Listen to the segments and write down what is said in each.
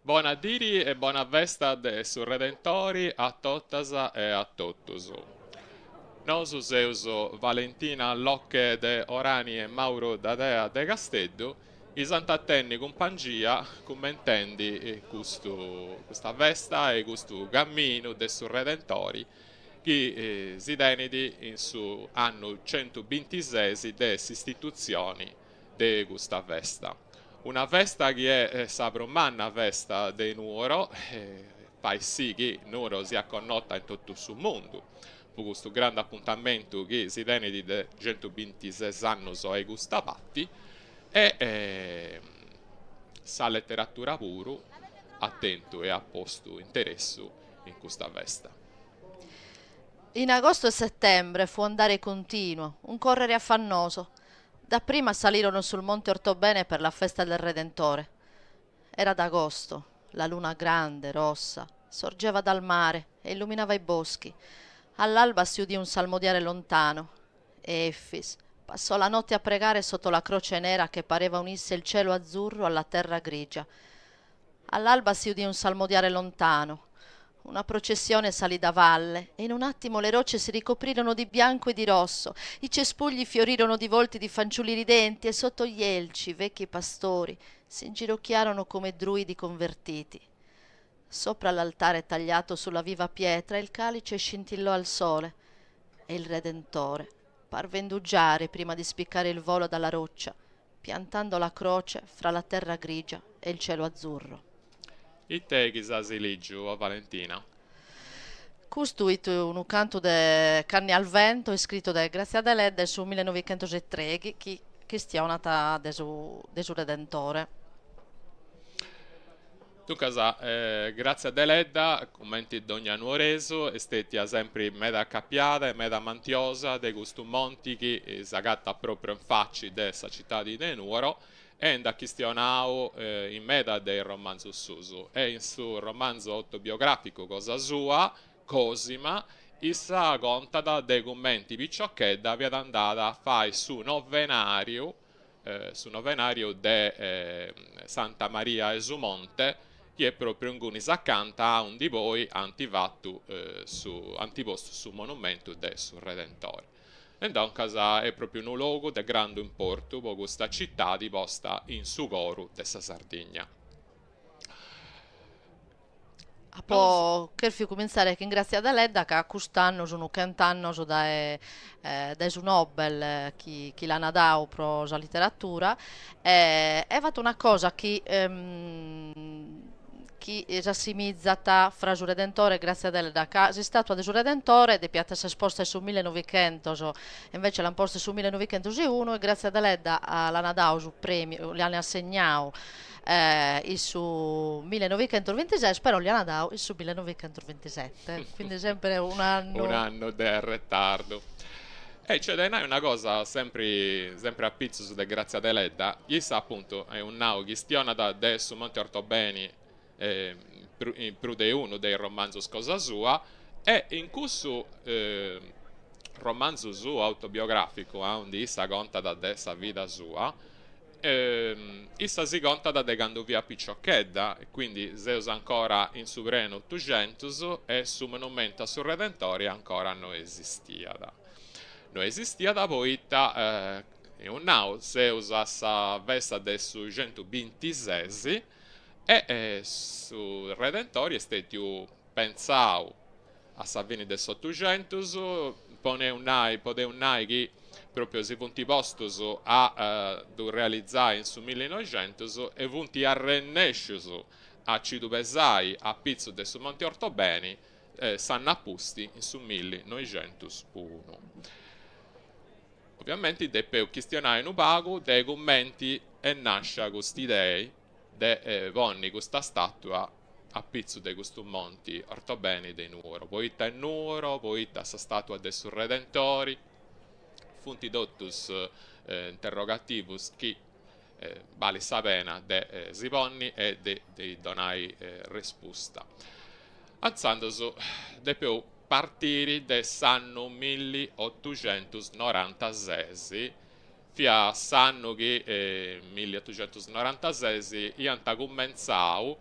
Bona diri e bona festa de su Redentori a totas e a totus. Nosu seus Valentina Locche de Orani e Mauro Dadea de Casteddu, chi s'ant a tenni cumpangia cummentendi custu custa festa e custu camminu de su Redentori chi si tenit in su annu centubintises de s'istitutzioni de custa festa. Una festa chi est sa prus manna festa de Nuoro, fait sì chi Nuoro siat connota in totu su mundu po custu grandu apuntamentu chi si tenit de centubintises annus a custa parti e sa leteratura puru at tentu e at postu interessu in custa festa. In agosto e settembre fu andare continuo, un correre affannoso. Dapprima salirono sul monte Ortobene per la festa del Redentore. Era d'agosto, la luna grande, rossa, sorgeva dal mare e illuminava i boschi. All'alba si udì un salmodiare lontano e Efis passò la notte a pregare sotto la croce nera che pareva unisse il cielo azzurro alla terra grigia. All'alba si udì un salmodiare lontano. Una processione salì da valle e in un attimo le rocce si ricoprirono di bianco e di rosso, i cespugli fiorirono di volti di fanciulli ridenti e sotto gli elci i vecchi pastori si inginocchiarono come druidi convertiti. Sopra l'altare tagliato sulla viva pietra il calice scintillò al sole e il Redentore parve indugiare prima di spiccare il volo dalla roccia, piantando la croce fra la terra grigia e il cielo azzurro. Ite chi as lìgiu, o Valentina? Custu it unu cantu de Canne al vento iscritu de Grazia Deledda in su millenovichentosetreghi chi chistionat de su de su Redentore. Duncas, Grazia Deledda, cumenti dogna nuoresu, est stètia sempri meda acapiada e meda amantiosa de custu monti chi s'agatat pròpriu in faci de sa citadi de Nùoro e nd'at chistionau in meda de is romanzus suus e in su romanzu autobiogràficu cosa sua, Cosima, issa contat de cumenti piciochedda fiat andada a fai su novenàriu su novenàriu de Santa Maria 'e su Monte, chi est pròpriu ingunis acanta aundi poi ant fatu su ant postu su monumentu de su Redentore. E duncas est pròpriu unu logu de grandu importu po custa citadi posta in su coru de sa Sardigna. Apo cherfiu cumintzare chin Grazia Deledda ca cust'annu sun chent'annos dae dae su Nobel chi chi l'an dau pro sa literatura e e fatu una cosa chi chi s'assimizat fra su Redentore e Grazia Deledda ca s'istatua de su Redentore depiat esser posta in su millenovichentos e invece l'an posta in su millenovichentos e unu e Grazia Deledda l'an dau su premiu, li an assegnau in su millenovichentos-bintises, però li an dau in su millenovichentos-bintisette, quindi sempre un'annu. Un'annu de retardu. E nc'est de nai una cosa sempri sempri apitzus de Grazia Deledda, issa apuntu, eus nau, chistionat de su Monte Ortobeni in prus de unu de is romanzus cosa sua e in cussu romanzu suo autobiograficu aundi issa contat de sa vida sua, Issa si contat de candu fiat piciochedda, quindi seus ancora in su prenu Otuxentus e su monumentu a su Redentori ancora no esistiat. No esistiat poita, eus nau, seus a sa festa de su centubintises e su Redentori est stetiu pentzau a sa fini de s'Otuxentus, poneus nai, podeus nai chi pròpriu si funt postus a ddu realizai in su millinoixentus e funt arrennèscius a ci ddu pesai a pitzus de su Monti Ortobeni s'annu a pusti in su millinoixentus unu. Oviamenti depeus chistionai unu pagu de cumenti est nàscia cust'idei de ponni custa stàtua a pitzu de custu monti Ortobeni de Nuoro. Poita in Nuoro, poita sa stàtua de su Redentori, funt totus interrogativus chi balit sa pena de si ponni e de de donai respusta. Intzandus depeus partiri de s'annu milliotuxentusnorantases, Fiat s'annu chi, milliotuxentusnorantases, iant cumentzau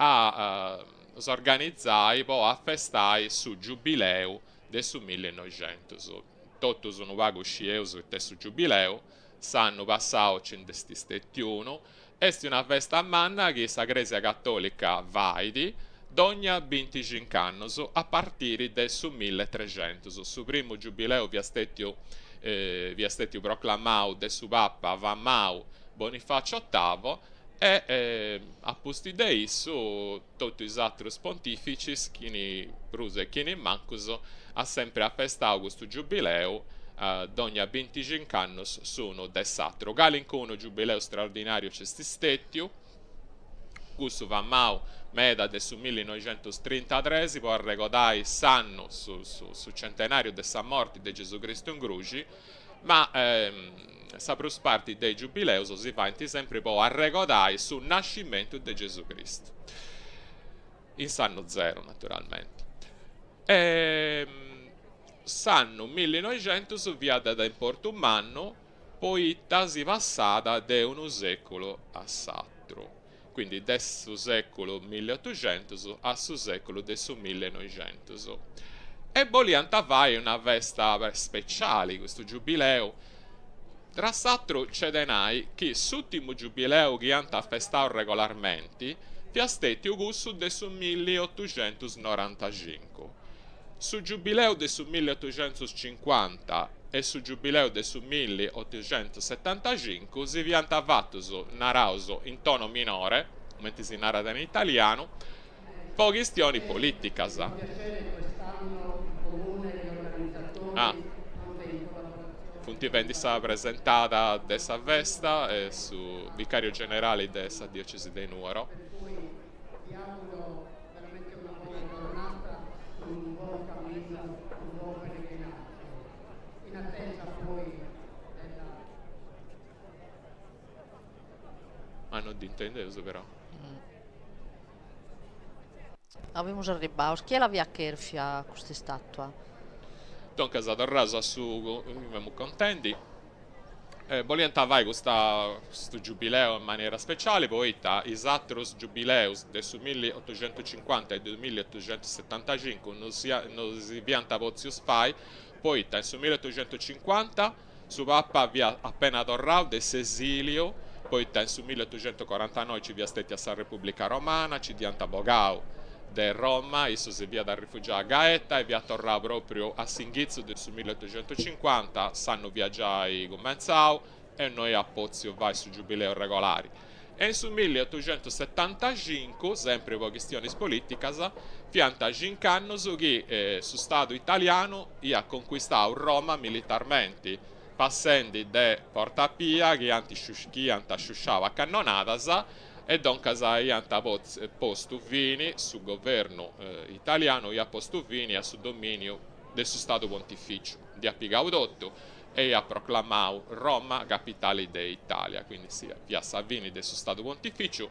a s'organizai po afestai su giubileu de su millinoixentus. Totus unu pagu scieus it'est su giubileu, s'annu passau ci nd'est stetiu unu, est una festa manna chi sa Crèsia Catòlica fait dogna bintixincu annus a partiri de su milletrescentus. Su primu giubileu fiat stetiu fiat stetiu proclamau de su Papa famau Bonifacio Ottavo e a pustis de issu totu is atrus pontificis, chini prus e chini mancus, at sempri afestau custu giubileu dogna bintixincu annus s'unu de s'atru. Calincunu giubileu straordinariu nc'est stetiu, cussu famau meda de su millinoixentustrintatres po arregodai s'annu, su su centenariu de sa morti de Gesù Cristu in gruxi, ma sa prus parti de is giubileus si faint sempri po arregodai su nascimentu de Gesù Cristu, in s'annu zero naturalmenti. E s'annu millinoixentus fiat de importu mannu poita si passat de unu seculu a s'atru, quindi de su seculu milliotuxentus a su seculu de su millinoixentus. E boliant fai una festa speciali, custu giubileu. Tra s'atru nc'est de nai chi s'ùrtimu giubileu chi ant afestau regolarmenti fiat stètiu cussu de su milliotuxentusnorantaxincu. Su giubileu de su milliotuxentuscincuanta e su giubileu de su milliotuxentussetantaxincu si fiant fatus, naraus, in tono minore, cumenti si narat in italianu, po chistionis polìticas. Ah. Funt fendi sa presentada de sa festa e su vicàriu generali de sa diocesi de Nuoro. Veramente una buona giornata, un buon cammino, un buon pellegrinaggio. In attesa poi della... Ah, no dd'intendeus però. Avimus arribbados. Chie l'aviat chèrfia custa istàtua? Duncas torraus a su chi femus contendi. Boliant fai custa custu giubileu in manera speciali poita is atrus giubileus de su milliotuxentucincuanta e de su milliotuxentusetantaxincu no si no si fiant potzius fai poita in su milliotuxentucincuanta su papa fiat apena torrau de s'esiliu poita in su milliotuxentucorantanoi nci fiat stetia sa Repubblica Romana, nci dd'iant bogau de Roma, issu si fiat arrefugiau a Gaeta e fiat torrau propriu a s'inghitzu de su milliotuxentucincuanta, s'annu fiat giai cumentzau e no iat potziu fai su giubileu regolari. E in su milliotuxentusetantaxincu, sempri po chistionis politicas, fiant xinc'annus chi su stadu italianu iat concuistau Roma militarmenti, passendi de Porta Pia chi ant chi iant sciusciau a cannonadas, E doncas iant postu fini, su governu italianu iat postu fini a su domìniu de su Stadu Pontifìciu, nd'iat pigau totu e iat proclamau Roma capitali de Itàlia, quindi fiat sa fini de su Stadu Pontifìciu,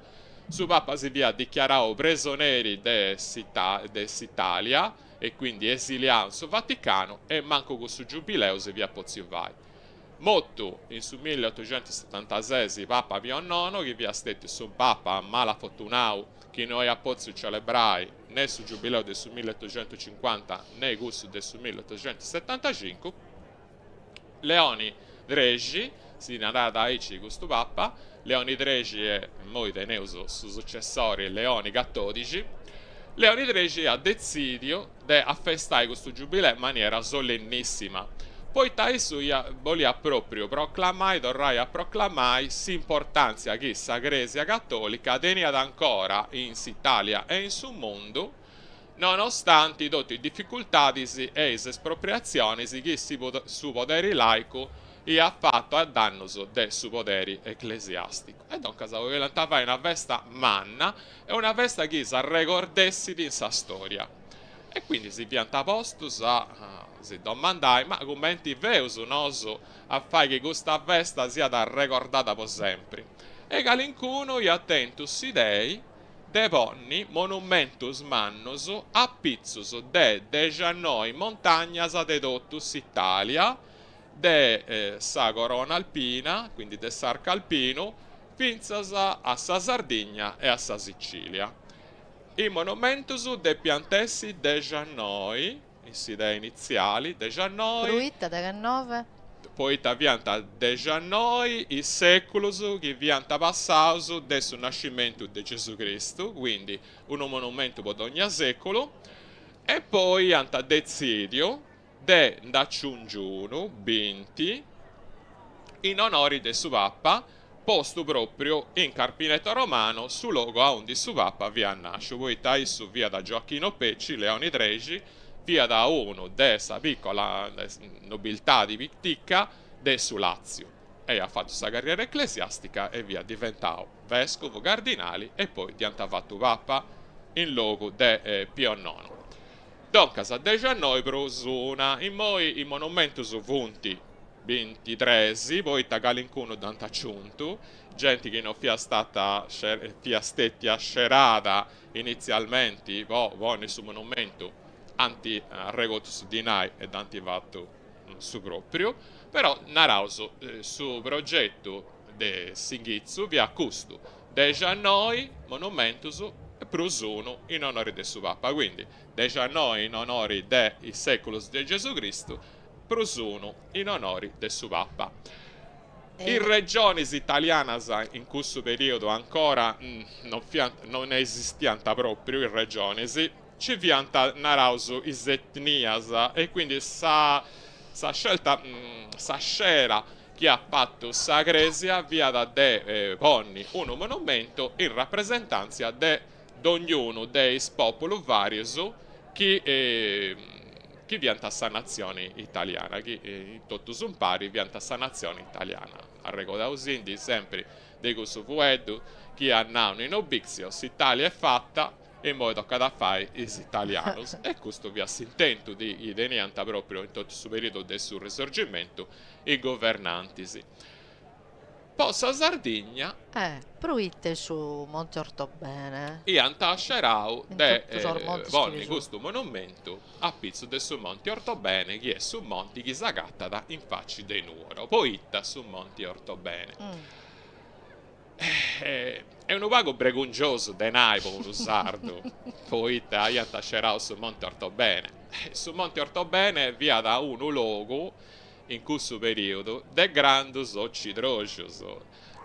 su Papa si fiat dichiarau presoneri de s'Itàlia e quindi esiliau in su Vaticanu e mancu cussu giubileu si fiat potziu fai. Motu in su milliotuxentusetantases Papa Pio Nono, chi fiat stètiu su Papa malafortunau chi no iat potziu celebrai ne su giubileu de su milliotuxentucincuanta ne cussu de su milliotuxentusetantacincu, Leoni Trexi, si narat aici custu Papa, Leoni Trexi e immoi teneus su sucessori Leoni Catodixi, Leoni Trexi at detzidiu de afestai custu giubileu in maniera solennissima, poita issu iat boliat propriu proclamai, torrai a proclamai, s'importantzia chi sa Cresia Catolica teniat ancora in s'Italia e in su mundu, nonostanti totu is dificultadis e is espropriatzionis chi su poderi laicu iat fatu a dannus de su poderi eclesiasticu. E duncas boliant fai una festa manna e una festa chi s'arregordessit in sa storia. E quindi si fiant postus a si domandai, ma cumenti feus nosu a fai chi custa festa siat arregordada po sempri? E calincunu iat tentu s'idei de ponni monumentus mannus a pitzus de dexianoi montagnas de totu s'Italia, de sa Corona Alpina, quindi de s'Arcu Alpinu, fintzas a sa Sardigna e a sa Sicilia. Is monumentus depiant essi dexannoi, in s'idea initziali, dexannoi. Proita dexannove? Poita fiant dexannoi is sèculus chi fiant passaus de su nascimentu de Gesù Cristu, quindi unu monumentu po dogna sèculu, e poi ant detzìdiu de nd'aciungi unu, binti, in onori de su Papa, postu pròpriu in Carpineto Romano, su logu aundi su Papa fiat nàsciu, poita issu fiat Gioacchino Pecci, Leoni Trexi, fiat unu de sa piccola nobiltadi pitica de su Làtziu e iat fatu sa carriera eclesiastica e fiat diventau vescovu, cardinali e poi dd'iant fatu Papa in logu de Pio Nono. Doncas dexannoi prus una, immoi is monumentus funt bintitres, poita calincunu dd'ant aciuntu, genti chi no fiat stata fiat stetia scerada initzialmenti po ponni su monumentu, ant arregotu su dinai e dd'ant fatu su propriu, però naraus su progetu de s'inghitzu fiat custu, dexannoi monumentus prus unu in onori de su Papa, quindi dexannoi in onori de is seculus de Gesù Cristu prus unu in onori de su Papa. Is regionis italianas in cussu periodu ancora non fiant non esistiant propriu is regionis, nci fiant naraus is etnias e quindi sa sa scelta sa scera chi at fatu sa Crèsia fiat de ponni unu monumentu in rapresentàntzia de dognunu de is pòpulus vàrius chi chi fiant sa natzioni italiana, chi totus impari fiant sa natzioni italiana. Arregodausindi sempri de cussu fueddu chi at nau Nino Bixio, s'Italia est fata, immoi tocat a fai is italianus e custu fiat s'intentu chi teniant pròpriu in totu su periodu de su Risorgimentu is governantis po sa Sardigna. Eh, proite su Monte Ortobene? Iant scerau de ponni custu monumentu a pitzu de su Monti Ortobene chi est su monti chi s'agatat in faci de Nuoro. Poita su Monti Ortobene? Est unu pagu bregungiosu de nai po unu sardu, poita iant scerau su Monte Ortobene. Su Monte Ortobene fiat unu logu, in cussu periodu, de grandus ocidroxus,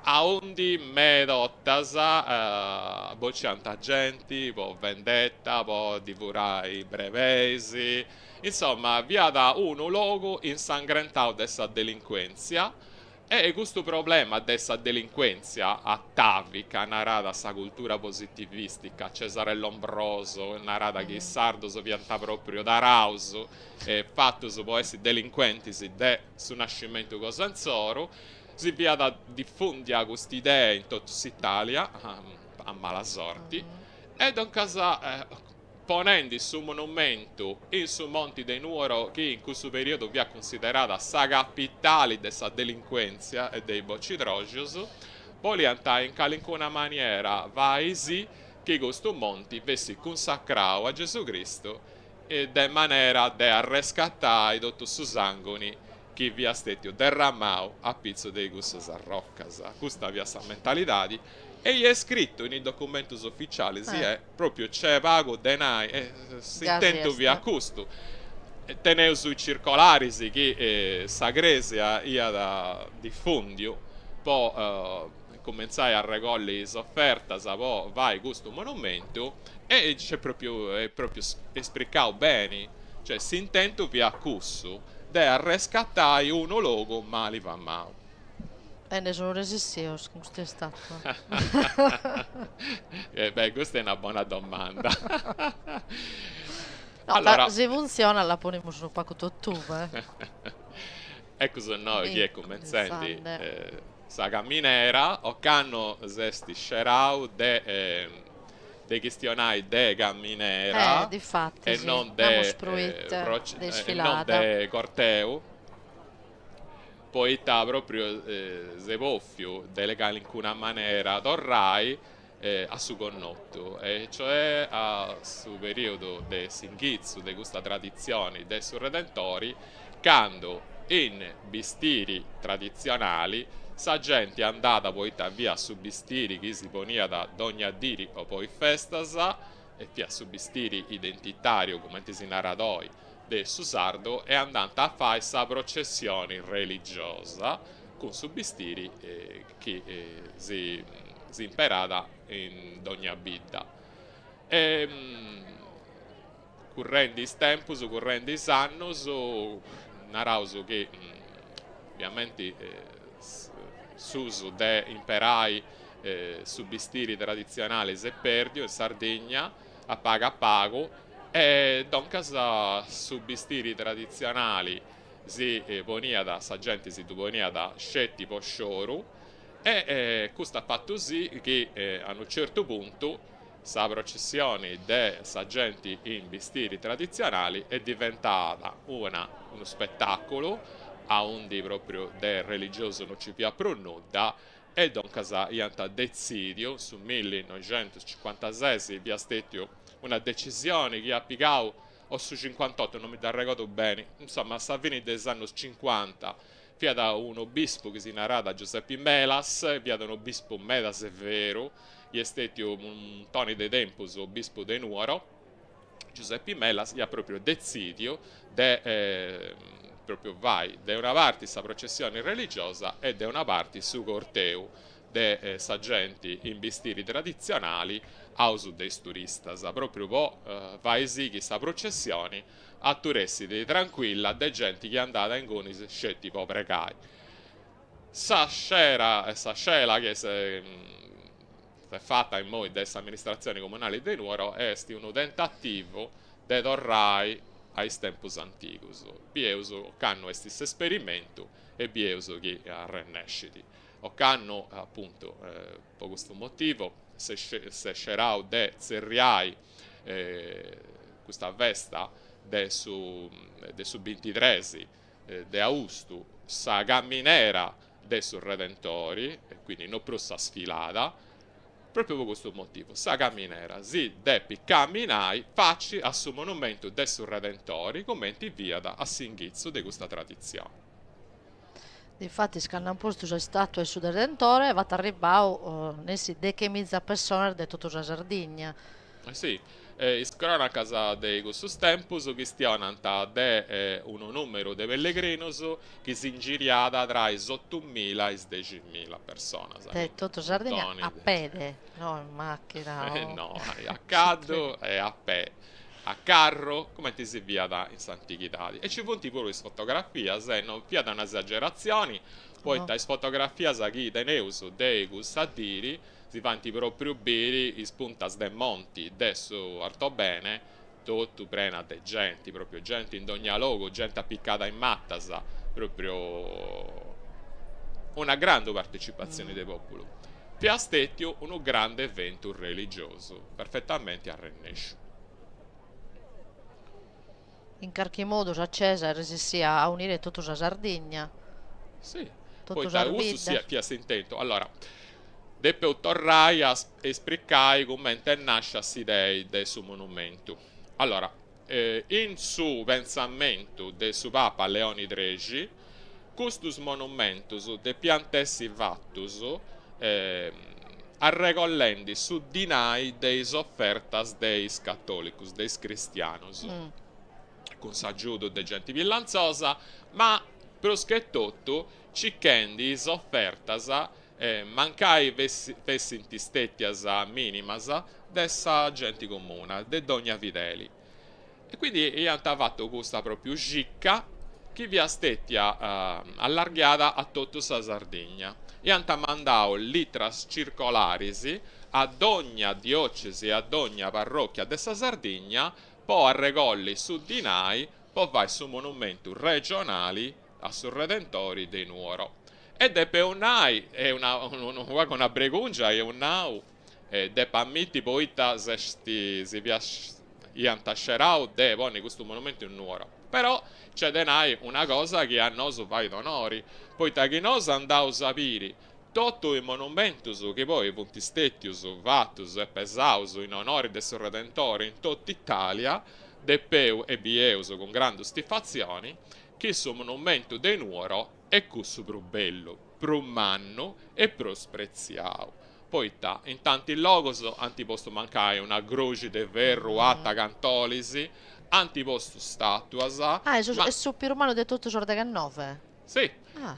aundi meda 'ortas bociant genti po vendetta, po ddi furai brebeis, insoma fiat unu logu insangrentau de sa delincuentzia E custu problema de sa delincuèntzia atàvica, narada sa cultura positivistica, Cesare Lombroso narada chi is sardos fiant pròpriu taraus e fatus po essi delincuentis de su nascimentu cosa insoru, si fiat difùndia custa idea in totu s'Italia, a mala sorti, e duncas ponendi su monumentu in su monti de Nuoro chi in cussu periodu fiat cunsiderada sa capitali de sa delincuentzia e de is bocidroxus, boliant in calincuna maniera fai sì chi custu monti fessit cunsacrau a Gesù Cristu de manera de arrescatai totu su sanguni chi fiat stetiu derramau a pitzu de cussas arrocas. Custa fiat sa mentalidadi e est scritu in is documentus uficialis e Pròpiu c'est pagu de nai, e s'intentu fiat custu. Teneus is circolaris chi sa Crèsia iat difùndiu po cumentzai a arregolli is ofertas po fai custu monumentu e c'est pròpiu est pròpiu espricau beni, cioè s'intentu fiat cussu, de arrescatai unu logu mali famau. E nde sun resissios cun custa istatua. E beh, custa est una bona domanda. No, allora... si funtzionat la ponimus unu pagu totube. Eccu su innoi chi est cumentzendi sa caminera, ocannu s'est scerau de de chistionai de caminera e non de e non de corteu poita pròpriu s'est bòfiu de calincuna manera torrai a su connotu, e cioè a su perìodu de s'inghitzu de custa traditzioni de su Redentori, candu in bistiri traditzionali sa genti andàt poita fiat su bistiri chi si poniat dogna diri o po is festas. e fiat su bistiri identitàriu, cumenti si narat oi, de su sardu e andant a fai sa processioni religiosa cun su bistiri chi si imperat in dogna bidda. E currendi is tempus, currendi is annus, naraus chi oviamenti s'usu de imperai su bistiri traditzionali s'est perdiu in Sardigna a pagu a pagu e duncas su bistiri traditzionali si poniat, sa genti si ddu poniat sceti po scioru e custu at fatu sì chi a unu certu puntu Sa processioni de sa genti in bistiri traditzionali est diventada una unu spetàculu aundi pròpriu de religiosu no ci fiat prus nudda e duncas iant detzìdiu, in su millinoixentuscincuantases fiat stètiu una decisioni chi iat pigau, o su cincuantotu no mi dd'arregodu beni, insoma a sa fini de is annus cincuanta Fiat unu obispu chi si naràt Giusepi Melas, fiat unu obispu meda severu, chi est stètiu unu muntoni de tempus obispu de Nuoro, Giusepi Melas iat pròpriu detzìdiu de pròpriu fai de una parti sa processioni religiosa e de una parti su corteu de sa genti in bistiri traditzionali a usu de is turistas, pròpriu po fai sì chi sa prucessioni aturessit trancuilla de genti chi andat ingunis sceti po pregai. Sa scera sa scela chi s'est fata immoi de s'amministratzioni comunali de Nuoro est unu tentativu de torrai a is tempus antigus. Bieus ocannu est s'esperimentu e bieus chi arrennescit. Ocannu apuntu po custu motivu s'est scerau de tzerriai custa festa de su de su bintitres de austu sa caminera de su Redentori, e quindi no prus sa sfilada, propriu po custu motivu, sa caminera si depit caminai faci a su monumentu de su Redentori cumenti fiat a s'inghitzu de custa traditzioni. Difatis cando an postu sa istatua 'e su Redentore b'at arribbau nessi dechemiza pessonas de totu sa Sardigna. Si, is cronacas de cussus tempus chistionant de unu numeru de pellegrinus chi s'ingiriat tra is otumila e is deximila personas. De totu sa Sardigna a pede, no in machina o. No, a caddu e a pè. A carru, cumenti si fiat in s'antighidadi. E ci funt puru is fotografias e non fiat un'esageratzioni, poita is fotografias chi teneus de cussa diri si faint propriu biri is puntas de monti de su Ortobene totu prena de genti, propriu genti in dogna logu, genti apicada in matas, propriu una grandu partecipatzioni de populu. Fiat stetiu unu grandu eventu religiosu, perfetamenti arrennesciu. In carchi modu sa Cesa est resissia a aunire totu sa Sardigna. Si, poita custu fiat s'intentu. Allora, depeus torrai a espricai cumenti est nascia s'idei de su monumentu. Allora, in su pentzamentu de su Papa Leoni Trexi, custus monumentus depiant essi fatus arregollendi su dinai de is ofertas de is catolicus, de is cristianus, cun s'agiudu de genti pillantzosa, ma prus che totu circhendi is ofertas, mancai fessint stètias mìnimas, de sa genti comuna, de dogna fideli. E quindi iant fatu custa pròpriu circa chi fiat stètia allarghiada a totu sa Sardigna. Iant mandau litras circolaris a dogna diocesi e a dogna parròchia de sa Sardigna po arregolli su dinai po fai su monumentu regionali a su Redentori de Nuoro. E depeus nai, est una unu pagu una bregùngia, eus nau, Depu ammiti poita s'est si fiat iant scerau de ponni custu monumentu in Nuoro. Però nc'est de nai una cosa chi a nosu fait onori, poita chi nosu andaus a biri totu is monumentus chi poi funt stètius fatus e pesaus in onori de su Redentori in totu Italia, depeus e bieus cun grandu stifatzioni chi su monumentu de Nuoro est cussu prus bellu, prus mannu e prus pretziau. Poita in tanti logus ant postu mancai una gruxi de ferru ata cant'olis, ant postu statuas, Ah, est su prus mannu de totu sos deghennoe? Si,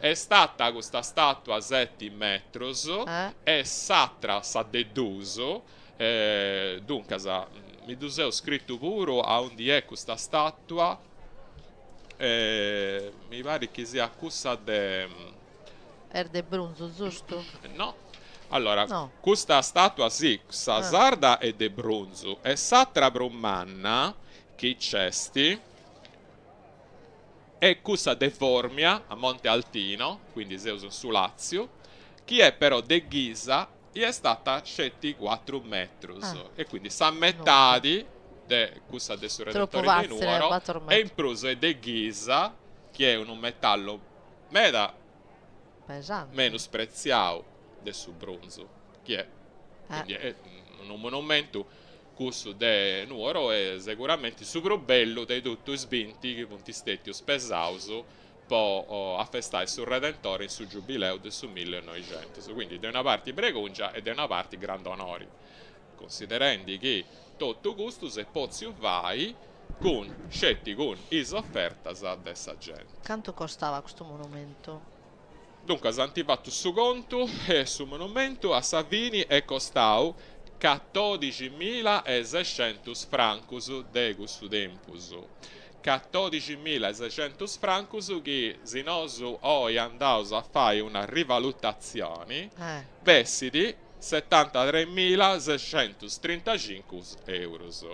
est ata custa statua seti metrus e s'atra, sa de dus, duncas mi ddu seu scritu puru aundi est custa statua, mi parit chi siat cussa de Est de brunzu, giustu? No. Allora, no. Custa statua sì, sa ah. sarda est de brunzu e s'atra prus manna chi nc'est est cussa de Formia a Monte Altino, quindi seus in su Lazio, chi est però de ghisa e est ata sceti cuatru metrus ah. e quindi sa metadi de cussa de su Redentore de Nuoro e in prus est de ghisa chi est unu metallu meda menus pretziau de su brunzu, chi est quindi est unu monumentu cussu de Nuoro est seguramenti su prus bellu de totu is binti chi funt stetius pesaus po afestai su Redentore in su giubileu de su millenoixentus, quindi de una parti bregungia e de una parti grandu onori, considerendi chi totu custu s'est potziu fai cun sceti cun is ofertas de sa genti. Cantu costava custu monumentu? Duncas ant fatu su contu e su monumentu a sa fini est costau catodiximila e sescentus francus de cussu tempus. Catodiximila e sescentus francus chi si nosu oi andaus a fai una rivalutatzioni bessit setantatremila sescentus trintacincu eurus.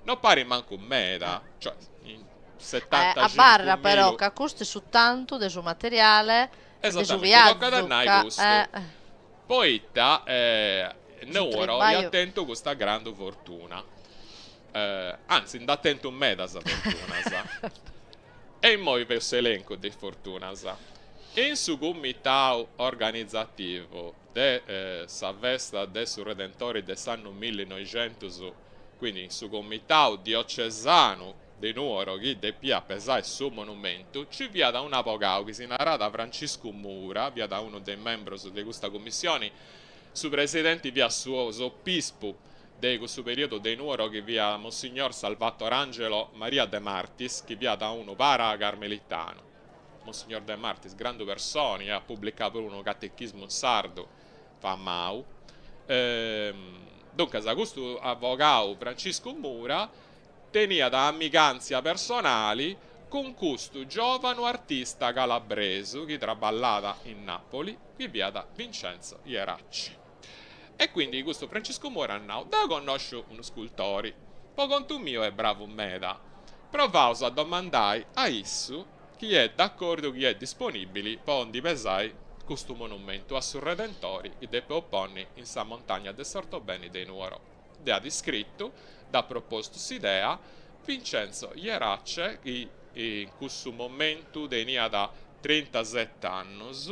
No parit mancu meda, cioè in setantacincu Abarra però ca custu est su tantu de su materiale e de su viazu. Tocat a nai custu. Poita Nuoro iat tentu custa grandu fortuna. Anzi nd'at tentu medas fortunas. E immoi feus s'elencu de is fortunas. In su cumitau organizativu de sa festa de su Redentori de s'annu millinoixentus, quindi in su comitau diocesanu de Nuoro chi depiat pesai su monumentu, nci fiat un'abogau chi si naràt Franciscu Mura, fiat unu de is membros de custa cummissioni, su presidenti fiat su s'opispu de cussu periodu de Nuoro chi fiat Monsignor Salvator Angelo Maria De Martis, chi fiat unu para carmelitanu. Monsignor De Martis, grandu personi, at publicau puru unu catechismu in sardu famau. Duncas custu avogau Franciscu Mura teniat amigantzia personali cun custu giovanu artista calabresu chi traballàt in Napoli, chi fiat Vincenzo Ierace. E quindi custu Franciscu Mura at nau, deu connosciu unu scultori, po contu miu est bravu meda, provaus a domandai a issu chi est d'acordiu chi est disponibili po ndi pesai custu monumentu a su Redentori chi depeus ponni in sa montagna de s'Ortobeni de Nuoro. Dd'at iscritu, dd'at propostu s'idea Vincenzo Ierace chi in cussu momentu teniat trintaset'annus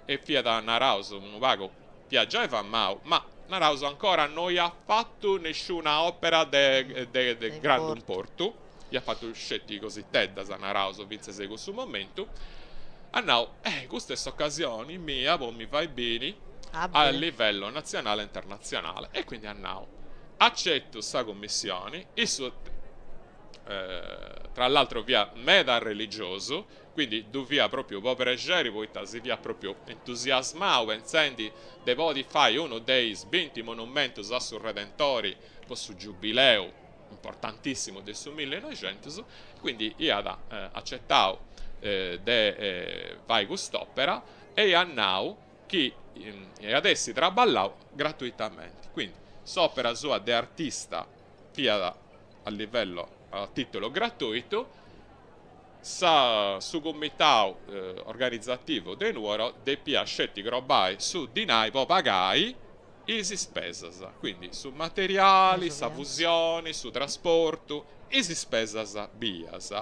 e fiat naraus unu pagu fiat giai famau, ma naraus ancora no iat fatu nisciuna opera de de grandu importu, iat fatu sceti cositeddas naraus fintzas a cussu momentu, at nau, eh custa est s'ocasioni mia po mi fai biri a livello natzionale e internatzionale e quindi at nau, acetu sa cummissioni, issu tra l'altro fiat meda religiosu Quindi ddu fiat propriu po prexeri poita si fiat propriu entusiasmau pentzendi de podi fai unu de is binti monumentus a su Redentori po su giubileu importantissimu de su millinoixentus, quindi iat acetau de fai cust'opera e iat nau chi iat essi traballau gratuitamenti. Quindi s'opera sua de artista fiat a livello a titolo gratuitu, Sa su comitau organizativu de Nuoro depiat sceti crobai su dinai po pagai is ispesas, quindi su materiali, sa fusioni, su trasportu, is ispesas bias.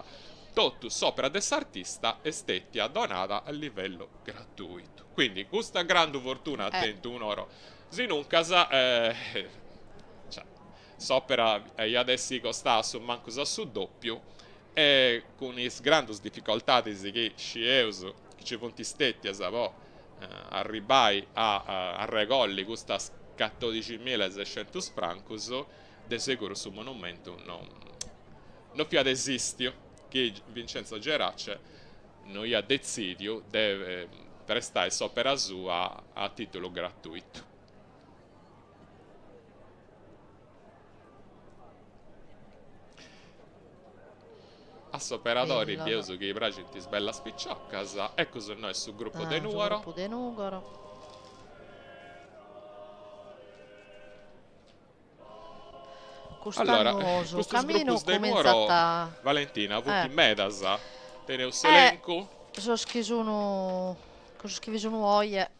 Totu s'opera de s'artista est stetia donada a livellu gratuitu. Quindi custa grandu fortuna at tentu Nuoro, sinuncas s'opera iat essi costada a su mancus a su doppiu E cun is grandus dificoltadis chi scieus chi nci funt stètias po arribbai a arregolli custas. Catodiximilla e sescentus francus, de seguru su monumentu no no fiat esistiu chi Vincenzo Gerace no iat detzidiu de prestai s'opera sua a titulu gratuitu. A s'operadori bieus chi praxint is bellas piciocas, ecus innoi su grupu de Nuoro. Su grupu de Nugoro. Allora, Cust'annu su custus caminu grupus de cumintzat Nuoro, a Valentina, funt eh. medas, teneus Eh, s'elencu? sos chi sun cussos chi bi sun oje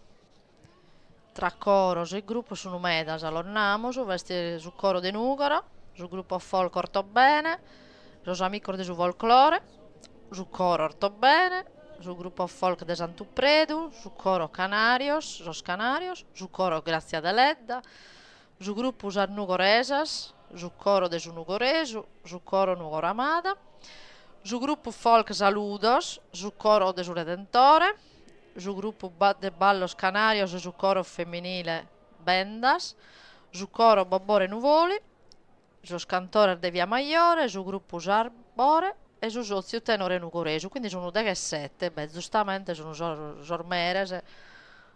Tra coros e grupos sun medas, los namus, b'est su coro de Nùgoro, su gruppo folk Ortobene, sos amicos de su folclore, su coro Ortobene, su gruppo folk de Santu Predu, su coro Canarios, sos Canarios, su coro Grazia Deledda, su gruppu Sas Nugoresas, su coro de su Nugoresu, su coro Nugoro Amada, su gruppu folk Saludos, su coro de su Redentore, su grupu de ballos canàrios e su coro feminile Bendas, su coro Bobore Nuvoli, sos cantores de Via Majore, su grupu S'Arbore e su sòtziu Tenore Nugoresu, quindi sun deghessete, beh, zustamente sun sos meres.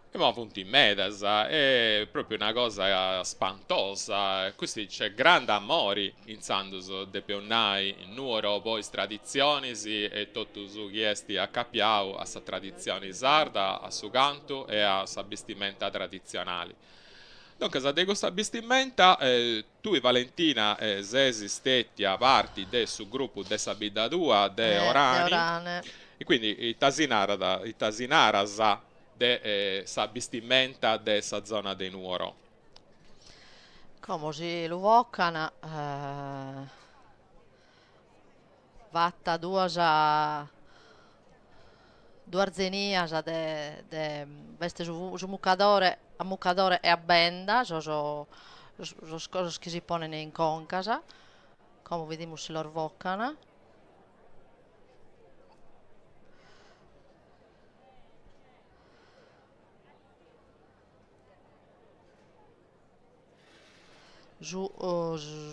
E ma funt medas, est propriu una cosa spantosa, custu nc'est grandu amori intzandus depeus nai in Nuoro po is traditzionis e totu su chi est acapiau a sa traditzioni sarda, a su cantu e a sa bistimenta traditzionali. Duncas de custa bistimenta tui Valentina ses stetia parti de su grupu de sa bidda tua de Orani e quindi ita si narat ita si naras de sa bistimenta de sa zona de Nuoro. Como si lu vocan fatta duas duas zenias de de b'est su su mucadore a mucadore e a benda sos sos cosas chi si ponen in concas, como bidimus si los vocan. Su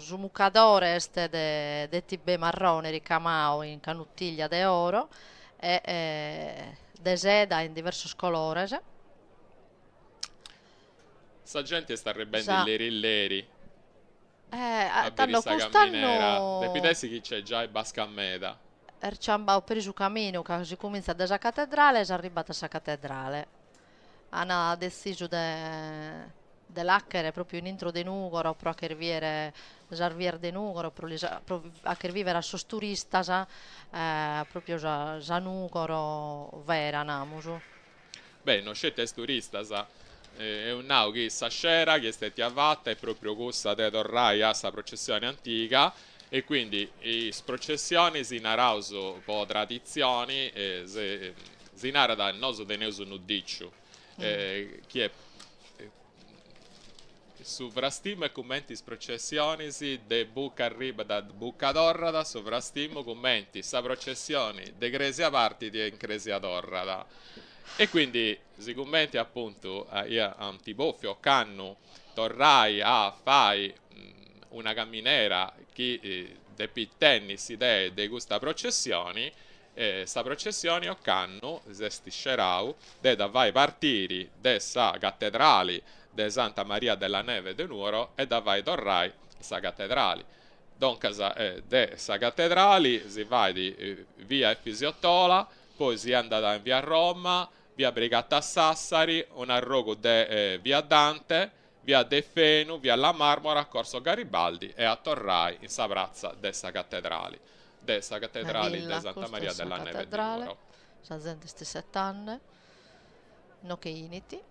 su mucadore est de de tibè marrone ricamau in canutiglia de oro e de seda in diversos colores. Sa genti est arribendi leri leri. Eh, A biri tando sa cust'annu caminera. Depit essi chi nc'est giai basca meda. Est ciambau peri su caminu ca si cumintzat de sa catedrale e s'arribat a sa catedrale. An detzisu de de l'achere propriu in intro de Nugoro pro acher biere sas vias de Nugoro, pro lis pro acher vivere a sos turistas propriu sa sa Nugoro vera, namus. Beh, no sceti a is turistas, eus nau chi sa scera chi est stetia fata est propriu cussa de torrai a sa processioni antiga e quindi is processionis naraus po traditzioni si narat nosu teneus unu diciu chi est Su frastimu est cumenti is processionis, de buca arribat buca torrat, su frastimu cumenti sa processioni de cresia partit e in cresia torrat. E quindi sigumenti apuntu ant bòfiu ocannu torrai a fai una caminera chi depit tenni s'idea de custa processioni, Sa processioni ocannu s'est scerau de dda fai partiri de sa catedrali de Santa Maria della Neve de Nuoro e dda fai torrai a sa catedrali. Duncas de sa catedrali si fait via Efisio Tola, poi si andat in via Roma, via Brigata Sassari, un'arrogu de via Dante, via Deffenu, via La Marmora, Corso Garibaldi e a torrai in sa pratza de sa catedrali. De sa catedrali de Bella, Santa custa Maria est sa della Neve de catedrale, Nuoro. sa zente est isettande, no che 'init.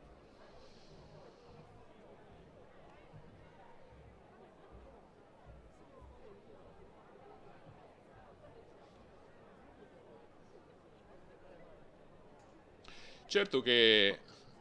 Certu chi,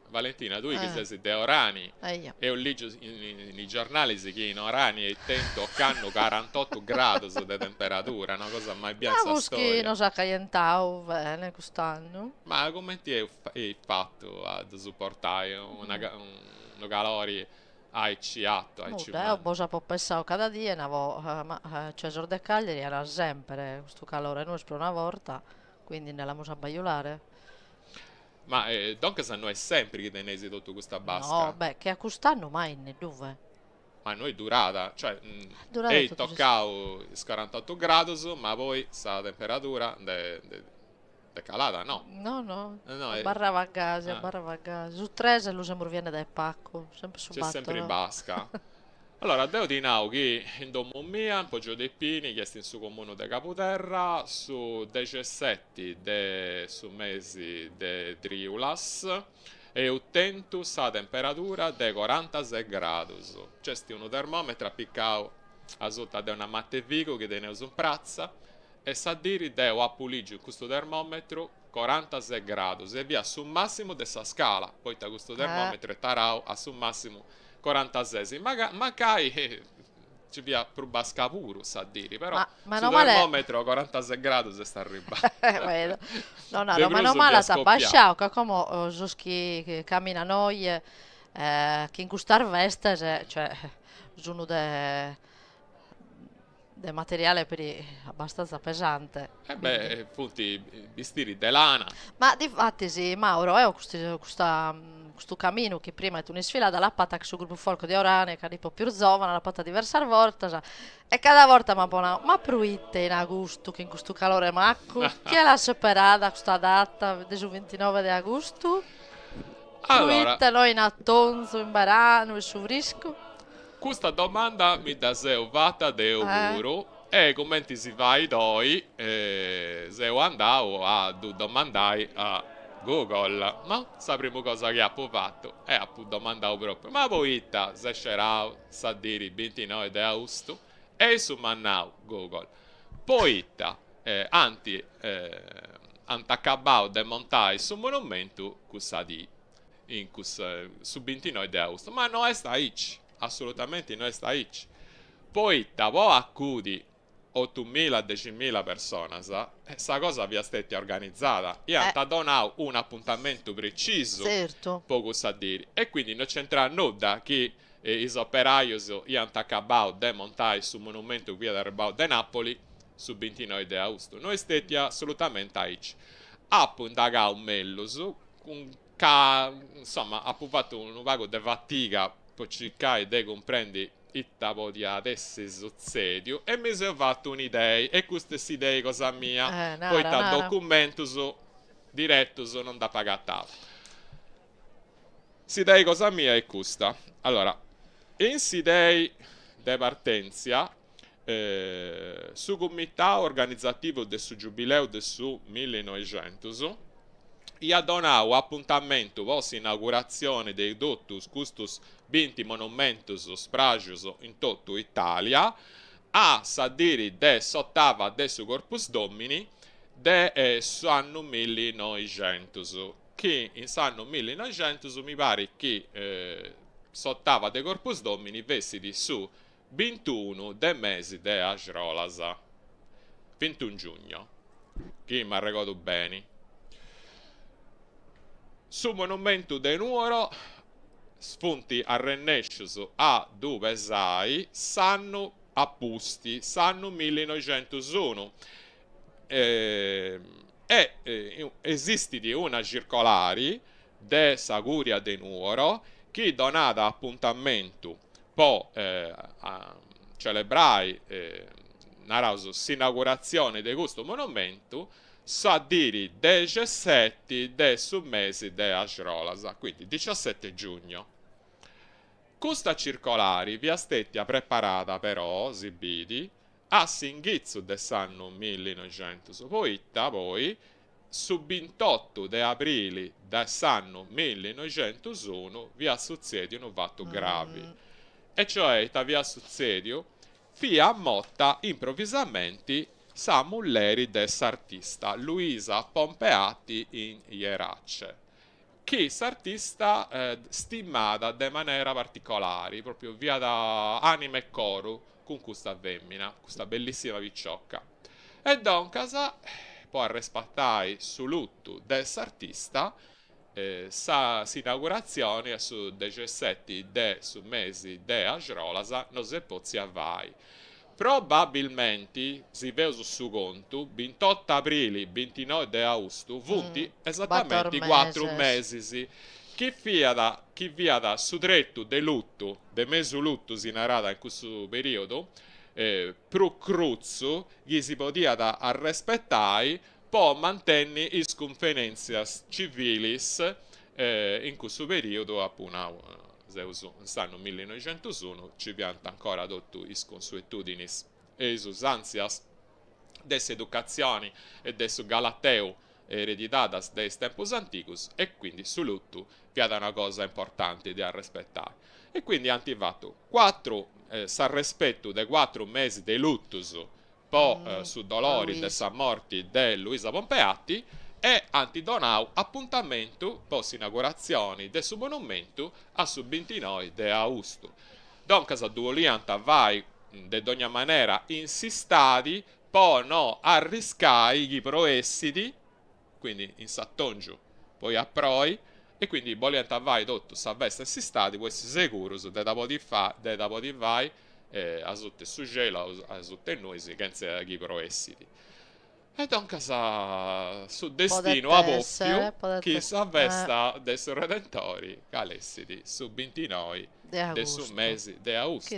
Valentina, tui chi ses de Orani, eus lìgiu in is giornalis chi in Orani eis tentu ocannu carantotu gradus de temperadura, una cosa mai bia in sa Namus chi storia. nos at callentau bene cust'annu. Ma cumenti eis fatu a ddu suportai unu calori? Aici atu, aici Nudda, eo mannu. bos apo pensau cada die, navo, ma cioè sos de Cagliari an sempre custu calore, nois pro una borta, quindi nde l'amus a bajulare. Ma doncas no est sempri chi teneis totu custa No, basca? beh, che a cust'annu mai nde ddu fait. Ma no est durada, cioè Durada eis totu tocau is corantotu gradus, ma poi sa temperadura nde nd'est calada, no? No, no, abarrabat gasi, abarrabat gasi. Su tres lu semus biende dae pagu, sempre su Nc'est sempri bator. basca. Allora, deu ti nau chi in domu mia, in Poggio dei Pini, chi est in su comunu de Cabuderra, su dexesseti de su mesi de Triulas, eus tentu sa temperadura de corantases gradus. Nc'est unu termometru apicau asuta de una mata 'e figu chi teneus in pratza E sa diri deu apu ligiu in custu termometru corantases gradus e fiat su massimu de sa scala, poita custu termometru est tarau a su massimu corantases, mancai nci fiat prus basca puru sa diri, però su termometru a corantases gradus est arribau. No naro, meno male at abbasciau, ca como sos chi caminan oje chin custas bestes, cioè, sun de De materiale peri abbastanza pesante. E beh, funt bistiris de lana. Ma difatis, Mauro, eo custu custa custu caminu chi prima est un'isfilada l'apo fata chin su grupu folk de Orane cando ipo pius zovana, l'apo fata diversas bortas e cada borta m'apo nau, ma proite in agustu chin custu calore maccu? Chie l'at seperada custa data de su bintinove de agustu? Allora. Proite no in atonzu, in beranu, in su friscu? Custa domanda mi dda seu fata deu puru e cumenti si fait oi seu andau a ddu domandai a Google, no? Sa primu cosa chi apu fatu e apu domandau propriu, ma poita s'est scerau sa diri bintinoi de austu? E issu m'at nau, Google, poita ant ant acabau de montai su monumentu cussa dì. in cussa su bintinoi de austu, ma no est aici, assolutamenti no est aici, poita po acudi otumila deximila personas sa cosa fiat stetia organizada, iant donau un'apuntamentu precisu po cussa diri e quindi no c'entrat nudda chi is operaius iant acabau de montai su monumentu chi fiat arribau de Napoli su bintinoi de austu, no est stetia assolutamenti aici. Apu indagau mellus cun ca insoma apu fatu unu pagu de fatiga po circai de cumprendi ita podiat essi sutzediu e mi seu fatu un'idei e custa est s'idei cosa mia poita documentus diretus non nd'apu agatau. S'idei cosa mia est custa, allora, in s'idei de partentzia Su Cumitau Organizativu de su Giubileu de su millinoixentus iat donau apuntamentu po s'inauguratzioni de totus custus binti monumentus spraxus in totu Itàlia a sa diri de s'otava de su Corpus Domini de s'annu millinoixentus, chi in s'annu millinoixentus mi parit chi s'otava de Corpus Domini fessit su Bintunu de mesi de axrolas, vintun giugno, chi m'arregodu beni. Su monumentu de Nuoro funt arrennèscius a ddu pesai s'annu a pusti, s'annu millinoixentusunu, e esistit una circolari de sa Curia de Nuoro chi donat apuntamentu po celebrai, naraus, s'inauguratzioni de custu monumentu sa diri dexesseti de su mesi de axrolas, quindi diciassette giugno. Custa circolari fiat stetia preparada però, si bidi, a s'inghitzu de s'annu millinoixentus, poita poi Su bintotu de abrili de s'annu millinoixentusunu fiat sutzèdiu unu fatu gravi, e cioè ita fiat sutzèdiu? Fiat morta improvisamenti sa mulleri de s'artista, Luisa Pompeati in Jerace, chi s'artista stimàt de manera particolari, propriu fiat anima e coru cun custa femina, custa bellissima picioca. E doncas, po arrespatai su lutu de s'artista, Sa s'inauguratzioni a su dexesseti de su mesi de axrolas no s'est potzia fai. Probabilmenti, si feus su contu, bintotu abrili, bintinoi de austu funt esatamenti cuatru mesis, chi fiat chi fiat su tretu de lutu, de mesu lutu si narat in cussu periodu, prus crutzu chi si podiat arrespetai po mantenni is cunfenèntzias civilis in cussu perìodu, apu nau, seus in s'annu millinoixentusunu, nci fiant ancora totu is consuetudinis e is usàntzias de s'educatzioni e de su galateu eredidadas de is tempus antigus e quindi su lutu fiat una cosa importanti de arrespetai e quindi ant fatu cuatru s'arrespetu de cuatru mesis de lutus po su dolori de sa morti de Luisa Pompeatti e ant donau apuntamentu po s'inauguratzioni de su monumentu a su bintinoi de austu. Doncas ddu 'oliant fai de dogna manera in s'istadi po no arriscai chi proessit, quindi in s'atongiu poi a proi, e quindi boliant fai totu sa festa in s'istadi po essi segurus de dda podi fai de dda podi fai asuta 'e su celu, asuta 'e nuis, chentza chi proessit. E duncas su destinu at bòfiu chi sa festa de su Redentori calessit su bintinoi de su mesi de austu.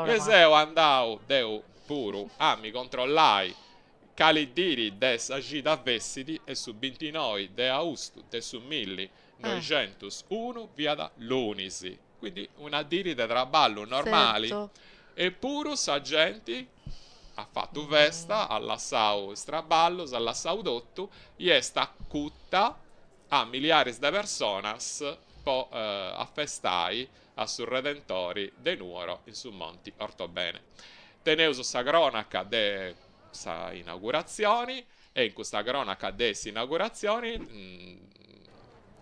E seu andau deu puru a mi controllai cali diri de sa cida fessit e su bintinoi de austu de su millinoixentusunu fiat lunis. Quindi una diri de traballu normali. Eppuru sa genti at fatu festa, at lassau is traballus, at lassau totu i est acuta a miliaris de personas po afestai a su Redentori de Nuoro in su Monti Ortobene. Teneus sa cronaca de sa inauguratzioni e in custa cronaca de s'inauguratzioni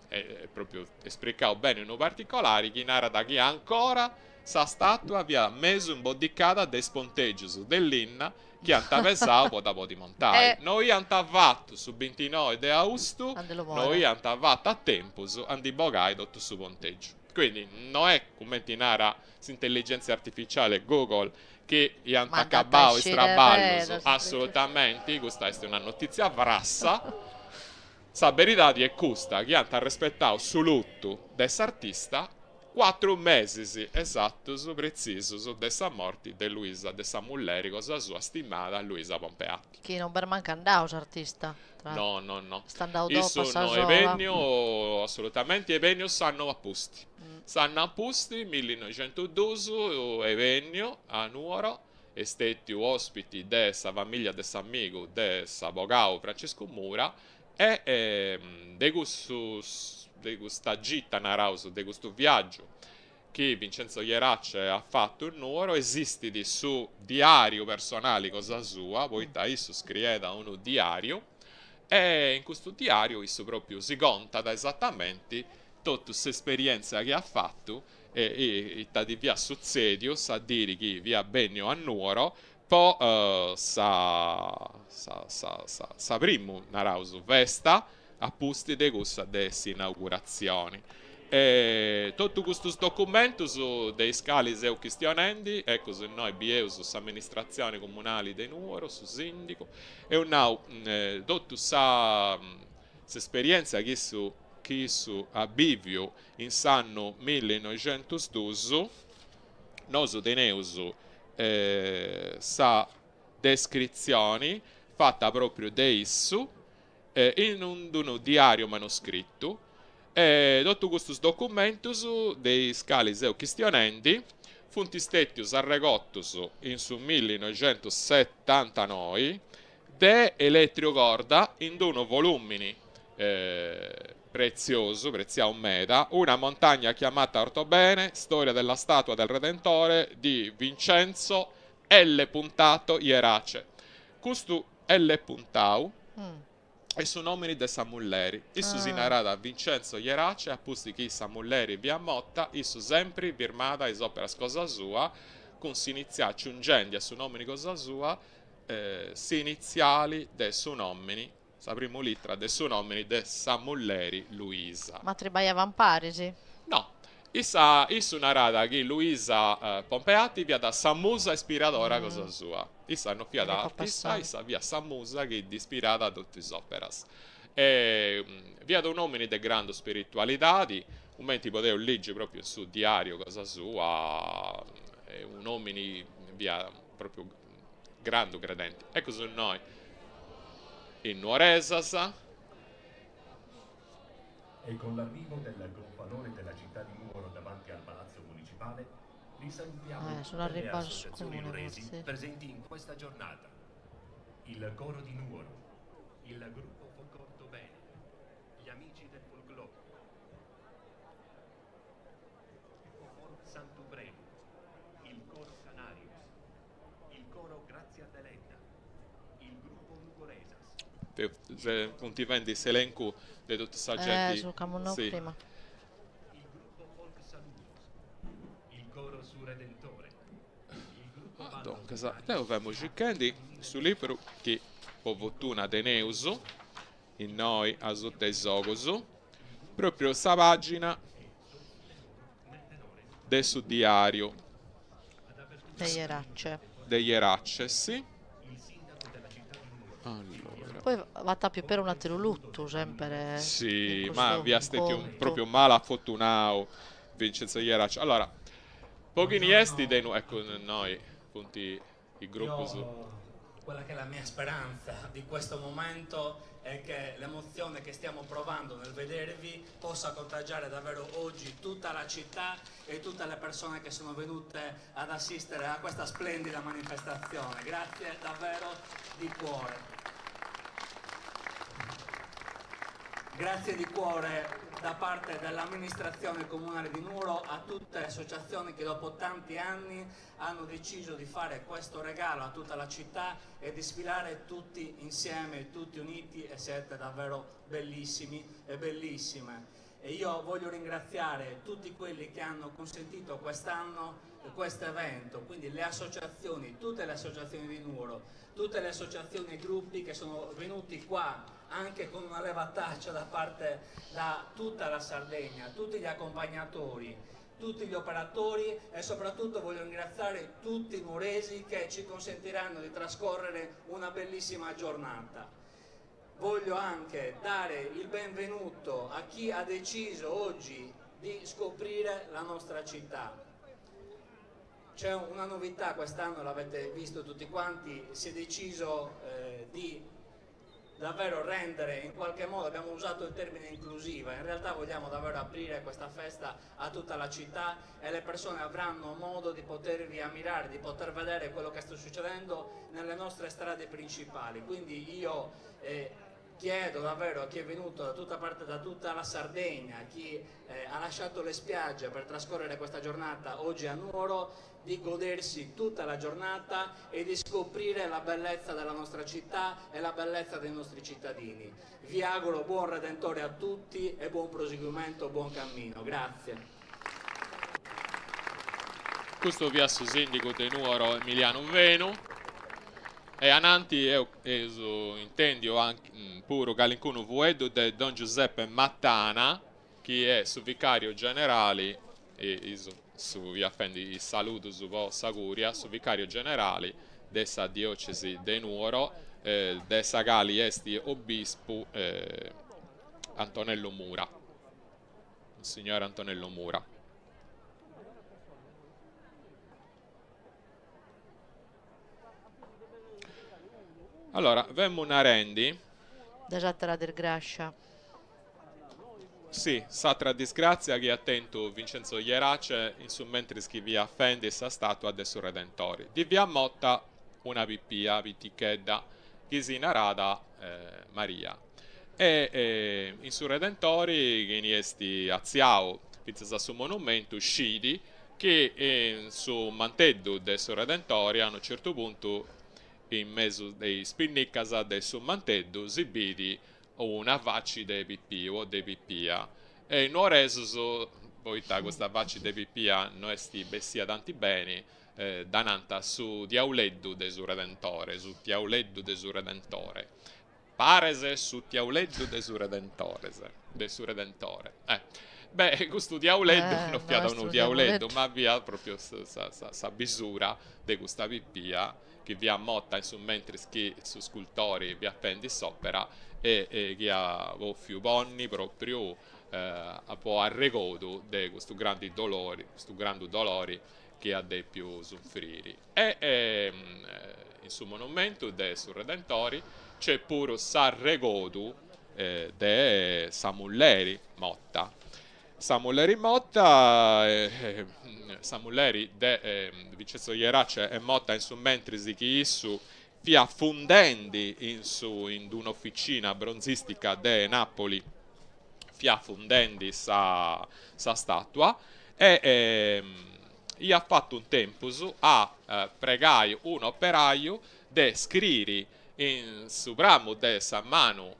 est propriu espricau beni unu particolari chi narat chi ancora sa statua fiat mesu imboddicada de is pontegius de linna chi ant pesau po dda podi montai. No iant fatu su bintinoi de austu, no iant fatu a tempus a ndi bogai totu su pontegiu. Quindi no est cumenti narat s'intelligentzia artificiale Google chi iant acabau is traballus, assolutamenti, custa est una notizia frassa. Sa beridadi est custa, chi ant arrespetau su lutu de s'artista cuatru mesis esatus pretzisus de sa morti de Luisa, de sa mulleri cosa sua stimada Luisa Pompeatti. Chi non b'est mancu andau s'artista, tra. No, no, no. Est andau dopo a Issu sa no est sola. benniu, assolutamenti, est benniu s'annu apusti. S'annu apusti, millinoixentudus, est benniu a Nuoro, est stetiu ospiti de sa familia de s'amigu de s'abogau Franciscu Mura e de cussu de custa gita naraus de custu viaggiu chi Vincenzo Ierace at fatu in Nuoro esistit su diariu personali cosa sua poita issu scriet unu diariu e in custu diariu issu propriu si contat esatamenti totu s'esperientzia chi at fatu e ita ddi fiat sutzediu sa diri chi fiat benniu a Nuoro po sa sa primu, naraus, festa a pustis de cussa de s'inauguratzioni. E totu custus documentus de is calis seu chistionendi, ecus innoi bieus s'amministratzioni comunali de Nuoro, su sindigu, eus nau totu sa s'esperientzia chi issu chi issu at biviu in s'annu millinoixentusdus, nosu teneus sa descritzioni fata pròpriu de issu in unu diàriu manuscritu e totu custus documentus de is calis seu chistionendi funt stètius arregotus in su millinoixentussetantanoi de Eletrio Corda in unu volùmini Pretziosu, pretziau meda, Una montagna chiamata Ortobene, storia della statua del Redentore di Vincenzo L. Puntato Ierace. Custu L. Puntau est su nomini de sa mulleri. Issu si narat Vincenzo Ierace, a pustis chi sa mulleri fiat morta, issu sempri firmat is operas cosa sua cun s'initziali, aciungendi a su nomini cosa sua s'initziali de su nomini. Sa primu litra de su nomini de sa mulleri Luisa. Ma tribagliaban paris? No. Issa, issu narat chi Luisa Pompeatti fiat sa musa ispiradora cosa sua. Issa no fiat artista, issa fiat sa musa chi dd'ispiràt totu is òperas. E fiat un'òmini de grandu spiritualidadi, cumenti podeus ligi pròpriu in su diàriu cosa sua, un'òmini fiat pròpriu grandu credenti. Ecus innoi is nuoresas. E con l'arrivo del gonfalone della città di Nuoro davanti al Palazzo Municipale, risalutiamo Eh, sono tutte le arribados su associazioni comune nuoresi fortzis. presenti in questa giornata. Il Coro di Nuoro, il Gruppo Folk Ortobene, gli Amici del Folklore, Folk Santu Prenu, il Coro Canarios, il Coro Grazia Deledda, il Gruppo Nugoresas. Funt fendi s'elencu de totu sa Eh, genti. su ch'amus nau Sì. prima. Il Gruppo Folk Saludos, il Coro Su Redentore, il Gruppo Ah, Ballo duncas, deu femu circhendi su libru chi po fortuna teneus innoi asuta 'e is ogus, propriu sa pagina de su diariu. De Jerace. De Jerace, si. Allora. Poi b'at apiu puru un'ateru lutu, sempre Si, in ma custu fiat stetiu contu. propriu malafortunau Vincenzo Jerace. Allora, po chini esti de nou, ecco, innoi funt is grupus. Io, quella che è la mia speranza di questo momento è che l'emozione che stiamo provando nel vedervi possa contagiare davvero oggi tutta la città e tutte le persone che sono venute ad assistere a questa splendida manifestazione. Grazie davvero di cuore. Grazie di cuore da parte dell'amministrazione comunale di Nuoro a tutte le associazioni che dopo tanti anni hanno deciso di fare questo regalo a tutta la città e di sfilare tutti insieme, tutti uniti e siete davvero bellissimi e bellissime. E io voglio ringraziare tutti quelli che hanno consentito quest'anno questo evento, quindi le associazioni, tutte le associazioni di Nuoro, tutte le associazioni e gruppi che sono venuti qua anche con una levataccia da parte da tutta la Sardegna, tutti gli accompagnatori, tutti gli operatori e soprattutto voglio ringraziare tutti i nuoresi che ci consentiranno di trascorrere una bellissima giornata. Voglio anche dare il benvenuto a chi ha deciso oggi di scoprire la nostra città. C'è una novità quest'anno, l'avete visto tutti quanti, si è deciso eh, di davvero rendere in qualche modo, abbiamo usato il termine inclusiva, in realtà vogliamo davvero aprire questa festa a tutta la città e le persone avranno modo di potervi ammirare, di poter vedere quello che sta succedendo nelle nostre strade principali. Quindi io eh, chiedo davvero a chi è venuto da tutta parte, da tutta la Sardegna, a chi eh, ha lasciato le spiagge per trascorrere questa giornata oggi a Nuoro, di godersi tutta la giornata e di scoprire la bellezza della nostra città e la bellezza dei nostri cittadini. Vi auguro buon Redentore a tutti e buon proseguimento, buon cammino. Grazie. Custu fiat su sindigu de Nuoro Emilianu Fenu e ananti eus intendiu puru calincunu fueddu de Don Giuseppe Mattana chi est su vicariu generali Issu fiat fendi is saludus po sa Curia, su vicariu generali de sa diocesi de Nuoro, de sa cali est obispu Antonello Mura, Monsignore Antonello Mura. Allora, femu narendi. De s'àtera disgràscia. Si, s'àtera disgràtzia chi at tentu Vincenzo Jerace in su mentris chi fiat fendi sa stàtua de su Redentori. Ddi fiat morta una pipia pitichedda chi si naràt Maria e in su Redentori chini est atziau fintzas a su monumentu scit chi in su manteddu de su Redentori a unu certu puntu in mesu de is pinnicas de su manteddu si bit una faci de pipiu o de pipia e is nuoresus, poita custa faci de pipia no est bessia tanti beni, dda nant su diauleddu de su Redentore, su diauleddu de su Redentore. Pares su tiauleddu de su Redentores, de su Redentore. Eh. Beh, custu tiauleddu no fiat unu tiauleddu, ma fiat propriu sa sa bisura de custa pipia chi fiat morta in su mentris chi su scultori fiat fendi s'opera e chi at bòfiu ponni propriu po arregodu de custu grandi dolori, custu grandu dolori chi at dèpiu sunfriri. E in su monumentu de su Redentori c'est puru s'arregodu de sa mulleri morta. Sa mulleri morta, sa mulleri de Vincenzo Ierace est morta in su mentris chi issu fiat fundendi in su in d'un'oficina bronzistica de Napoli, fiat fundendi sa sa statua e iat fatu in tempus a pregai un'operaju de scriri in su pramu de sa manu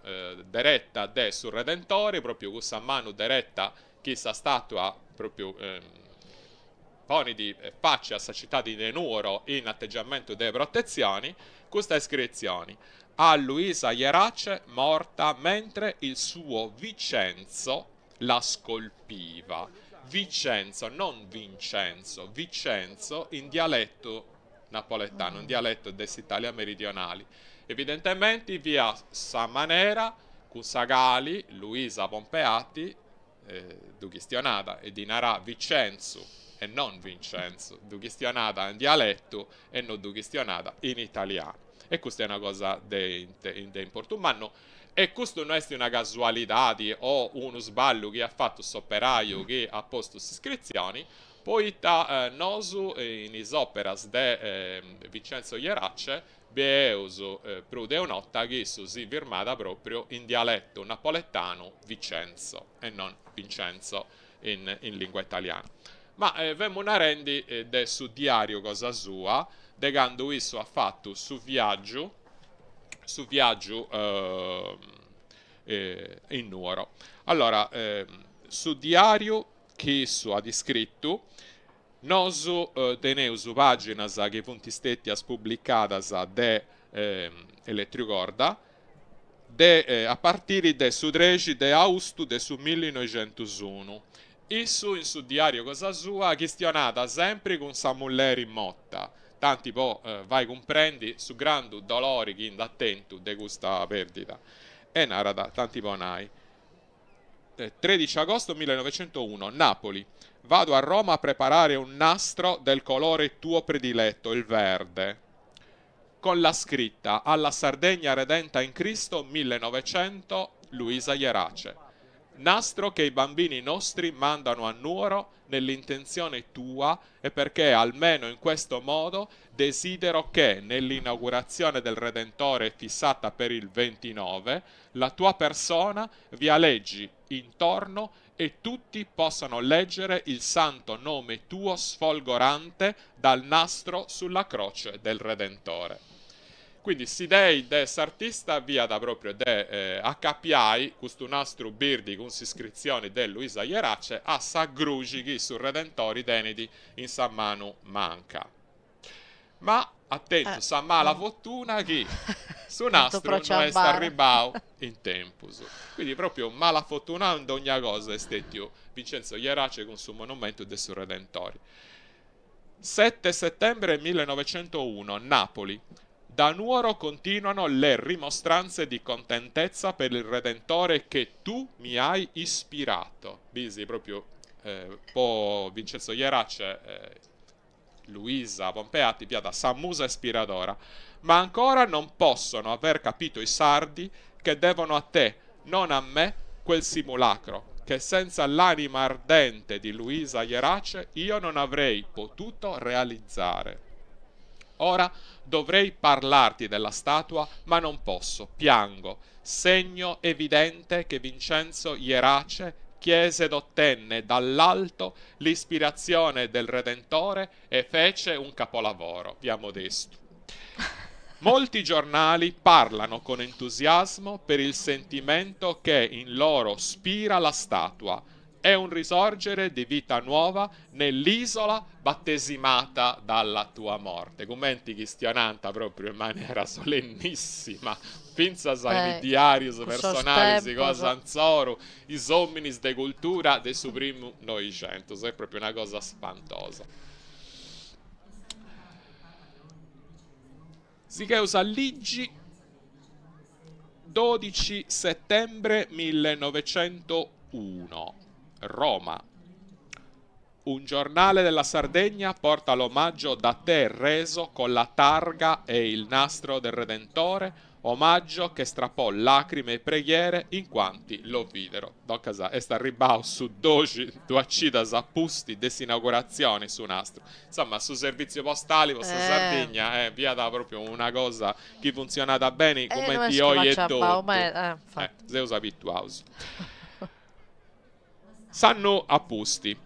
dereta de su Redentore, pròpiu cussa manu dereta chi sa stàtua pròpiu ponit faci a sa citadi de Nuoro in ategiamentu de protetzioni, custa iscritzioni, A Luisa Ierace morta mentre il suo Vicenzo la scolpiva. Vicenzo, non Vincenzo, Vicenzo in dialettu napoletanu, in dialettu de s'Italia meridionali. Evidentementi fiat sa manera cun sa cali Luisa Pompeati ddu chistionàt e ddi naràt Vicenzu e non Vincenzo, ddu chistionàt in dialettu e no ddu chistionàt in italianu. E custa est una cosa de de importu mannu E custu no est una casualidadi o unu sballu chi at fatu s'operaju chi at postu s'iscritzioni, poita nosu in is òperas de Vincenzo Ierace bieus prus de un'orta chi issu si firmat pròpriu in dialetu napoletanu Vicenzo e non Vincenzo in lìngua italiana. Ma femu narendi de su diàriu cosa sua, de candu issu at fatu su viàgiu su viàgiu in Nuoro. Allora, su diàriu chi issu at iscritu, nosu teneus pàginas chi funt stètias publicadas de Elettriu Corda de a partiri de su trexi de austu de su millinoixentusunu. Issu in su diàriu cosa sua chistionàt sempri cun sa mulleri morta, tanti po fai cumprendi su grandu dolori chi nd'at tentu de custa perdida, e narat, tanti po nai, 13 agosto 1901, Napoli, Vado a Roma a preparare un nastro del colore tuo prediletto, il verde, con la scritta Alla Sardegna redenta in Cristo 1900 Luisa Ierace. Nastro che i bambini nostri mandano a Nuoro nell'intenzione tua e perché almeno in questo modo desidero che nell'inaugurazione del Redentore fissata per il 29 la tua persona vi aleggi intorno e tutti possano leggere il santo nome tuo sfolgorante dal nastro sulla croce del Redentore. Quindi s'idei de s'artista fiat propriu de acapiai custu nastru birdi cun s'iscritzioni de Luisa Ierace a sa gruxi chi su Redentori tenit in sa manu manca. Ma at tentu sa mala fortuna chi su nastru no est arribbau in tempus. Quindi propriu malafortunau in dogna cosa est stetiu Vincenzo Ierace cun su monumentu de su Redentori. Sette settembre 1901, Napoli. Da Nuoro continuano le rimostranze di contentezza per il Redentore che tu mi hai ispirato. Bisi propriu po Vincenzo Ierace Luisa Pompeati fiat sa musa ispiradora, ma ancora non possono aver capito i sardi che devono a te, non a me, quel simulacro, che senza l'anima ardente di Luisa Ierace io non avrei potuto realizzare. Ora dovrei parlarti della statua, ma non posso, piango, segno evidente che Vincenzo Ierace chiese ed ottenne dall'alto l'ispirazione del Redentore e fece un capolavoro. Via modestu. Molti giornali parlano con entusiasmo per il sentimento che in loro spira la statua. È un risorgere di vita nuova nell'isola battesimata dalla tua morte. Cumenti chistionant propriu in manera solennissima. Fintzas in is diàrius personalis cosa insoru, is òminis de cultura de su primu Noixentus, est pròpriu una cosa spantosa. Sigheus a ligi, dodixi settembre millenovecentouno, Roma. Un giornale della Sardegna porta l'omaggio da te reso con la targa e il nastro del Redentore, omaggio che strappò lacrime e preghiere in quanti lo videro. Duncas est arribbau su doxi duas cidas a pustis de s'inauguratzioni su nastru. Insomma su servitziu postali po sa Sardigna fiat propriu una cosa chi funtzionat beni cumenti oi etotu. Seus abituaus. S'annu a pusti,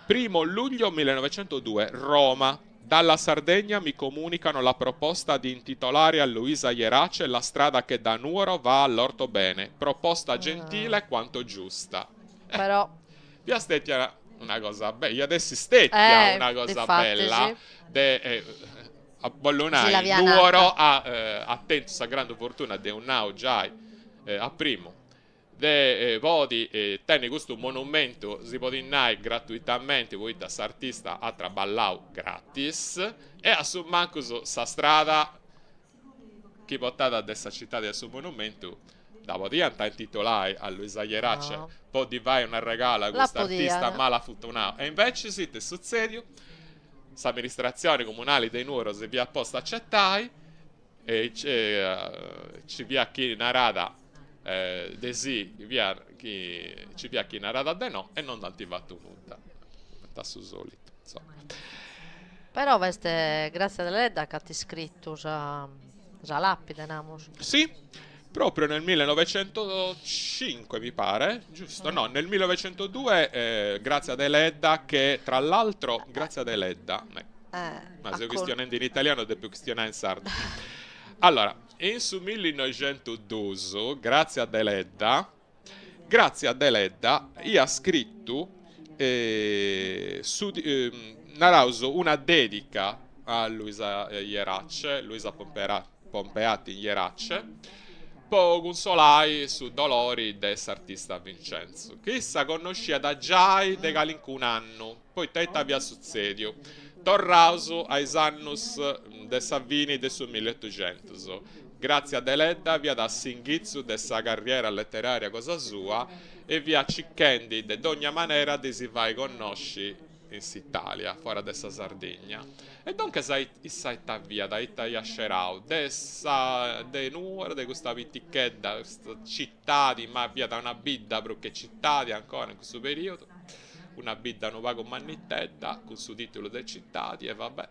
primo luglio millenovecentodue, Roma, Dalla Sardegna mi comunicano la proposta di intitolare a Luisa Jerace la strada che da Nuoro va all'Ortobene, proposta gentile quanto giusta. Però. Fiat stetia una cosa bella, iat essi stetia una cosa bella de a bollu nai, Nuoro at tentu sa grandu fortuna deu nau giai a primu De podi tenni custu monumentu, si podit nai gratuitamenti poita s'artista at traballau gratis e a su mancus sa strada chi portat de sa citadi a su monumentu dda podiant intitolai a Luisa Jerace po ddi fai un'arregalu a cust'artista malafortunau e invecis ita est sutzediu? S'amministratzioni comunali de Nuoro si fiat posta a certai e ci fiat chi narat de sì, ci fiat chi narat de no e non nd'ant fatu nudda, cumenti a su solitu, insoma. Però b'est Grazia Deledda ch'at iscritu sa sa lapide, namus. Sì, proprio nel millenovecentocinque mi pare, giusto? No, nel millenovecentodue Grazia Deledda che tra l'altro Grazia Deledda Ma seu chistionendi in italianu depu chistionai in sardu. Allora, in su millinoixentudus, Grazia Deledda, Grazia Deledda iat scritu su naraus una dedica a Luisa Jerace, Luisa Pompeatti Jerace, po cunsolai su dolori de s'artista Vincenzo, chi issa connosciat giai de calincun'annu, Poita ita fiat sutzèdiu? Torraus a is annus de sa fini de su milliotuxentus. Gràtzia Deledda fiat a s'inghitzu de sa carriera leterària cosa sua e fiat circhendi de dogna manera de si fai connosci in s'Itàlia, fora de sa Sardigna. E duncas issa ita fiat, ita iat scerau? De sa de Nuoro, de custa pitichedda, custa citadi, ma fiat una bidda prus che citadi ancora in cussu periodu, una bidda unu pagu mannitedda cun su titulu de citadi e va bè.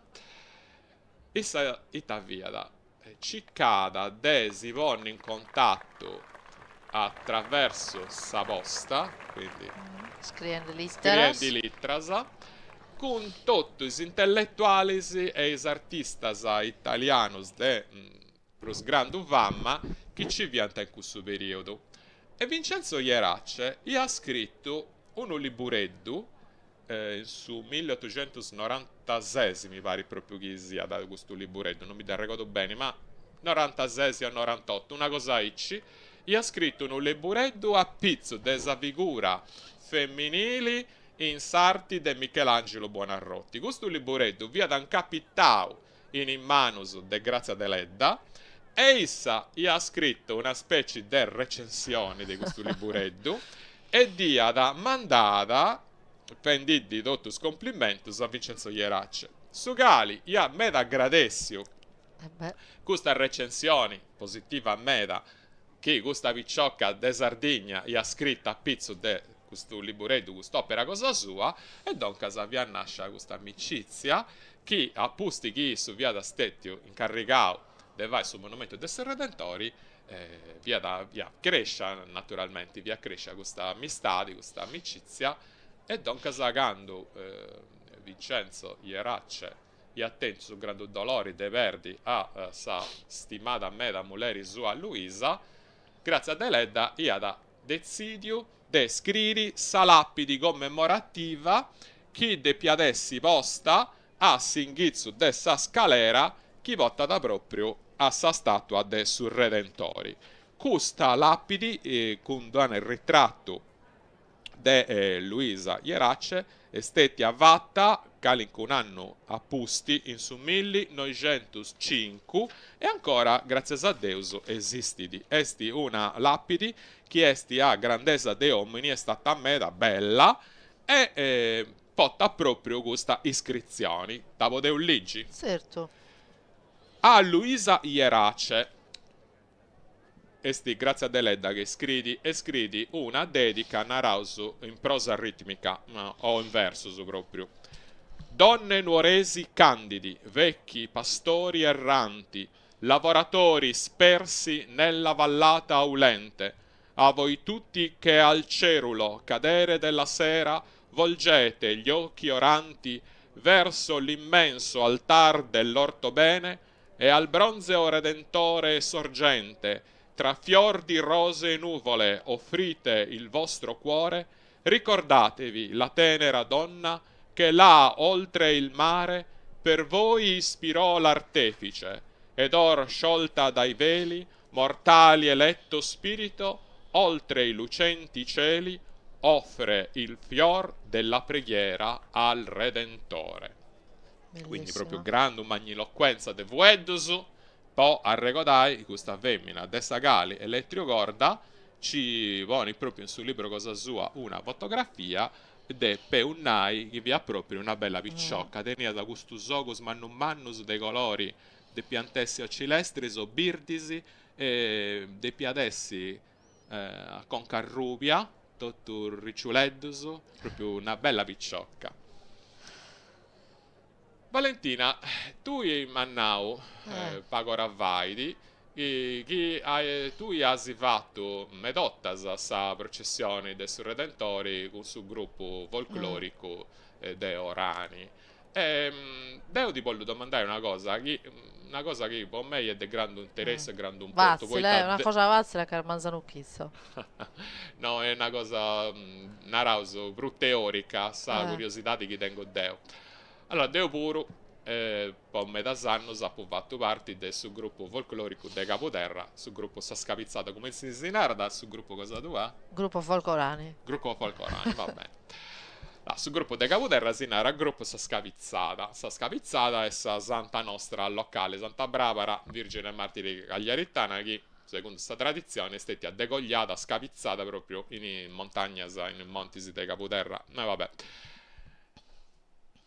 Issa ita fiat? Circàt de si ponni in contatu atraversu sa posta, quindi scriendi literas, scriendi literas, cun totu is intelletualis e is artistas italianus de prus grandu fama chi nci fiant in cussu periodu. E Vincenzo Jerace iat scritu unu libureddu in su milliotuxentusnorantases mi parit propriu chi siat custu libureddu, non mi dd'arregodu beni, ma norantases o norantotu, una cosa aici, iat scritu unu libureddu a pitzu de sa figura femminili in s'arti de Michelangelo Buonarroti. Custu libureddu fiat incapitau in is manus de Grazia Deledda e issa iat scritu una specie de recensioni de custu libureddu e dd'iat mandada fendiddi totu is complimentus a Vincenzo Jerace, su cali iat meda agradèssiu custa recensioni positiva meda chi custa picioca de Sardigna iat scritu a pitzus de custu libureddu, cust'opera cosa sua, e duncas fiat nàscia custa amicìtzia chi a pustis chi issu fiat stètiu incarrigau de fai su monumentu de su Redentori fiat fiat crèscia naturalmenti, fiat crèscia custa amistadi, custa amicìtzia e duncas candu Vincenzo Jerace iat tentu su grandu dolori de perdi a sa stimada meda mulleri sua Luisa, Grazia Deledda iat detzìdiu de scriri sa làpidi commemorativa chi depiat essi posta a s'inghitzu de sa scalera chi portat pròpriu. a sa statua de su Redentori. Custa làpidi cun d'unu ritratu de Luisa Jerace est stètia fata calincun'annu a pusti in su millinoixentuscincu e ancora gràtzias a Deus esistit. Est una làpidi chi est a grandesa de òmini, est arta meda, bella e portat pròpriu custa iscritzioni. Dda podeus ligi? Tzertu. A Luisa Jerace. Est Grazia Deledda chi scriit e scriit una dedica, naraus, in prosa ritmica o in versus propriu. Donne nuoresi candidi, vecchi pastori erranti, lavoratori spersi nella vallata aulente, a voi tutti che al cerulo cadere della sera volgete gli occhi oranti verso l'immenso altar dell'Ortobene E al bronzeo Redentore sorgente, tra fior di rose e nuvole offrite il vostro cuore, ricordatevi la tenera donna che là oltre il mare per voi ispirò l'artefice, ed or sciolta dai veli mortali eletto spirito oltre i lucenti cieli offre il fior della preghiera al Redentore. Quindi propriu grandu magniloquenza de fueddus po arregodai custa femina de sa cali Elettriu Corda ci ponit propriu in su libru cosa sua una fotografia depeus nai chi fiat propriu una bella picioca, teniat custus ogus mannus mannus de colori depiant essi o cilestris o birdis e depiat essi a conca arrubia, totu riciuleddus, propriu una bella picioca. Valentina, tui m'as nau pagu ora fait chi tui as fatu meda 'ortas sa processioni de su Redentori cun su gruppu folcloricu de Orani E deu ti bollu domandai una cosa chi una cosa chi po mei est de grandu interessu e grandu importu, Fatzile, poita una cosa fatzile ca est manzanu chitzo. No, est una cosa, naraus, prus teorica, sa curiosidadi chi tengu deu. Allora, deu puru po medas annus apu fatu parti de su gruppu folcloricu de Cabuderra, su gruppu Sa Scapitzada, cumenti si narat su gruppu cosa tua? Gruppo Folk Orani. Gruppo Folk Orani, va bene. Su gruppu de Cabuderra si narat Gruppu Sa Scapitzada. Sa Scapitzada est sa santa nostra locale, Santa Brabara, Virgine e Martiri Cagliaritana chi, segundu sa traditzione, est stetia degogliada, scapitzada propriu in is montagnas, in is montis de Cabuderra. Ma va bè.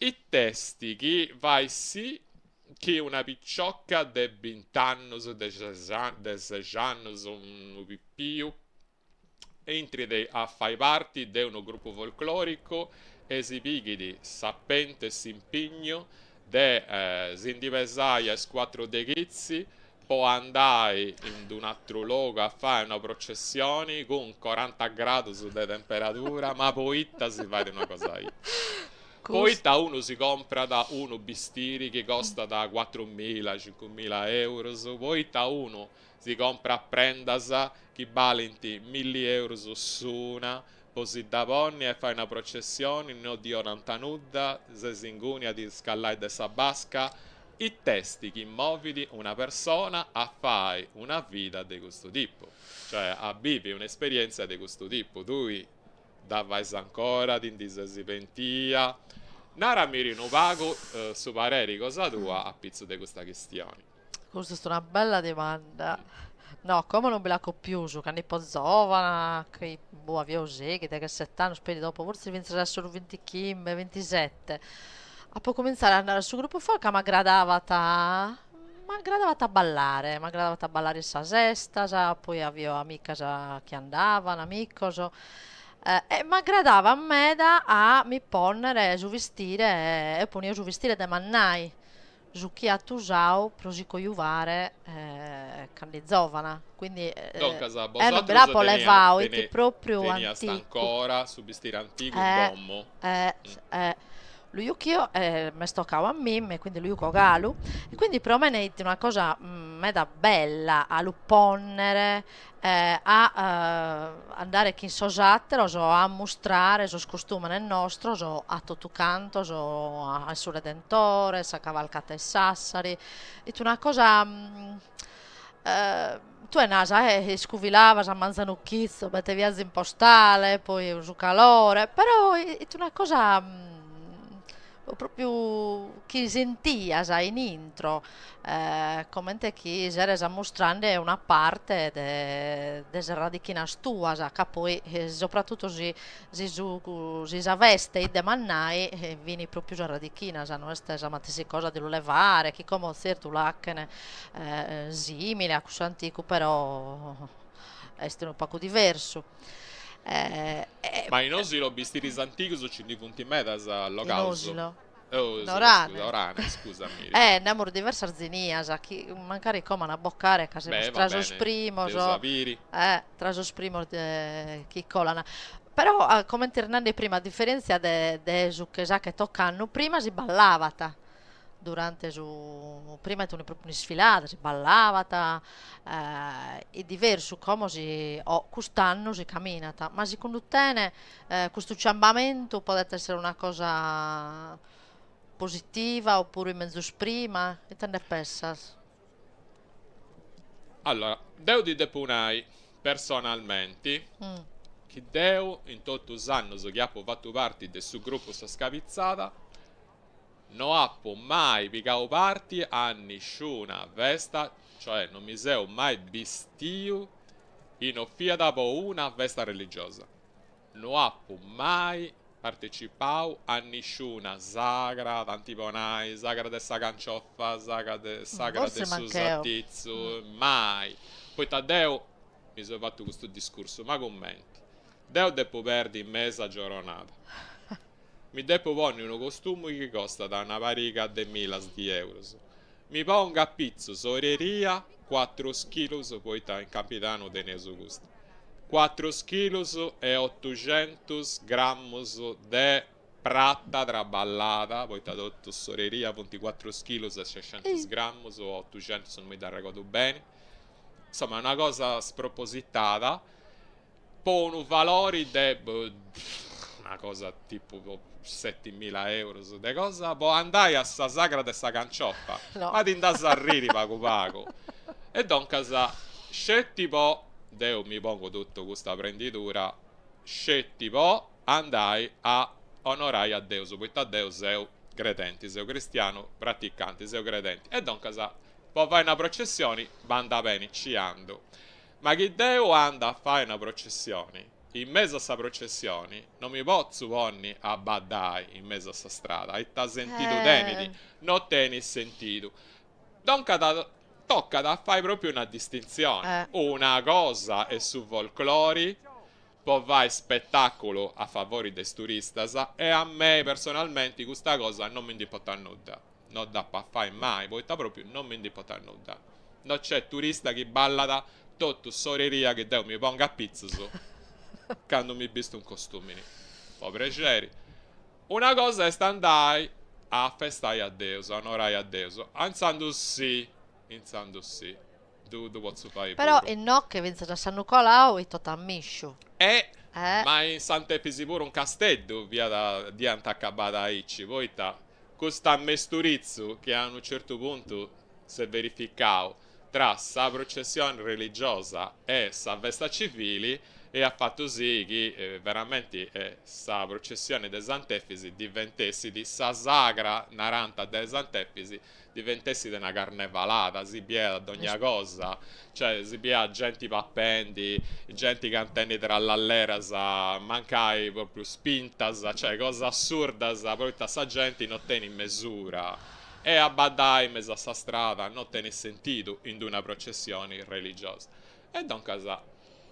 It'est chi fait sì chi una picioca de bint'annus, de sex'annus, unu pipiu, Intrit a fai parti de unu grupu folclòricu e si pighit s'apentu e s'impignu de si ndi pesai a is cuatru de chitzi po andai in d-un'atru logu a fai una processioni cun coranta gradus de temperadura, ma poita si fait una cosa aici? Poita unu si comprat unu bistiri chi costat cuatrumila, cincumila eurus? Poita unu Si comprat prendas chi balint milli eurus s'una po si dda ponni e fai una processioni, no ddi 'onant nudda, ses inguni a ti scallai de sa basca, it'est chi movit una persona a fai una vida de custu tipu, cioè a bivi un'esperientzia de custu tipu, tui dda fais ancora, ti ndi ses pentia, naramiri unu pagu su pareri cosa tua a pitzu de custa chistioni. Custa est una bella dimanda. No, como non bi l'aco pius, cando ipo zovana, chi boh avio seighi, degheset'annos, peri dopo, fortzis fintzas a sos vintichimbe, vintisette, apo comintzadu a andare a su gruppu folk ca m'aggradavat, m'aggradavat a ballare, m'aggradavat a ballare in sas 'estas, poi avio amicas chi andavan, amicos, e m'aggradavat meda a mi ponnere su vistire, eo ponio su vistire de mannai su chi at usau pro si cojuvare cando fit zovana, quindi Duncas, eo non bi l'apo levau, it propriu teniast anticu. ancora su bistire antigu in domo. Eh, eh, lu juchio e m'est tocau a mimma e quindi lu juco galu e quindi pro mene it una cosa. meda bella a lu pònnere a andare chin sos àteros a ammustrare sos costùmenes nostros a totu cantos, a su Redentore, sa cavalcata 'e Sassari, 'it una cosa tue nas, eh iscuvilabas a manzanu chitzo, bete viazu in postale, poi su calore, però 'it una cosa propriu chi sentias in intro comente chi seres ammustrende una parte de de sas radichinas tuas, ca poi soprattutto si si su si sa festa 'it de mannai fin propriu sas radichinas, no est sa matessi cosa de lu levare, chi como tzertu l'achen simile a cussu anticu però est unu pagu diversu Ma in Osilo bistiris antigus ci ndi funt medas allogaus. In Osilo? Oh, In Orane. scusa, Orane, scusami. Eh, nd'amus diversas zenias chi mancari como an a bocare ca semus Beh, va tra sos bene, primos, dd'eus a biri. eh, tra sos primos de chi colan. Però, comente nande prima, a diferentzia de de su chi s'achet ocannu, prima si ballabat durante su prima 'it propriu un'isfilada, si ballabat, 'it diversu, como si o cust'annu si caminat, ma segundu tene custu ciambamentu podet essere una cosa positiva oppuru 'it menzus prima, ite nde pessas? Allora, deu ti depu nai personalmenti chi deu in totu is annus chi apu fatu parti de su gruppu Sa Scapitzada No apu mai pigau parti a nisciuna festa, cioè no mi seu mai bistiu chi no fiat po una festa religiosa. No apu mai partecipau a nisciuna sagra, tanti po nai, sagra de sa canciofa, sagra de sagra de Forsis su manch'eo. sartitzu, mai. Poita deu mi seu fatu custu discursu, ma cumenti? Deu depu perdi mesa giorronada. Mi depu ponni unu costumu chi costat una pariga de millas di eurus. Mi pongu a pitzus oreria cuatrus chilus, poita in Campidanu teneus custu, cuatrus chilus e otuxentus gramus de prata traballada, poita totu s'oreria funt cuatrus chilus e sescentus gramus o otuxentus, non mi dd'arregodu beni, insoma una cosa spropositada Po unu valori de una cosa tipu setimila eurus de cosa po andai a sa sagra de sa canciofa, ma ti nd'as arriri pagu pagu. E duncas sceti po, deu mi pongu totu custa prendidura, sceti po andai a onorai a Deus, poita deu seu credenti, seu cristianu praticanti, seu credenti e duncas po fai una processioni bandat beni, ci andu. Ma chi deu andu a fai una processioni, in mesu a sa processioni no mi potzu ponni a baddai in mesu a sa strada, ita sentidu tenit? No tenit sentidu. Duncas tocat a fai propriu una distintzioni, una cosa est su folclori po fai spetaculu a favori de is turistas e a mei personalmenti custa cosa no mi ndi importat nudda. No dd'apu a fai mai, poita propriu no mi ndi importat nudda. No c'est turista chi ballat totu s'oreria chi deu mi pongu a pitzus candu mi bistu in costumini. Po prexeri. Una cosa est andai a afestai a Deus, a onorai a Deus, intzandus si, intzandus si, ddu ddu potzu fai Però puru. innoche fintzas a s'annu colau 'it totu ammisciu. E Eh. ma in Sant'Efisi puru in Casteddu fiat dd'iant acabada aici, poita Cust'ammesturitzu chi a unu certu puntu s'est verificau tra sa processioni religiosa e sa festa civili e at fatu sì chi veramenti sa processioni de Sant'Efisi diventessit sa sagra, narant, de Sant'Efisi diventessit una carnevalada, si biiat dogna cosa, cioè si biiat genti papendi, genti cantendi trallalleras mancai propriu spintas, cioè cosas assurdas poita sa genti no tenit mesura e a baddai in mesu a sa strada no tenit sentidu in d'una processioni religiosa. E duncas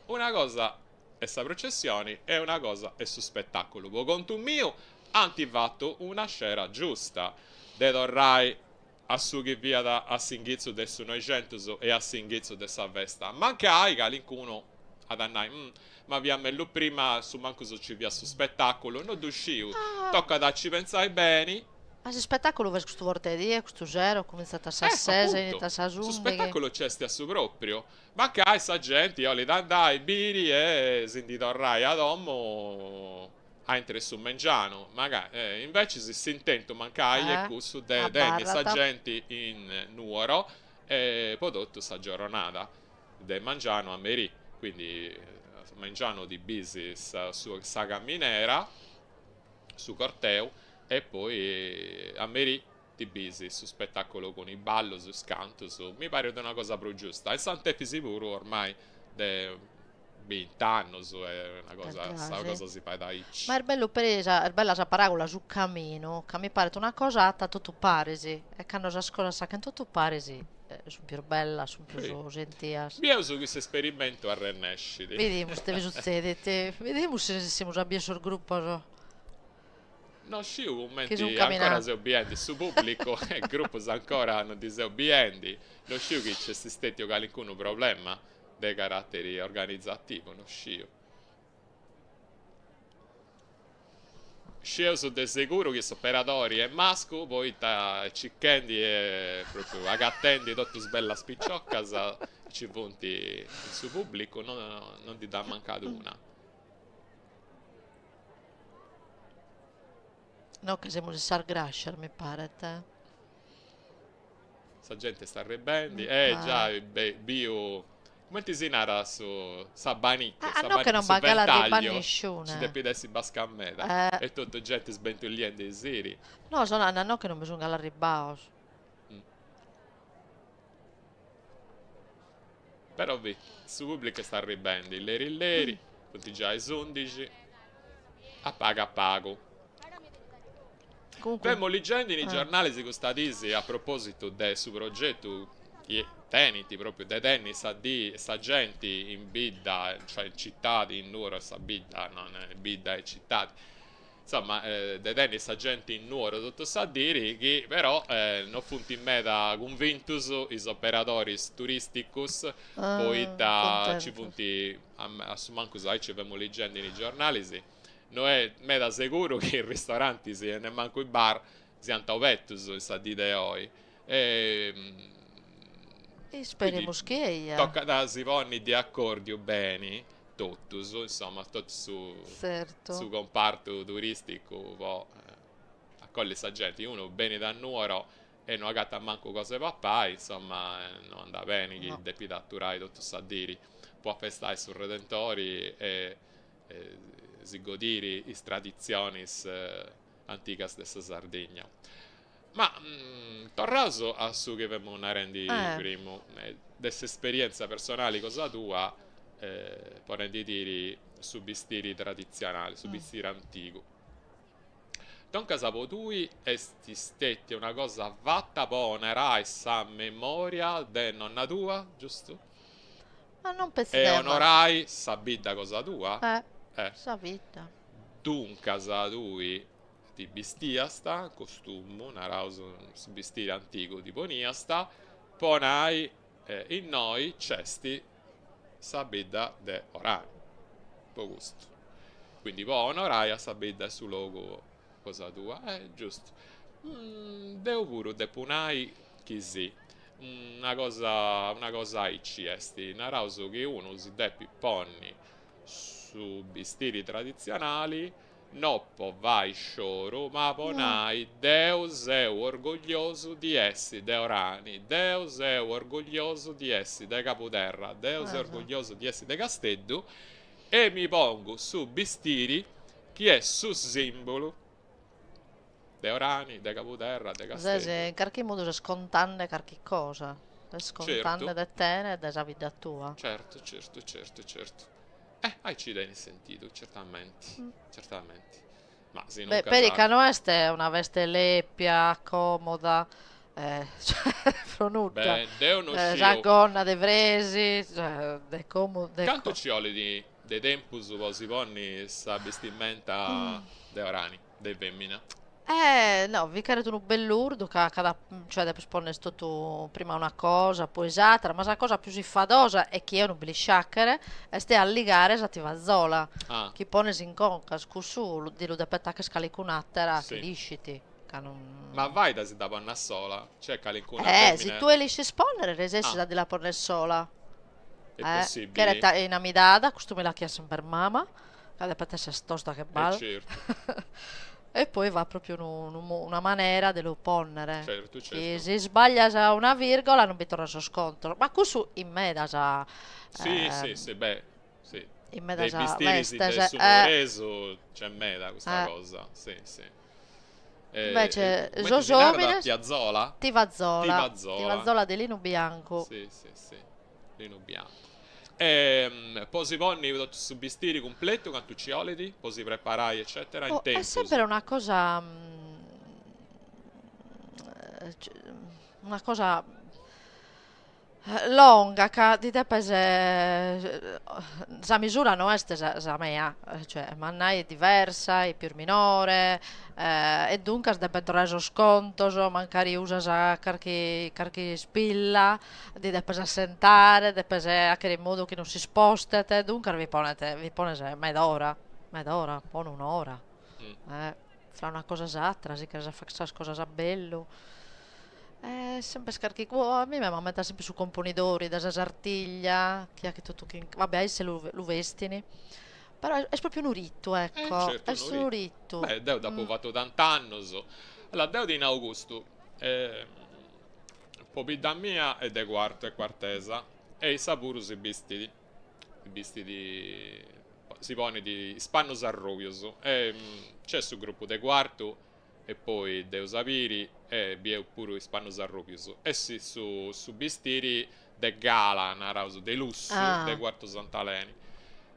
una cosa est sa processioni e una cosa est su spetaculu. Po contu miu ant fatu una scera giusta de torrai a su chi fiat a s'inghitzu de su Noixentus e a s'inghitzu de sa festa, mancai calincunu at a nai, ma fiat mellus prima, a su mancus ci fiat su spetaculu, no ddu sciu, tocat a ci pentzai beni. Ma s'ispetàculu est custu bortedie, custu sero, cumintzat a sas Eh, ses e init apuntu, a sas su ùndighi. spetàculu nc'est a su pròpriu. Mancai sa genti 'olit andai, biri e si ndi torrai a domu aintru 'e su mengianu, mancai, invecis s'intentu mancai est Eh, cussu de tenni sa abarrat. genti in Nuoro po totu sa giorronada, de mangianu a merì, quindi mengianu ti bisi sa sa caminera, su corteu e poi a merì ti bisi su spettaculu cun is ballus, is cantus, mi parit una cosa prus giusta. In Sant'Efisi puru ormai de bint'annus est una cosa, sa cosa si fait aici. Ma est bellu peri sa, est bella sa paràgula su caminu, ca mi paret una cosa 'atta totu paris, e cando sas cosas s'achent totu paris sunt pius bellas, sunt pius sentias. Bieus chi s'esperimentu arrennescit. Bidimus ite bi sutzedit, bidimus si resissimus a bier sos grupos. No sciu Chi cumenti sunt ancora caminande. seu biendi su pubblicu e grupus ancora no ndi seu biendi, no sciu chi nc'est stetiu calincunu problema de caratteri organizativu, no sciu. Scieus de seguru chi s'operadori est mascu poita est circhendi e propriu agatendi totu is bellas piciocas chi ci funt in su pubblicu, no no ndi dd'amancat una. No che semus in sas grascias mi paret. Sa genti est arribendi e giai biu, cumenti si narat su s'abanicu, Ah no che s'abanicu, non su b'at galu arribadu ventaglio, nisciune. ci depit essi basca meda e totu genti sbentulliendi-siri. No, so nande no che non bi sun galu arribados. Però bi, su pubblicu est arribendi leri leri, funt giai is undixi, a pagu a pagu. Comunque Femu ligendi in is giornalis custa dis a propositu de su progetu chi tenint propriu de tenni sa dì sa genti in bidda, cioè in citadi, in Nuoro est sa bidda, no bidda e citadi, Insoma, de tenni sa genti in Nuoro totu sa diri, chi però no funt meda cunvintus is operadoris turisticus, poita ci funt, a su mancus aici femu ligendi in is giornalis, no est meda seguru chi is ristorantis e nemmancu is bar siant obertus in sa dì de oi. E Isperemus chi eia. Tocat a si ponni de acordiu beni totus, insoma, totu su Tzertu. su compartu turisticu po acolli sa genti, unu benit a Nuoro e no agatat mancu cosa 'e papai, insoma, no andat beni chi No. depit aturai totu sa diri po afestai su Redentori e si godiri is traditzionis antigas de sa Sardigna. Ma torraus a su chi femus narendi primu, de s'esperienza personali cosa tua ponenditiri su bistiri traditzionali, su bistiri antigu. Duncas po tui est stetia una cosa fata po onorai sa memoria de nonna tua, giustu? Ma non petzi E de onorai sa bidda cosa tua? Eh, sa bidda. Duncas tui ti bistiast, costumu, naraus, su bistiri antigu ti poniast, po nai innoi nc'est sa bidda de Orani, po custu. Quindi po onorai a sa bidda e su logu cosa tua, est giustu. Deu puru depu nai chi si, una cosa una cosa aici est, naraus chi unu si depit ponni su bistiri traditzionali No po fai scioru, ma po nai, deu seu orgogliosu di essi de Orani, deu seu orgogliosu di essi de Cabuderra, deu seu orgogliosu di essi de Casteddu e mi pongu su bistiri chi est su simbulu de Orani, de Cabuderra, de Ses Casteddu. in carchi modu ses contande carchi cosa, ses contande de tene e de sa bidda tua. Certu, certu, certu, certu. Eh, aici tenit sentidu, certamenti, certamenti. Ma Beh, sinuncas. peri ca no est una veste lèpia, còmoda, cioè, pro nudda. Beh, deu no Sa sciu. gonna de fresi, cioè, de comu, de Cantu ci 'olit de tempus po si ponni sa bistimenta de Orani, de femina? Eh, no, bi cheret unu bell'urdu ca cada, cioè depes ponner totu prima una cosa, poi s'atera, ma sa cosa pius ifadosa e chi eo non bi l'isciachere est de alligare sa tivazola Ah. chi pones in concas, cussu lu ti lu depet 'acher calicun'atera chi Sì. l'iscit. Ca non. Ma fait a si dda ponni a sola? Nc'est calincuna Eh, si femina? tue l'iscis ponnere resessis Ah. a ti la ponner sola. Est Eh, possibili? cheret inamidada, custu mi l'achiat semper mama, ca depet esser tosta che E balla. certu. E poi b'at propriu unu unu una manera de lu ponnere. Certu, Chi certu. si isbaglias una virgola non bi torran sos contos. Ma cussu in medas Si, si, si, beh, si. In De medas is bistiris de vestes, su eh. nuoresu nc'est meda custa Eh. cosa, si, si. E Invece cumenti sos si narat? omines Tiazola? Tivazola, Tivazola. tivazola de linu biancu. Si, si, si, linu biancu. E po si ponni totu su bistiri cumpletu cantu ci 'olit po si preparai eccetera in Oh, est tempus? sempre una cosa una cosa Longa ca ti depes sa misura no est sa sa mea, cioè mannai est diversa, est pius minore e duncas depent torrare sos contos, mancari usas carchi carchi ispilla, ti depes assentare, depes achere in modu chi non s'ispostet, duncas bi ponet bi pones meda ora, meda ora, pone un'ora fra una cosa e s'atera, si cheres a fagher sas cosas a bellu. E sempre carchi cosa, a mimmi m'ammentat sempre su componidori de sa Sartiglia, chi achet totu chin, va bè a isse lu lu vestini, però est propriu unu ritu, Eh ecco, certu, est unu unu ritu. ritu. Beh, deu dd'apu fatu tant'annus. Allora, deu ti nau custu, pobidda mia est de Cuartu, est cuartesa, e issa puru si bistit, si bistit, si ponit is pannus arrubius e nc'est su gruppu de Cuartu E poi dd'eus a biri e bieus puru is pannus arrubius. Est su su bistiri de gala, naraus, de lussu de Cuartu Sant'Aleni,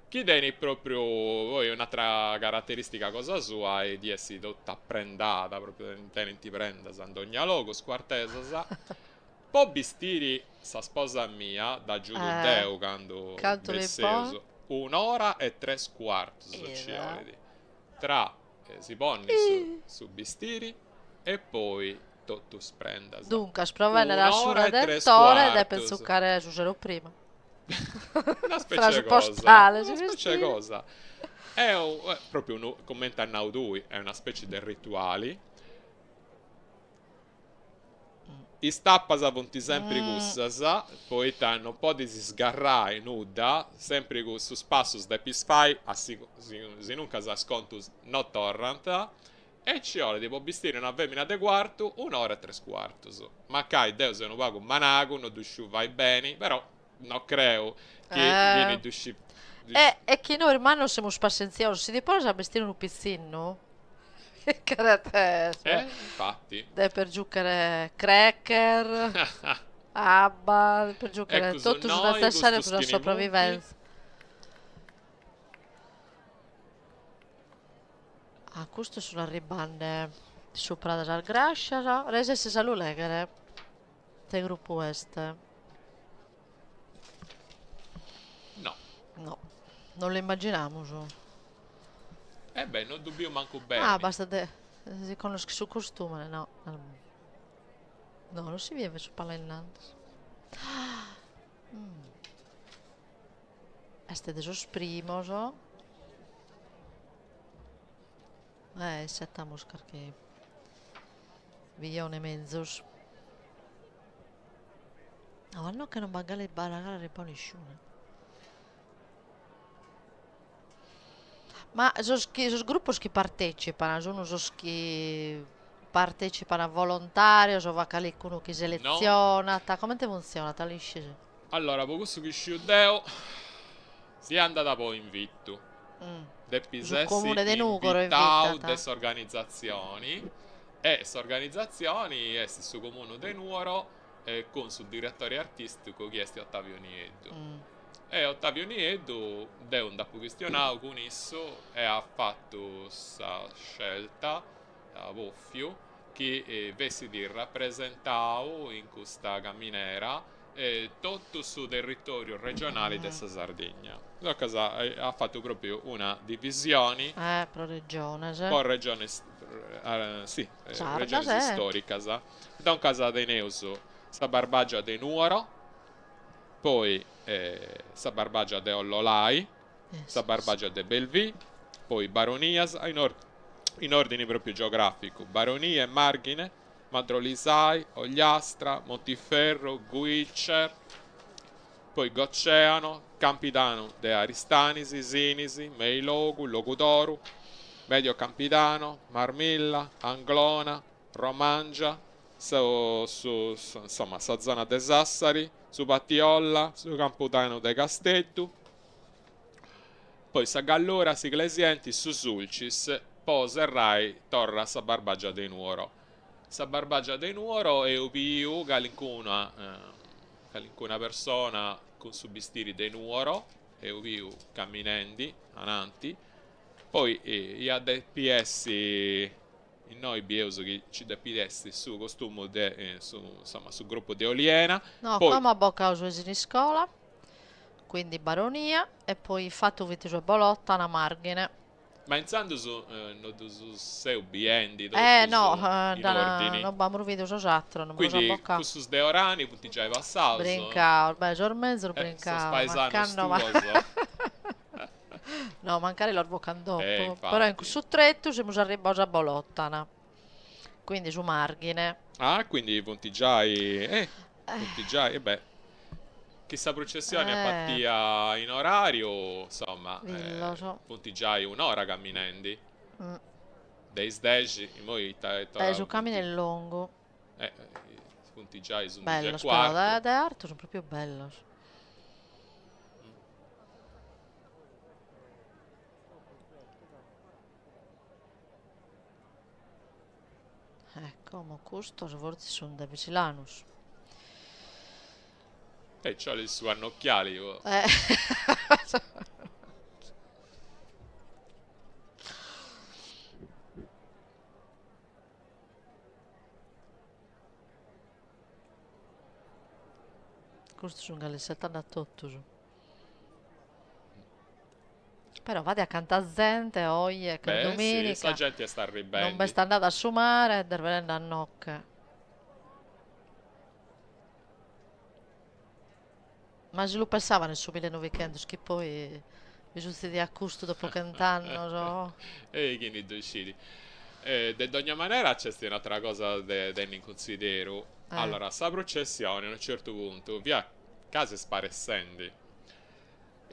chi tenit propriu poi un'atra carateristica cosa sua est di essi totu aprendada, propriu tenint prendas in dogna logu is cuartesas. Po bistiri sa sposa mia dd'agiudu deu candu Cantu bi besseus, ponet? un'ora e tres cuartus ci 'olit tra si ponni su su bistiri e poi totu is prendas. Duncas, pro bennere a su Un'ora e tres Redentore depet cuartus. tzucare su sero prima. Una Fra specie su 'e cosa, postale, una si specie 'e bistiri. cosa. Est propriu unu, cumenti as nau tui, est una specie de rituali. Is tapas funt sempri cussas, poita non podis sgarrai nudda, sempri cussus passus depis fai, a sinuncas is contus no torrant, e ci 'olit po bistiri una femina de Cuartu un'ora e tres cuartus. Mancai deu seu unu pagu managu, no ddu sciu fai beni, però no creu chi chini ddu scit E chi nois mannos semus passentziosos, si ti pones a bestire unu pitzinnu Cheret Eh, infatti. Depes giùchere cracker, abba, depes giùchere Ecus totu su innoi netzessàriu custus pro sa chini funt. sopravivèntzia. Ah, custos sun arribbande supra de sas grascias. Resessis a lu lèghere? Ite grupu est? No. No, non l'immaginamus. E beh, no ddu biu mancu Ah, beni. bastat de si connoschet su costùmene, no. No, non si biet su pala innantis. Est de sos primos. Eh, isetamus carchi bijone menzus. No, a no che non b'at galu arribbau nisciunu. Ma sos chi sos grupos chi partecipan sun sos chi partecipan volontarios o b'at calicunu chi No. seletzionat? Comente funtzionat, l'ischis? Allora, po cussu chi sciu deu, si andat po invitu. Depis Su essi Comune de Nùgoro invitau invitat. de s'organizatzioni e s'organizatzioni est su Comunu de Nuoro cun su diretori artisticu chi est Ottavio Nieddu. E Ottavio Nieddu, deu nd'apu chistionau cun issu e at fatu sa scelta, at bòfiu, chi fessit rapresentau in custa caminera totu su territòriu regionali de sa Sardigna. Duncas at fatu pròpriu una divisioni. Pro regiones. Po regiones, si, Sardas, regiones istòricas. Duncas teneus sa Barbàgia de Nùoro, poi sa Barbàgia de Ollolai, sa Barbàgia de Belvì, poi Baronias, In ordini propriu geograficu, Baronia e Marghine, Mandrolisai, Ogliastra, Montiferru, Guilcer, poi Goceano, Campidanu de Aristanis, Sinis, Meilogu, Logudoru, Medio Campidano, Marmilla, Anglona, Romangia, su su insomma sa zona de Sassari, su Patiolla, su Campudanu de Casteddu, poi sa Gallura, s'Iglesienti, su Sulcis, po serrai torra sa Barbagia de Nuoro. Sa Barbagia de Nuoro eus biu calincuna calincuna persona cun su bistiri de Nuoro, eus biu camminendi ananti, poi iat depi essi Innoi bieus chi ci depit essi su costumu de su, insoma, su gruppu de Oliena. No, Poi. como at bocau su 'e Siniscola, quindi Baronia, e poi fatu fit su 'e Bolotana, Marghine. Ma intzandus no ddus seu biendi Eh totus no, in ordini. no b'amus bidu sos ateros, no bos at Quindi bocau. cussus de Orani funt giai passaus. Brincaus, beh, sos menzus Eh, sos brincaus, ma paesanos cando tuos. No, mancari los bocan Eh, dopo, però in infatti. cussu tretu semus arribbados a Bolotana, quindi su Marghine. Ah, quindi funt giai, eh, funt giai, e beh, chi sa prucessioni est Eh. partia in orariu, insomma, Villos. funt giai un'ora camminendi. Mm. De is dexi, immoi ita ita Eh, su funt caminu est longu. Eh, funt giai is undixi e Bellos però, cuartu. de artu sunt propriu bellos. Eh, como custos fortzis sunt de Silanus. E ci 'olit su cannocchiali po. Eh. Custos sunt galu isetende a totus. Però fadi a canta zente oje ch'est Beh, si, sa dominica, genti est non arribendi. b'est andada a su mare e est benende a inoghe. Ma si lu pensaban in su millenovichentos chi poi bi sutzediat custu dopo chent'annos? E chini ddu scit. De dogna manera nc'est un'atra cosa de tenni in cunsideru. Allora, sa prucessioni a unu certu puntu fiat casi sparessendi.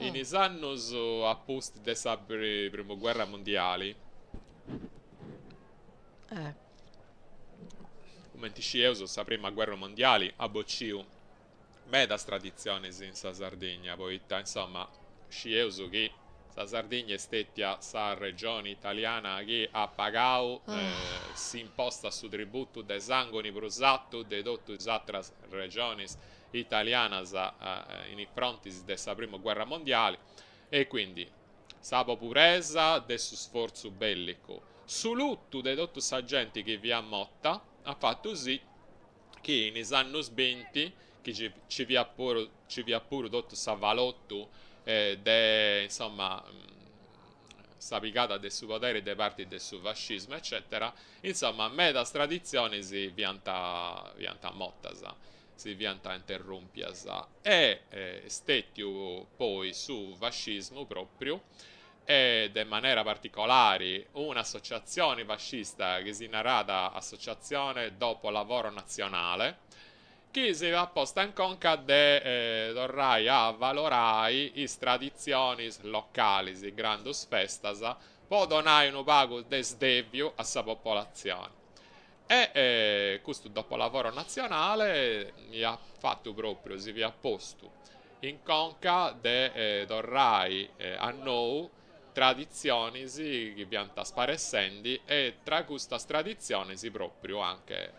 In is annus a pustis de sa primu guerra mundiali, cumenti scieus, sa prima guerra mundiali at bociu medas traditzionis in sa Sardigna, poita, insoma, scieus chi sa Sardigna est stetia sa regioni italiana chi at pagau s'imposta, su tributu de sanguni prus artu de totu is atras regionis italianas in is frontis de sa primu guerra mondiali e quindi sa poburesa de su sfortzu bellicu, su lutu de totu sa genti chi fiat morta at fatu sì chi in is annus binti chi ci fiat puru ci fiat puru totu s'avalotu de insoma sa pigada de su poderi de parti de su fascismu eccetera insoma medas traditzionis fiant fiant mortas si fiant interrumpias e est stetiu poi su fascismu propriu e de manera particolari un'associatzioni fascista chi si narat Associazione Dopolavoro Nazionale chi si fiat posta in conca de torrai a avalorai is traditzionis localis, is grandus festas, po donai unu pagu de sdèviu a sa popolatzioni. E custu Dopolavoro Nazionale iat fatu pròpriu, si fiat postu in conca de torrai a nou traditzionis chi fiant sparessendi e tra custas traditzionis pròpriu anche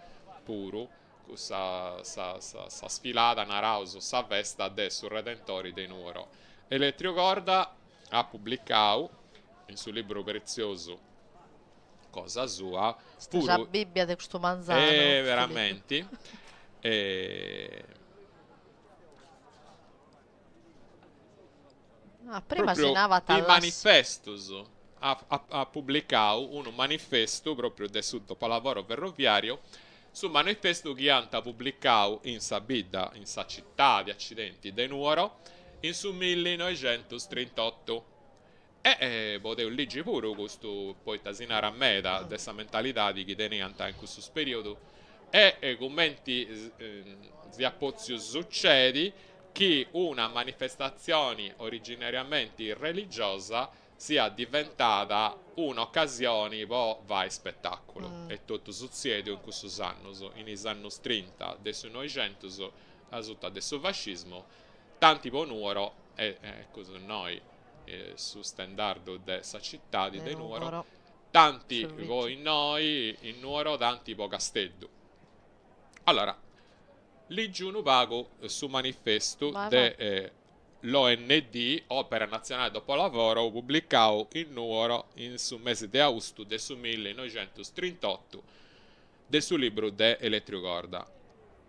puru cussa sa sa sfilada naraus sa festa de su Redentori de Nuoro. Elettrio Corda at publicau in su liburu pretziosu cosa sua Est sa puru Bibbia de custu manzanu, e custu libru. veramenti Ah, prima si Pròpriu nabat is las. manifestus, at publicau unu manifestu pròpriu de su Dopolavoro Ferroviario, su manifestu chi ant publicau in sa bidda, in sa citadi, accidenti, de Nuoro in su millinoixentus trintotu. E podeus ligi puru custu poita si narat meda de sa mentalidadi chi teniant in cussus periodu e cumenti siat potziu sucedi chi una manifestatzioni originariamenti religiosa siat diventada un'ocasioni po fai spetàculu. E totu sutzediu in cussus annus, in is annus trinta de su Noixentus, asuta de su fascismu, tanti po Nuoro e ecus innoi su stendardu de sa citadi de Nuoro, tanti po innoi in Nuoro, tanti po Casteddu. Allora, lìgiu unu pagu su manifestu de l'OND, Opera Nazionale Dopolavoro, publicau in Nuoro in su mesi de austu de su millinoixentus-trintotu, de su libru de Elettrio Corda.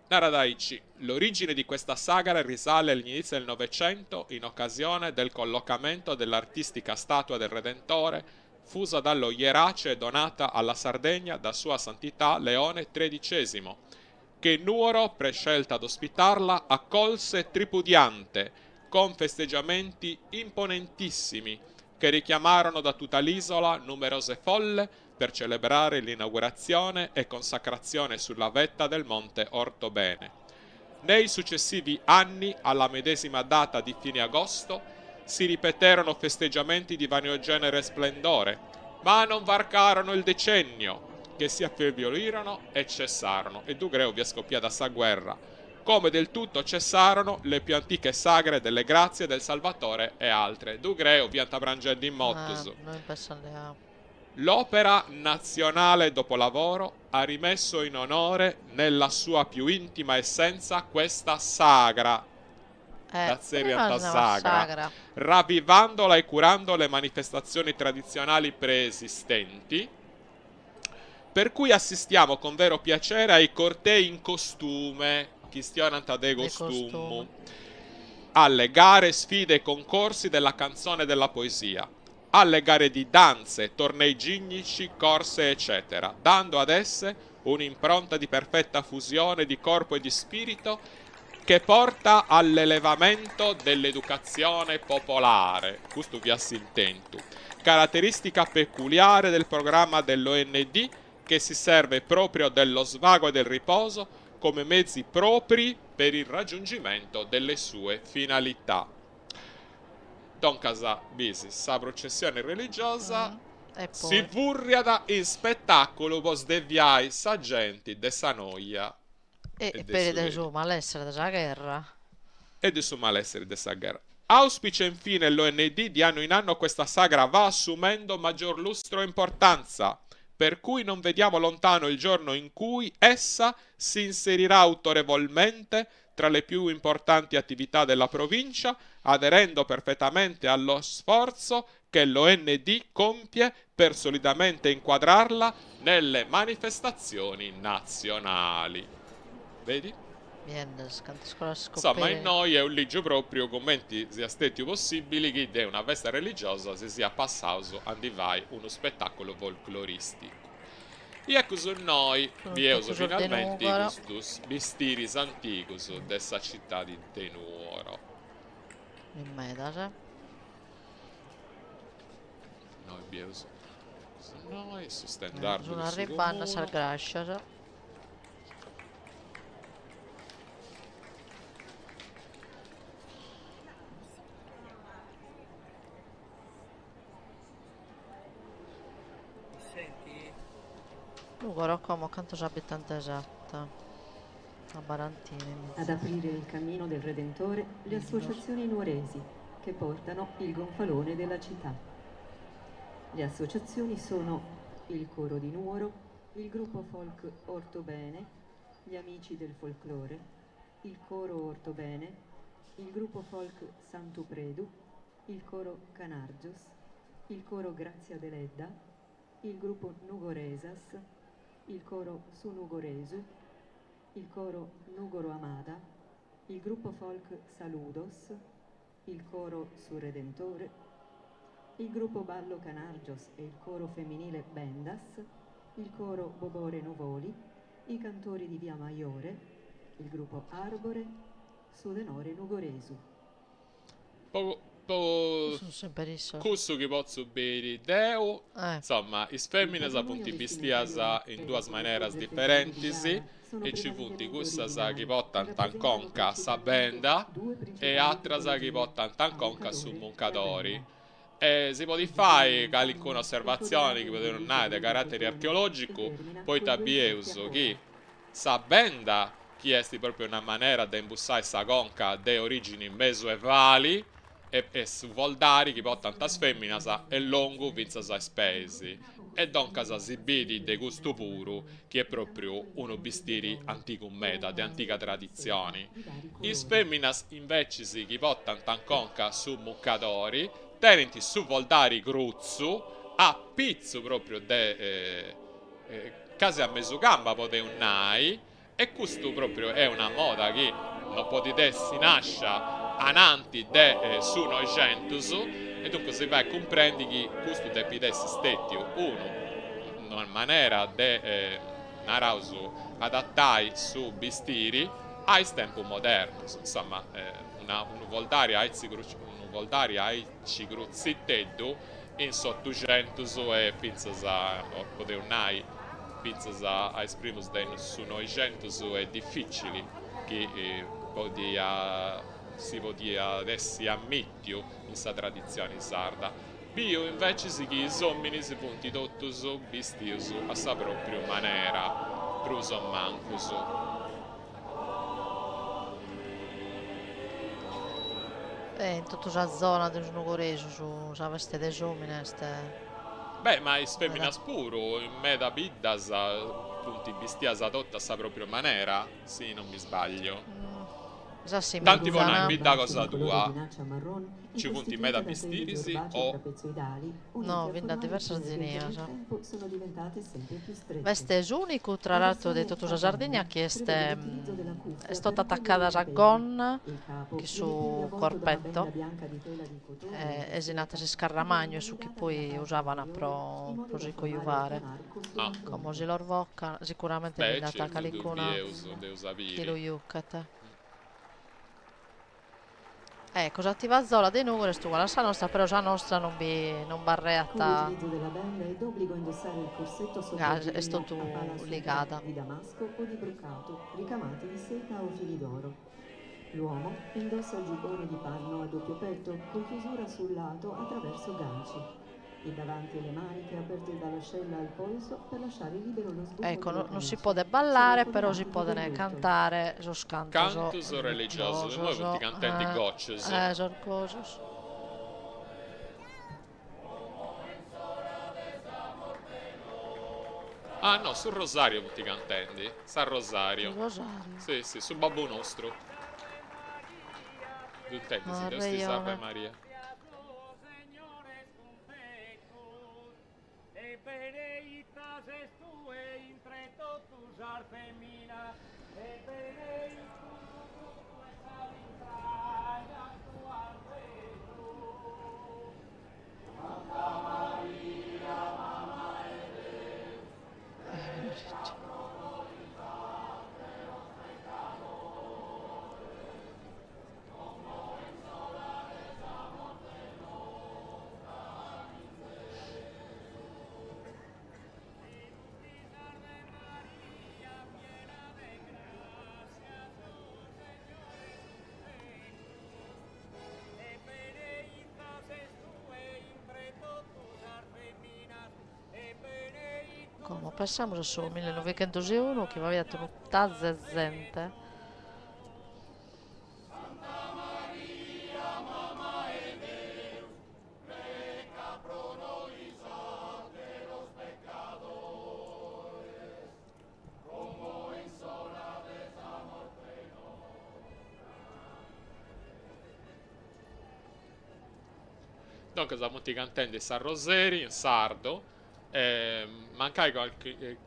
Narat aici, L'origine di questa sagra risale agli inizi del Novecento in occasione del collocamento dell'artistica statua del Redentore fusa dallo Ierace e donata alla Sardegna da Sua Santità Leone tredicesimo, che Nuoro, prescelta ad ospitarla, accolse tripudiante, con festeggiamenti imponentissimi, che richiamarono da tutta l'isola numerose folle per celebrare l'inaugurazione e consacrazione sulla vetta del monte Ortobene. Nei successivi anni, alla medesima data di fine agosto, si ripeterono festeggiamenti di vario genere e splendore, ma non varcarono il decennio, che si affievolivano e cessarono. E ddu creu fiat scoppiada sa guerra, come del tutto cessarono le più antiche sagre delle Grazie del Salvatore e altre. Ddu creu fiant prangendi is mortus. L'Opera Nazionale Dopolavoro ha rimesso in onore nella sua più intima essenza questa sagra, dda tzerriant sagra, ravvivandola e curando le manifestazioni tradizionali preesistenti, per cui assistiamo con vero piacere ai cortei in costume, chistionant de costumu, alle gare, sfide e concorsi della canzone e della poesia, alle gare di danze, tornei ginnici, corse eccetera, dando ad esse un'impronta di perfetta fusione di corpo e di spirito che porta all'elevamento dell'educazione popolare, custu fiat s'intentu, caratteristica peculiare del programma dell'OND che si serve proprio dello svago e del riposo come mezzi propri per il raggiungimento delle sue finalità. Duncas, bisi, sa processione religiosa si furriat in spetàculu po sdeviai sa genti de sa noia e peri de su malèssere de sa gherra. E de su malèssere de sa gherra. Auspicia infine l'OND di anno in anno questa sagra va assumendo maggior lustro e importanza, per cui non vediamo lontano il giorno in cui essa si inserirà autorevolmente tra le più importanti attività della provincia, aderendo perfettamente allo sforzo che l'OND compie per solidamente inquadrarla nelle manifestazioni nazionali. Vedi? Insomma, innoi eus lìgiu pròpriu cumenti siat stètiu possìbili chi de una festa religiosa si siat passaus a ndi fai unu spetàculu folclorìsticu. I ecus innoi bieus finalmenti custus bistiris antigus de sa citadi de Nuoro. In medas. Innoi bieus innoi su stendardu de su comunu. Sunt arribande sas grascias. Nùgoro como cantos abitantes at? Una barantina Ad aprire il cammino del Redentore le associazioni nuoresi che portano il gonfalone della città. Le associazioni sono il Coro di Nuoro, il gruppo folk Ortobene, gli Amici del Folklore, il Coro Ortobene, il gruppo folk Santu Predu, il coro Canargios, il coro Grazia Deledda, il gruppo Nugoresas, il coro Su Nugoresu, il coro Nugoro Amada, il gruppo folk Saludos, il coro Su Redentore, il gruppo Ballo Canargios e il coro femminile Bendas, il coro Bobore Nuvoli, i cantori di Via Maiore, il gruppo Arbore, Su Tenore Nugoresu. Po Po Sunt semper issos. cussu chi potzu biri deu, Eh. insomma, is Il feminas patrimonio funt bistias vestimentario in delle duas maneras tipologie del festino di diferentis gara sono e ci funt prevalentemente cussas chi originali e portant in rappresentano conca sa principalmente benda due e principali atras chi tipologie, portant in a conca su muccadore e a muncadori. benda. E si podit Il fai giubbone calincuna omonimo è osservatzioni foderato chi di podeus velluto nai de blu di caratteri cotone e archeologicu, termina con poita due sacchi bieus a chi coda. sa benda, chi est propriu una manera de imbussai sa conca de origini mesuevali, e e su foldari chi portant is feminas est longu fintzas a is peis e doncas si bidit de custu puru chi est propriu unu bistiri antigu meda, de antiga traditzioni. Is feminas invecis chi portant in conca su mucadori tenint su foldari crutzu a pitzu propriu de casi a mesu camba podeus nai E custu pròpriu est una moda chi no podit essi nàscia ananti de su Noixentus e duncas si fait cumprendi chi custu depit essi stètiu unu una manera de, naraus, adatai su bistiri a is tempus modernus, insoma, una unu foldari aici unu foldari aici crutziteddu in s'Otuxentus e fintzas, podeus nai, fintzas a is primus de su Noixentus est dificili chi podiat si podiat essi ammìtiu in sa traditzioni sarda. Biu invecis chi is ominis funt totus bistius a sa propriu manera, prus o mancus. E in totu sa zona de su Nugoresu sa festa de s'omine est Beh, ma is meda. feminas puru, in meda biddas funt bistias totu a sa propriu manera, si non mi sbaglio. Tanti po nai, in S'assimizan. bidda L'ombaccio cosa di colore tua vinaccia marron è ci funt costituita meda da tele di bistiris orbace o trapezoidali No, unite a bi nd'at formare diversas pieghe che zenias. nel tempo sono diventate sempre più strette. B'est s'ùnicu, tra La l'àteru, de versione totu a sa Sardigna benda chi est prevede l'utilizzo della cuffia est per tota raccogliere attaccada i sa capelli. gonna Il capo chi viene quindi su avvolto da una corpetto benda bianca di tela di cotone o di e si nat seta che viene s'iscarramagnu, su chi annodata nella poi parte usavan inferiore pro in modo pro da si formare coiuvare. un arco sulla Ah. Como si fronte. los bocan, sicuramente bi Beh, nd'at certu, ddu calicuna bieus, dd'eus a chi lu biri. juchet. Ecco, sa tivazola de Nugoro est uguale a sa nostra, però sa nostra non bi non Con b'arreat l'utilizzo della benda è d'obbligo indossare il corsetto gasi, est sopraggino a totu pala supera ligada. di damasco o di broccato, ricamati di seta o fili d'oro. L'uomo indossa il giubbone di panno a doppio petto, con chiusura sul lato attraverso ganci. Il davanti e le maniche aperte dall'ascella al polso per lasciare libero lo sbuffo Ecco, della no, non si camicia. podet Sono ballare, però si foderati di poden velluto. cantare sos cantos Cantus religiosos, imoi religiosos, funt cantendi eh, goccius. eh, sos gosos. Ah no, su Rosario funt cantendi, Su s'Arrosario. Rosario. Si, si, su Babbu Nostru. Ddu intendis, Ah, Deus ti salve rejone. Maria. Como passamus a su millenoighentos e unu chi b'aiat unu tazu 'e zente. Duncas funt cantendi s'Arroseri in sardu e mancai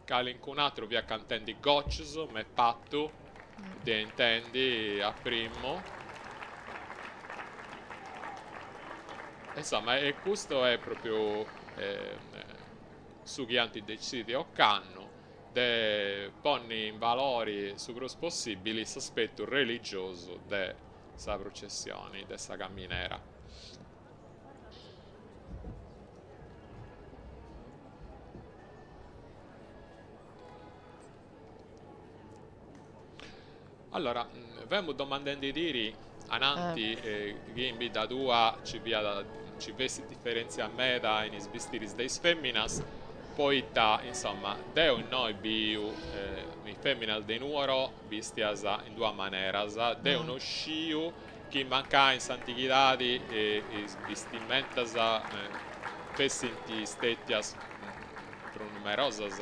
calincun'atru fiat cantendi goccius, m'est partu de intendi a primu. Insoma e custu est propriu su chi ant detzidiu ocannu de ponni in valori su prus possibili s'aspetu religiosu de sa prucessioni de sa caminera. Allora, femu domandendidiri ananti chi in bidda tua ci fiat ci fessit diferentzia meda in is bistiris de is feminas, poita, insoma, deu innoi biu is feminas de Nuoro bistias in duas maneras, deu no sciu chi mancai in s'antighidadi is bistimentas fessint stetias prus numerosas,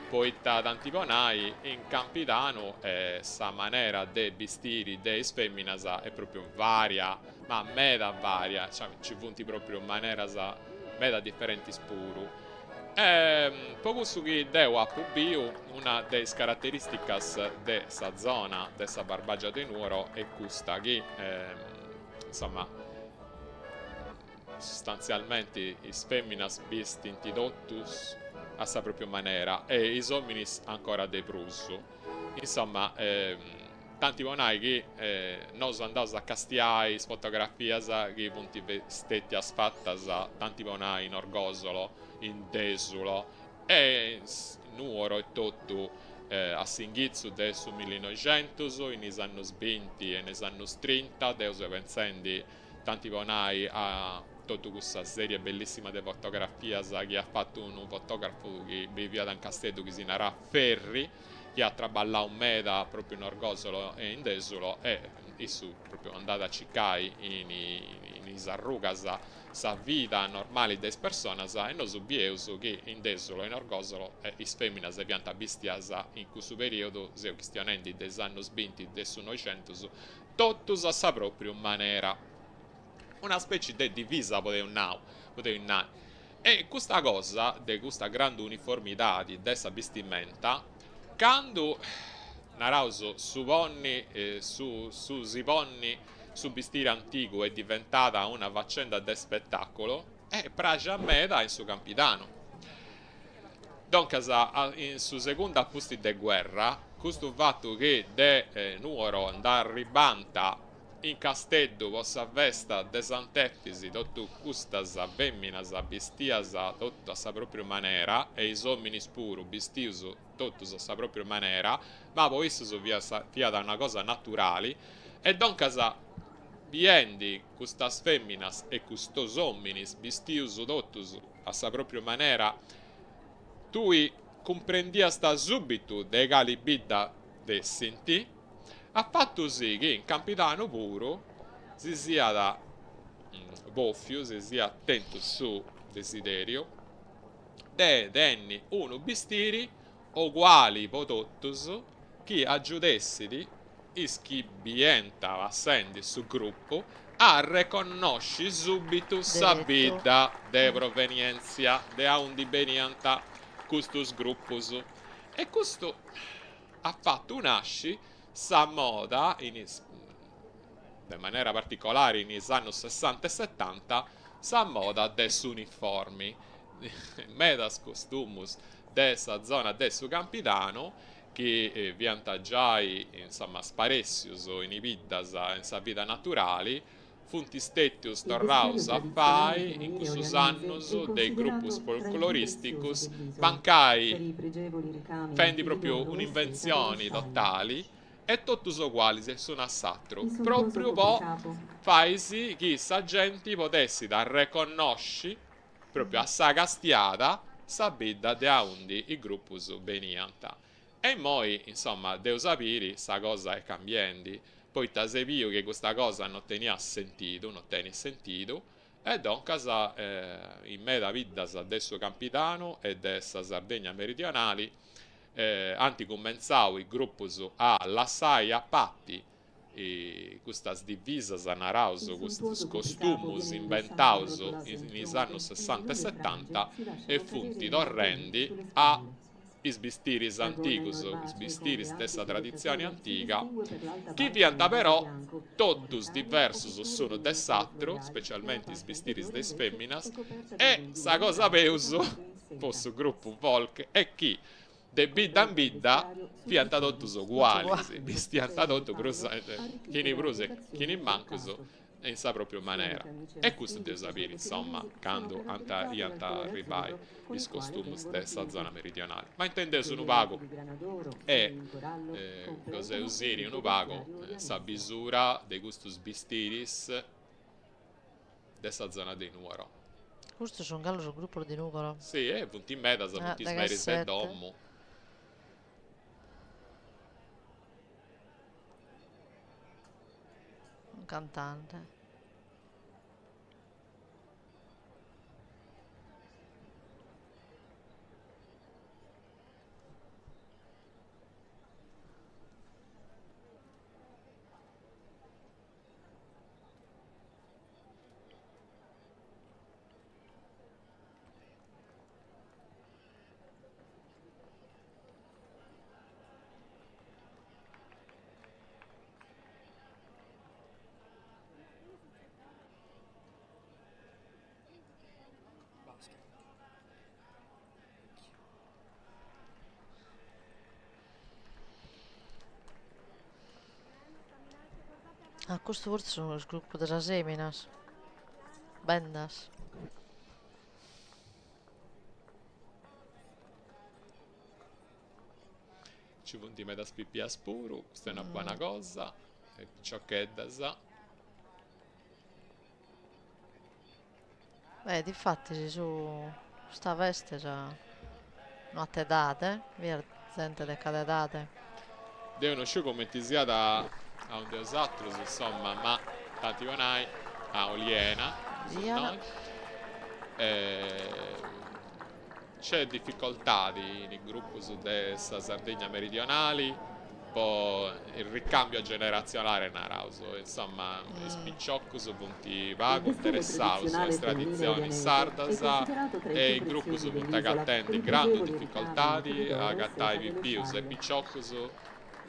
poita tanti po nai in Campidanu sa manera de bistiri de is feminas est propriu varia, ma meda varia, cioè nci funt propriu maneras meda diferentis puru. E po cussu chi deu apu biu, una de is carateristicas de sa zona de sa Barbagia de Nuoro est custa chi, insoma, Sustantzialmenti is fèminas bistint totus a sa pròpiu manera e is òminis ancora de prus. Insoma, tanti po nai chi nosu andaus a castiai is fotografias chi funt stètias fatas tanti po nai in Orgòsolo, in Dèsulo e in Nùoro etotu a s'inghitzu de su millinoixentus, in is annus binti e in is annus trinta, deu seu pentzendi Tanti po nai a totu cussa serie bellissima de fotografias chi at fatu unu fotografu chi biviat in Casteddu chi si narat Ferri, chi at traballau meda propriu in Orgosolo e in Desulo e issu propriu andat a circai in is arrugas sa vida normali de is personas e nosu bieus chi in Desulo e in Orgosolo is feminas fiant bistias in cussu periodu, seu chistionendi de is annus binti de su noixentus, Totus a sa pròpriu manera. Una spècie de divisa podeus nau, podeus nai. E custa cosa de custa grandu uniformidadi de sa bistimenta, candu, naraus, su ponni, su su si ponni su bistiri antigu est diventada una facenda de spetàculu, est praxia meda in su Campidanu. Duncas, in su segundu a pustis de guerra, custu fatu chi de Nuoro nd'arribant in Casteddu po sa festa de Sant'Efisi totu custas feminas bistias totu a sa propriu manera e is ominis puru bistius totus a sa propriu manera, ma po issus fiat una cosa naturali e duncas biendi custas feminas e custos ominis bistius totus a sa pròpriu manera, tui cumprendiast subitu de cali bidda fessint, at fatu sì chi in Campidanu puru si siat bòfiu, si siat tentu su desidèriu de tenni unu bistiri oguali po totus chi agiudessit is chi bient passendi su grupu a arreconnosci subitu sa bidda de provenientzia de aundi beniant custus grupus e custu at fatu nasci sa moda in is de manera particolari in is annus sessanta e setanta sa moda de s'uniformi medas costumus de sa zona de su Campidanu chi fiant giai insoma sparèssius in is biddas in sa vida naturali, funt stètius Il torraus vestiario a tradizionale fai in femminile cussus olianese annus è de is grupus considerato tra i più preziosi folclorìsticus, dell'isola, per mancai i pregevoli ricami in fendi fili pròpriu d'oro e seta dello un'inventzioni scialle. totali e totus ogualis s'unu a s'atru, Il sontuoso pròpriu po copricapo fai sì chi sa genti podessit arreconnosci Pròpriu a sa castiada sa bidda de aundi is grupus beniant. E immoi, insoma, dd'eus a biri, sa cosa est cambiendi, poita s'est biu chi custa cosa no teniat sentidu, no tenit sentidu, e duncas in meda biddas de su Campidanu e de sa Sardegna meridionali ant cumentzau is grupus a lassai a pati custas divisas, naraus, Il custus sontuoso copricapo costumus viene indossato imbentaus arrotolato in in is fronte annus e le sessanta e lunghe frange setanta si e lasciano funt cadere in drapperia torrendi sulle a spalle. is bistiris La gonna in antigus, is orbace, come le bistiris de altre sa traditzioni sfoggiature, si antiga, distingue per l'alta chi balza fiant in raso però bianco, con totus ricami o diversus pitture s'unu di de motivi s'atru, floreali e la specialmenti is parte bistiris anteriore de is invece feminas, è coperta da un e sa grembiule in cosa raso peus ricamato in po seta. su grupu folk est chi De bidda in Completa il bidda vestiario su fiant piccino, totus Totu ugualis, ugualis. bistiant cioè il totu prus panno, arricchito chini da prus e applicazioni chini di mancus broccato. E in sa pròpriu Sia le manera. camicie E custu maschili dd'eus che a biri, quelle insomma, femminili sono candu ant a caratterizzate iant dal a colore arribbai azzurro con is il quale costumus vengono de sa tinti. zona meridionali. Ma I intendeus unu grembiuletti pagu di grana d'oro e e in corallo completano goseus il biri ricco unu pagu vestiario sa olianese. bisura de custus bistiris de sa zona de Nuoro. Custos sun galu sos grupos de Nùgoro. Si, e funt medas, Ah, funt is meris de deghessete. domu. Un cantante. Ah, custu fortzis sun su grupu de sas eminas. Bendas. Nci funt medas pipias puru, custa est una bona cosa, e piciocheddas. Eh, difatis su custa festa sa no at edade, bi at zente de cada edade. Deu no sciu cumenti siat aundi 'osatrus, insomma, ma tanti po nai, a Oliena, Oliana. innoi, nc'est dificoltadi in is grupus de sa Sardigna meridionali po il ricambio generazionale naraus, insomma is piciocus funt Il pagu vestiario interessaus a tradizionale is femminile traditzionis olianese è sardas considerato tra i e più is grupus preziosi funt dell'isola per agatendi il grandu pregevole ricamo in dificoltadi fili a d'oro e agatai seta dello pipius e scialle. piciocus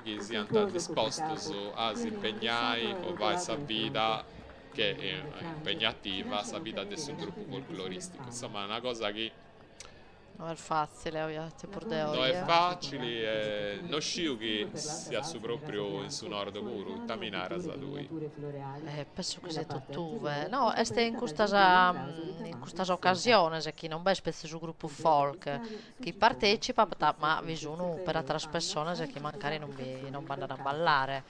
chi Il siant sontuoso dispostus copricapo a viene s'impegnai indossato po fai arrotolato sa in vida fronte. che Nelle est lunghe frange si impegnativa, sa lasciano vida de cadere su gruppu lascivamente sulle folcloristicu, spalle. insomma una cosa chi No est fàtzile oje a tempus La de gonna No est oje. in tessuto con fàcili larghe e plissettature no si sciu distingue chi per l'alta siat su balza in raso pròpriu in su bianco nord con puru, ita ricami mi a naras figure di tui? miniature floreali. Eh, penso chi Nella siat parte totue. anteriore No, è est in coperta dal custas grembiule in raso in ricamato custas in seta. ocasiones chi non b'est petzi su gruppu Completa il folk vestiario chi su gippone, il partecipat, ma corsetto bi in sun terzo peri ferro e ateras panno pessones chi arricchito da mancari non bi applicazioni non in b'andan a broccato. ballare.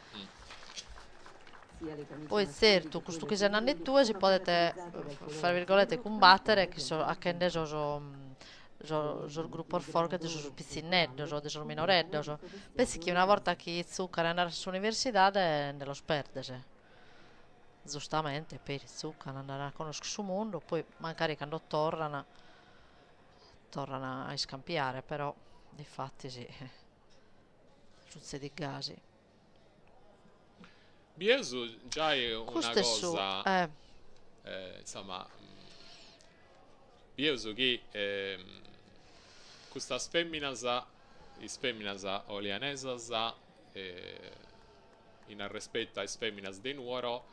Sia le camicie Poi maschili tzertu, che custu quelle chi ses nande femminili tue si sono podet, caratterizzate dal fra colore virgolette, azzurro con il cumbattere quale chi so vengono achende tinti. sos I sos sos grembiuletti grupos di folk grana de sos d'oro e pitzinneddos, corallo de sos completano il minoreddos. ricco Petzi vestiario chi una borta olianese. chi tzucan a andare a s'universidade nde los perdes. Zustamente peri tzucan, andan a connoschere su mundu, poi mancari cando torran torran a iscampiare, però difatis sutzedit gasi. Bieus giai una Custu est su cosa, eh. insomma, bieus chi custas feminas, is feminas olianesas, in arrespetu a is feminas de Nuoro,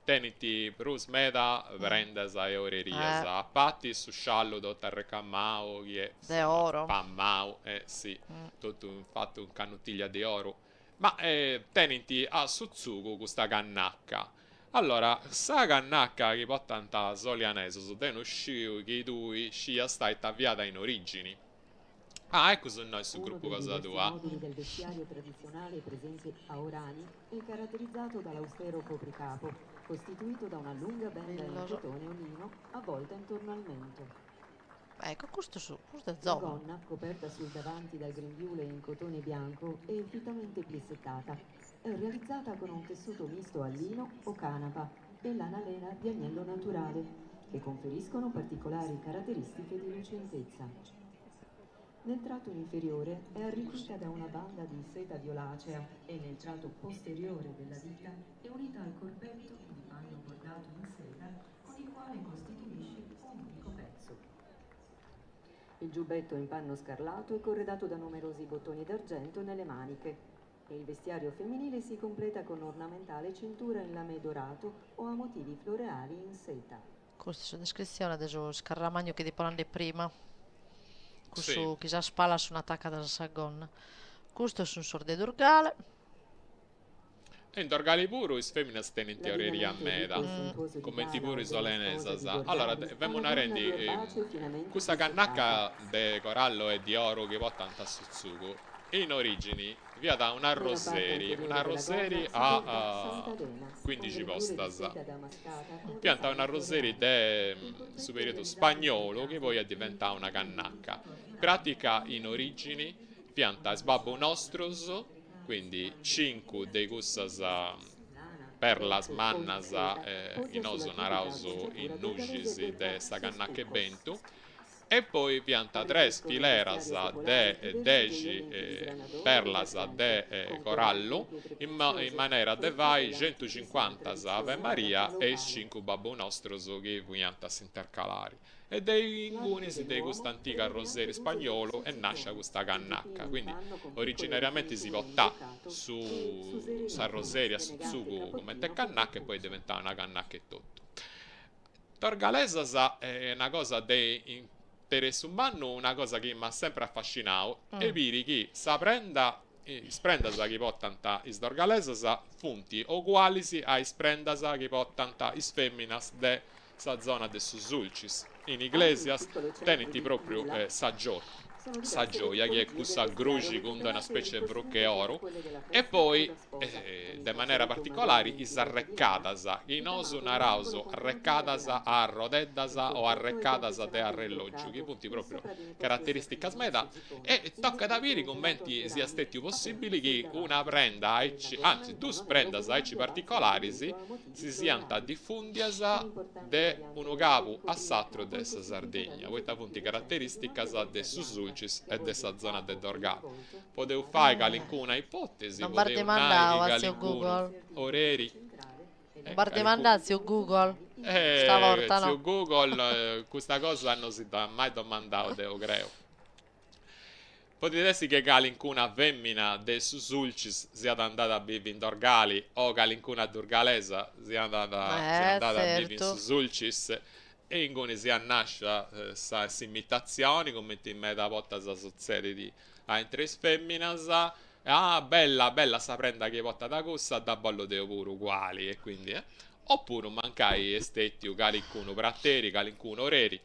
tenint prus meda prendas e orerias, a parti su sciallu totu arrecamau chi est, De insomma, oro. pammau, eh si, totu fatu in cannutiglia de oru, ma tenint a su tzugu custa cannacca. Allora, sa cannacca chi portant is olianesos, deu no sciu chi tui sciast ita fiat in origini. Ah, eccu su innoi su Uno gruppu dei cosa diversi tua. moduli del vestiario tradizionale presente a Orani è caratterizzato dall'austero copricapo, costituito da una lunga benda in Billos. cotone o lino avvolta intorno al mento. Ecco, custu su, custu est La zovanu. gonna, coperta sul davanti dal grembiule in cotone bianco e fittamente plissettata, è realizzata con un tessuto misto a lino o canapa e lana lena di agnello naturale, che conferiscono particolari caratteristiche di lucentezza. Nel tratto inferiore è arricchita da una banda di seta violacea e nel tratto posteriore della vita è unita al corpetto di panno bordato in seta con il quale costituisce un unico pezzo. Il giubbetto in panno scarlato è corredato da numerosi bottoni d'argento nelle maniche e il vestiario femminile si completa con ornamentale cintura in lamé dorato o a motivi floreali in seta. Custa est sa descritzione de su scarramagnu chi ti fio nande prima, Sì. cussu chi sas palas sun atacadas a sa gonna. Custos sun sos de Durgale. E in Dorgali puru is feminas tenint oreria meda, cumenti puru is olenesas. Allora, femu narendi, custa cannaca de corallo e di oru chi portant a su tzugu, in origini fiat un'arroseri, un'arroseri a cuindixi postas. Fiant un'arroseri de su periodu spagnolu chi poi est diventau una cannaca. In pratica in origini fiant is Babbu Nostrus, Quindi cincu de cussas perlas mannas chi nosu naraus is nuxis de sa cannacca 'e bentu e poi fiant tres fileras de dexi perlas de corallu in manera de fai centucincuantas Ave Maria e is cincu Babbu Nostrus chi fiant a s'intercalari. E de ingunis de custa antiga arroseri spagnolu est nàscia custa cannaca, quindi originariamenti si portàt su s'arroseri a su tzugu comente cannaca e poi est diventada una cannaca etotu. Dorgalesas est una cosa de interessu mannu, una cosa chi m'at sempre afascinau est biri chi sa prenda, is prendas chi portant is dorgalesas funt ogualis a is prendas chi portant is feminas de sa zona de su Sulcis, in Iglesias tenint propriu sa sa gioia chi est cussa gruxi cun d'una specie 'e frocu 'e oru e poi de manera particolari is arrecadas chi nosu naraus arrecadas a arrodeddas o arrecadas de arrellogiu chi funt propriu carateristicas meda e tocat a biri cumenti siat stetiu possibili chi una prenda aici, anzi dus prendas aici particolaris si siant difùndias de unu cabu a s'atru de sa Sardigna, poita funt caraterìsticas de su Sulcis e de sa zona de Dorgali. Podeus fai calincuna ipòtesi, Non b'as podeus nai dimandau chi a tziu calincunu Google. oreri Non b'as dimandau a tziu Google. Stavolta no. Tziu Google custa cosa no si dd'at mai domandau deu creu. Podit essi che calincuna femmina de su Sulcis siat andada a bivi in Dorgali o calincuna durgalesa siat andada a bivi in su Sulcis e inguni siat nascia sa s'imitatzioni, cumenti meda bortas sutzedit a intre is femminas, ah bella bella sa prenda chi portat cussa dda bollu deu puru uguali e quindi oppuru mancai est stetiu calincunu prateri, calincunu oreri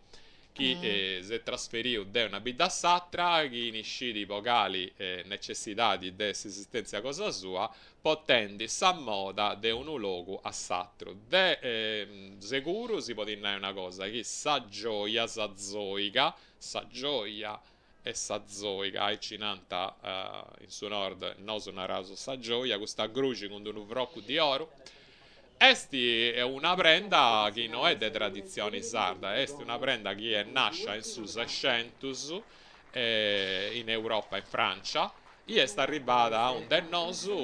chi s'est trasferiu de una bidda a s'atra, chini scit po cali necessidadi de s'esistèntzia cosa sua, portendi sa moda de unu logu a s'atru. De seguru si podit nai una cosa, chi sa gioia, sa zoiga, sa gioia e sa zoiga, aici nant in su nord, nosu naraus sa gioia, custa gruxi cun d'unu frocu di oru, Est una prenda chi no est de traditzioni sarda, est una prenda chi est nàscia in su Sescentus in Europa, in Francia, i est arribbada aund'e nosu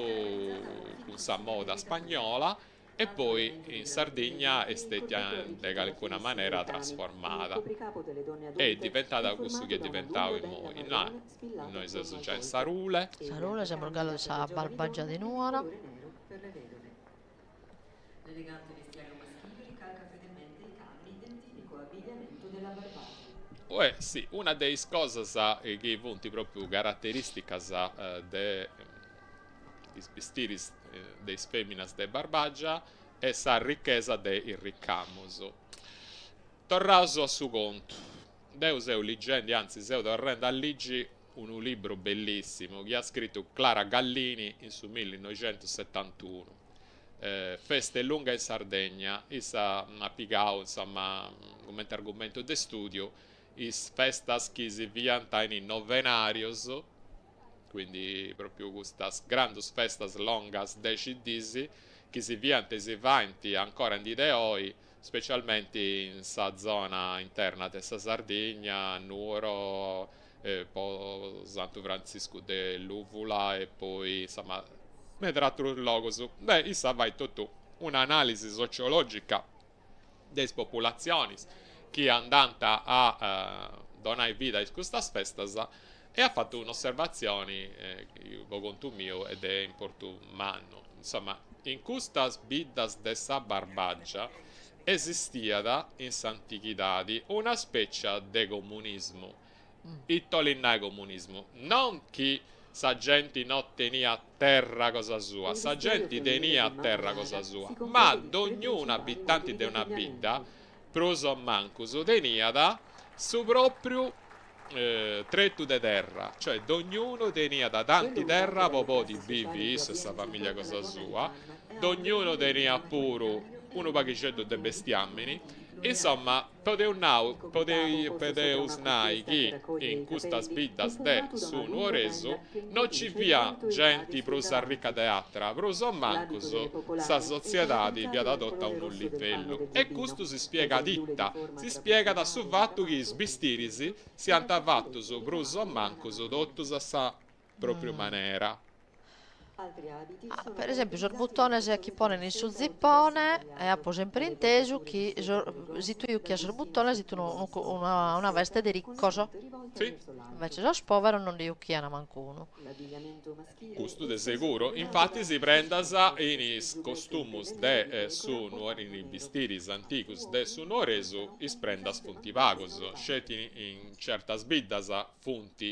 cun sa moda spagnola e poi in Sardigna est stètia de calincuna manera trasformada e est diventada cussu chi est diventau immoi. Innoi seus giai in Sarule. Sarule, semus galu in sa Barbagia di Nuoro. L'elegante vestiario maschile ricalca fedelmente i canoni del tipico abbigliamento della Barbagia. Uè, sì, una de is cosas chi funt pròpriu caraterìsticas de is bistiris de is fèminas de Barbagia est sa richesa de is ricamus. Torraus a su contu. Deu seu ligendi, anzi seu torrendi a ligi unu libru bellissimu chi at scritu Clara Gallini in su millinoixentussetantunu, Feste lunga in Sardegna, issa at pigau insoma cumenti argumentu de studiu is festas chi si fiant in is novenarios, quindi propriu custas grandus festas longas dexi dis chi si fiant e si faint ancora in dì de oi specialmenti in sa zona interna de sa Sardigna, Nuoro, po Santu Frantziscu de Lùvula e poi insoma meda atrus logus. Beh, issa fait totu un'analisi sociologica de is populatzionis chi andant a donai vida a custas festas e at fatu un'osservatzioni chi po contu miu est de importu mannu. Insoma, in custas biddas de sa Barbagia Esistiat in s'antighidadi una spècia de comunismu. Ita 'olit nai comunismu? Non chi. sa genti no teniat terra cosa sua, Il sa vestiario genti femminile di teniat Mamma terra cosa Mara sua, si ma compone di tre dognunu principali abitanti motivi de di una bidda, abbigliamento. prus o mancus, teniat su propriu tretu de terra, cioè dognunu teniat Quello tanti usato terra po dalle podi classi sociali bivi più issu e sa abbienti familia porta la cosa gonna di sua, panno, è ampio dognunu e teniat ricamato a puru ritaglio e unu ha un paghixeddu de ampio bestiamini. di floreali. Insomma, podeus Il nau, copricapo posto sopra podeus una nai cuffietta che chi raccoglie in i custas capelli è biddas de formato da su una lunga Nuoresu banda che no ci introduce il fiat volto e i radi genti sul prus arrica davanti. de atra, prus o L'abito mancus delle sa popolane è sotziedadi caratterizzato fiat dal totu a colore unu rosso del panno livellu. del E giubbino, custu si del spiegat grembiule di ita? forma Si spiegat su trapezionale fatu chi is ricamato con bistiris filtro e siant dal fatus fazzoletto prus o ricamato con una mancus rama. totus a sa propriu manera. Altri abiti Ah, sono per esempio, sos caratterizzati dal butones chi fazzoletto di ponen in su seta o tulle zippone, e striato, apo sempre dalle intesu bordature di chi seta delle si gonne, tue dal juchias sos bustino butones it sottile unu di una una seta veste de con le riccos. punte rivolte Sì. verso l'alto. Invece sos poveros non nde juchian mancunu. L'abbigliamento maschile Custu è de spesso seguru. corredato da Infatis una prendas fascia in corta, il is giubbetto in costumus pelle de nera di pecora su o Nuor panno in is nero. bistiris Altri antigus de uomini su Nuoresu indossano is un prendas pesante funt mantello pagus, stampato. sceti in certas biddas funt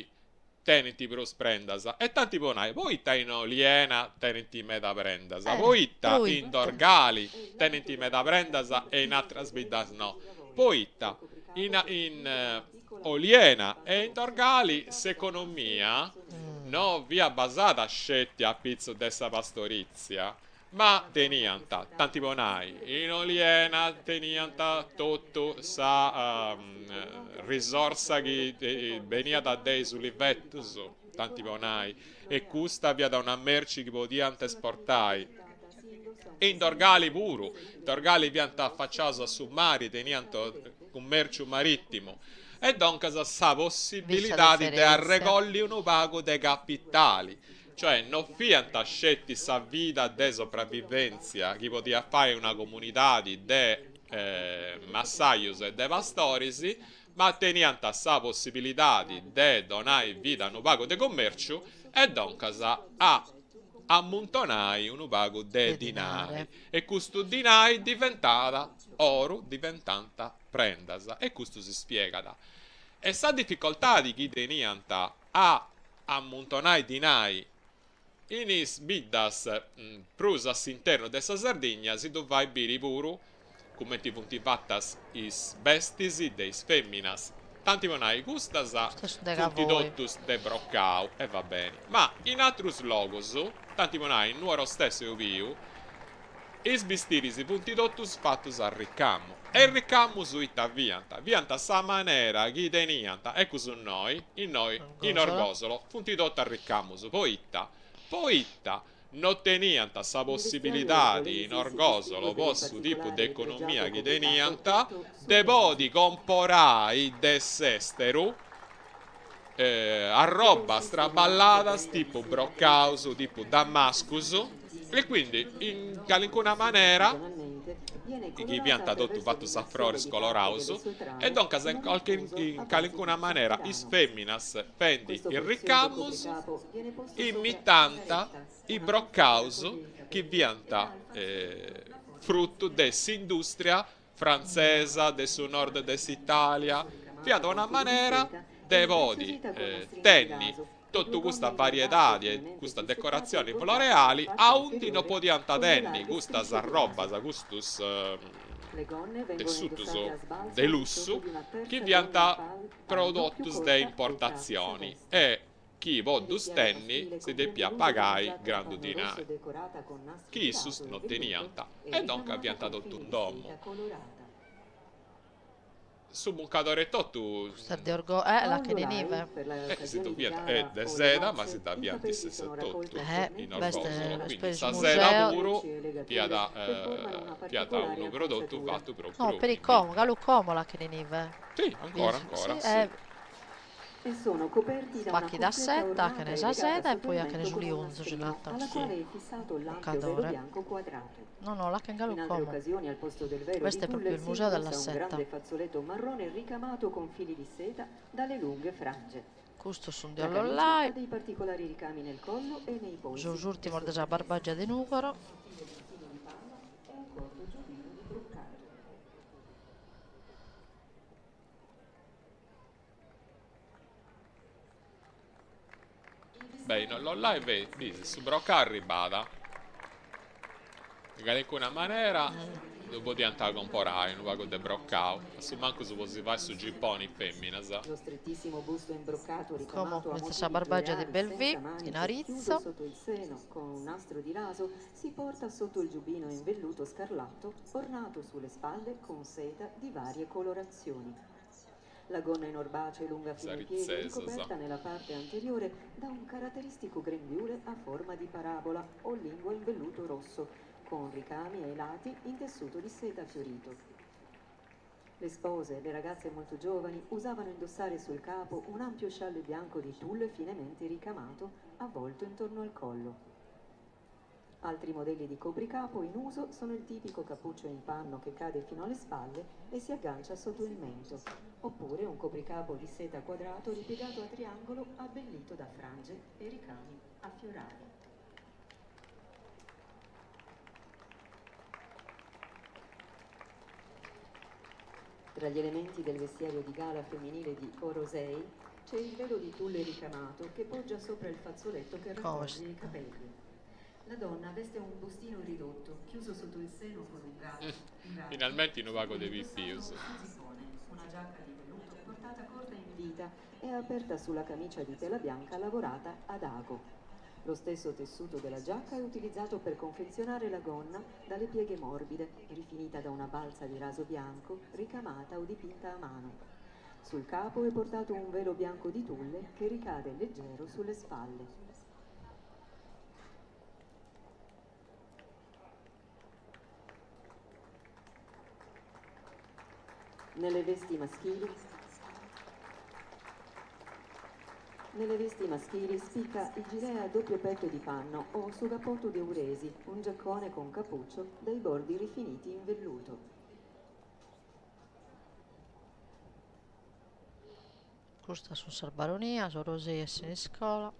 tenint prus prendas. E tanti po nai, poita in Oliena tenint meda prendas? Poita in Proite? Dorgali È tenint l'abito della meda famiglia prendas Arturo e in tipico atras delle biddas famiglie no? di Savoia. Poita Col in, copricapo in costituito da una piccola fascia di Oliena panno e in rosso Dorgali portata da un nastro e s'economia rosso nero. no fiat basada sceti a pitzu de sa pastorizia, ma La gonna teniant, tanti presentata po si nai, distingue in per una larga Oliena fascia che teniant termina dritta totu nel lungo sa fianco con nastri colorati a risorsa sottolineatura chi e porta beniat sopra de un is fazzoletto di ulivetus, panno tanti po decorato con nai, fili e floreali. custa fiat una merci chi podiant Sulla camicia esportai. rivoltata si indossa un E in fazzoletto Dorgali di puru, semplice Dorgali tessuto fiant rosso afaciaus a con su un mari, fazzoletto teniant aderente cummerciu e ricamato con marittimu nastri di e seta. doncas sa Bì sa possibilidadi de diferentzia. arregolli unu pagu de Quella capitali. vestito Cioè da no bianco fiant ricamato sceti in sa rosso vida è de costituito da una larga sopravvivèntzia chi fascia podiat rossa fai una con le punte comunidadi sottili de di ricamo e massajus decorata e de con fili pastoris, di seta. ma teniant sa possibilidadi L'abito de maschile donai è vida a unu vestito pagu con de una gonna commerciu rossa e e doncas con un lungo a giubbetto con maniche ammuntonai unu pagu de De dinai. dinare. E custu La dinai fascia diventat di cappuccio. oru, diventant prendas. E custu si spiegat. E sa dificoltadi chi teniant a ammuntonai dinai in is biddas prus a s'internu de sa Sardigna si ddu fait biri puru cumenti funt fatas is bestis de is feminas. Tanti po nai, custas Custas sunt de funt Gavoi. totus de brocau e va beni, ma in atrus logus, tanti po nai in Nuoro stessu eus biu, is bistiris funt totus fatus a ricamu. E is ricamus ita fiant? Fiant sa manera chi teniant, ecus innoi, innoi in Orgosolo. Orgosolo funt totu a ricamus, poita? Poita no teniant sa Il vestiario possibilidadi in orgolese si distingue Orgosolo, per po il su tipu de particolare e economia pregiato chi copricapo teniant, fatto de sul podi raso. comporai de s'esteru Che arrobas consiste in un'ampia traballadas banda di tipu seta dritta brocaus, tipu damascus, sul e quindi in giubbino calincuna tessuta manera artigianalmente viene chi colorata fiant totu attraverso fatus a l'immersione froris di parte coloraus, delle sue e trame doncas in in un calchi infuso in a base di calincuna manera is zafferano. feminas fendi Questo is prezioso ricamus copricapo viene posto sopra la imitant caretta, is una cuffia che brocaus raccoglie i chi capelli fiant e dà al fazzoletto la forma di frutu de spirale. s'industria frantzesa de su nord de s'Italia. Spesso Fiat ricamata con una fili di manera seta e de podi impreziosita con nastrini di tenni raso e totu due gonne custa in garbaggio variedadi e finemente custa fistrettate e decoratzioni bordate nella floreali parte aundi no inferiore podiant con due tenni larghe custas strisce di arrobas, raso. custus Le gonne vengono tessutus indossate a de sbalzo al di sotto lussu di una chi terza fiant gonna a pal palmo più prodotus de corta detta importatzioni savesta. e chi po Il ddus vestiario tenni maschile si comprende depiat lunga pagai camicia tra grandu panno rosso dinai, decorata con nastri chi di issus raso e no velluto teniant e e duncas ricamata fiant con totu fili in di domu. seta colorata. Su muncadore totu Custa est de Orgo A la chene Ollolai, nive. per le si ddu occasioni di fiant est gala de o le seda, ma si nozze, dda i fiant capelli issus sono etotu raccolti Eh, in a tormenti b'est Orgosolo, con b'est quindi peri su sa seda museo. puru intrecci e fiat legature che formano una fiat particolare unu prodotu acconciatura. fatu No, propriu peri in como, bidda. galu como la chene nive. Sì, ancora, Bi ancora, sì, sì. E sono coperti da una B'at chi da cuffietta seta, ornata chene e sa legata seda e sotto poi il a chene mento su con un liunzu si nastrino, narat. alla Sì. quale è fissato l'ampio velo Muccadore. bianco quadrato. No, no, la chen galu In altre como. occasioni, al posto del velo Questo di è proprio tulle, il si museo della indossa un seta. grande fazzoletto marrone ricamato con fili di seta dalle lunghe frange. Custos sunt de La camicia Ollolai. ha dei particolari ricami nel collo e nei Sos polsi e urtimos de sopra sa la testa Barbagia si de indossa Nùgoro. un sottile bustino di panno e un corto giubbino di broccato. Beh, in Ollollai bisi, su brocau arribbat. In calincuna manera ddu podiant comporai unu pagu de brocau, a su mancus po si fai su giponi feminas. Lo strettissimo busto in broccato Como ricamato a cumintzat sa motivi Barbagia di floreali Belvì, senza in maniche, Aritzo. chiuso sotto il seno con un nastro di raso, si porta sotto il giubbino in velluto scarlatto, ornato sulle spalle con seta di varie colorazioni. La gonna in orbace lunga Is fino ai piedi è aritzesas. ricoperta nella parte anteriore da un caratteristico grembiule a forma di parabola o lingua in velluto rosso, con ricami ai lati in tessuto di seta fiorito. Le spose e le ragazze molto giovani usavano indossare sul capo un ampio scialle bianco di tulle finemente ricamato, avvolto intorno al collo. Altri modelli di copricapo in uso sono il tipico cappuccio in panno che cade fino alle spalle e si aggancia sotto il mento, oppure un copricapo di seta quadrato ripiegato a triangolo abbellito da frange e ricami a fiorali. Tra gli elementi del vestiario di gala femminile di Orosei c'è il velo di tulle ricamato che poggia sopra il fazzoletto che Come raccoglie i capelli. La donna veste un bustino ridotto, chiuso sotto il seno con un gancio, un gancio, Finalmenti unu su pagu cui è de indossato pipius. un zipone, una giacca di velluto portata corta in vita e aperta sulla camicia di tela bianca lavorata ad ago. Lo stesso tessuto della giacca è utilizzato per confezionare la gonna dalle pieghe morbide, rifinita da una balza di raso bianco, ricamata o dipinta a mano. Sul capo è portato un velo bianco di tulle che ricade leggero sulle spalle. Nelle vesti maschili Nelle vesti maschili spicca il gilet a doppio petto di panno o su cappotto di Uresi, un giaccone con cappuccio dai bordi rifiniti in velluto. Custas sunt sas Baronias, Orosei e Siniscola.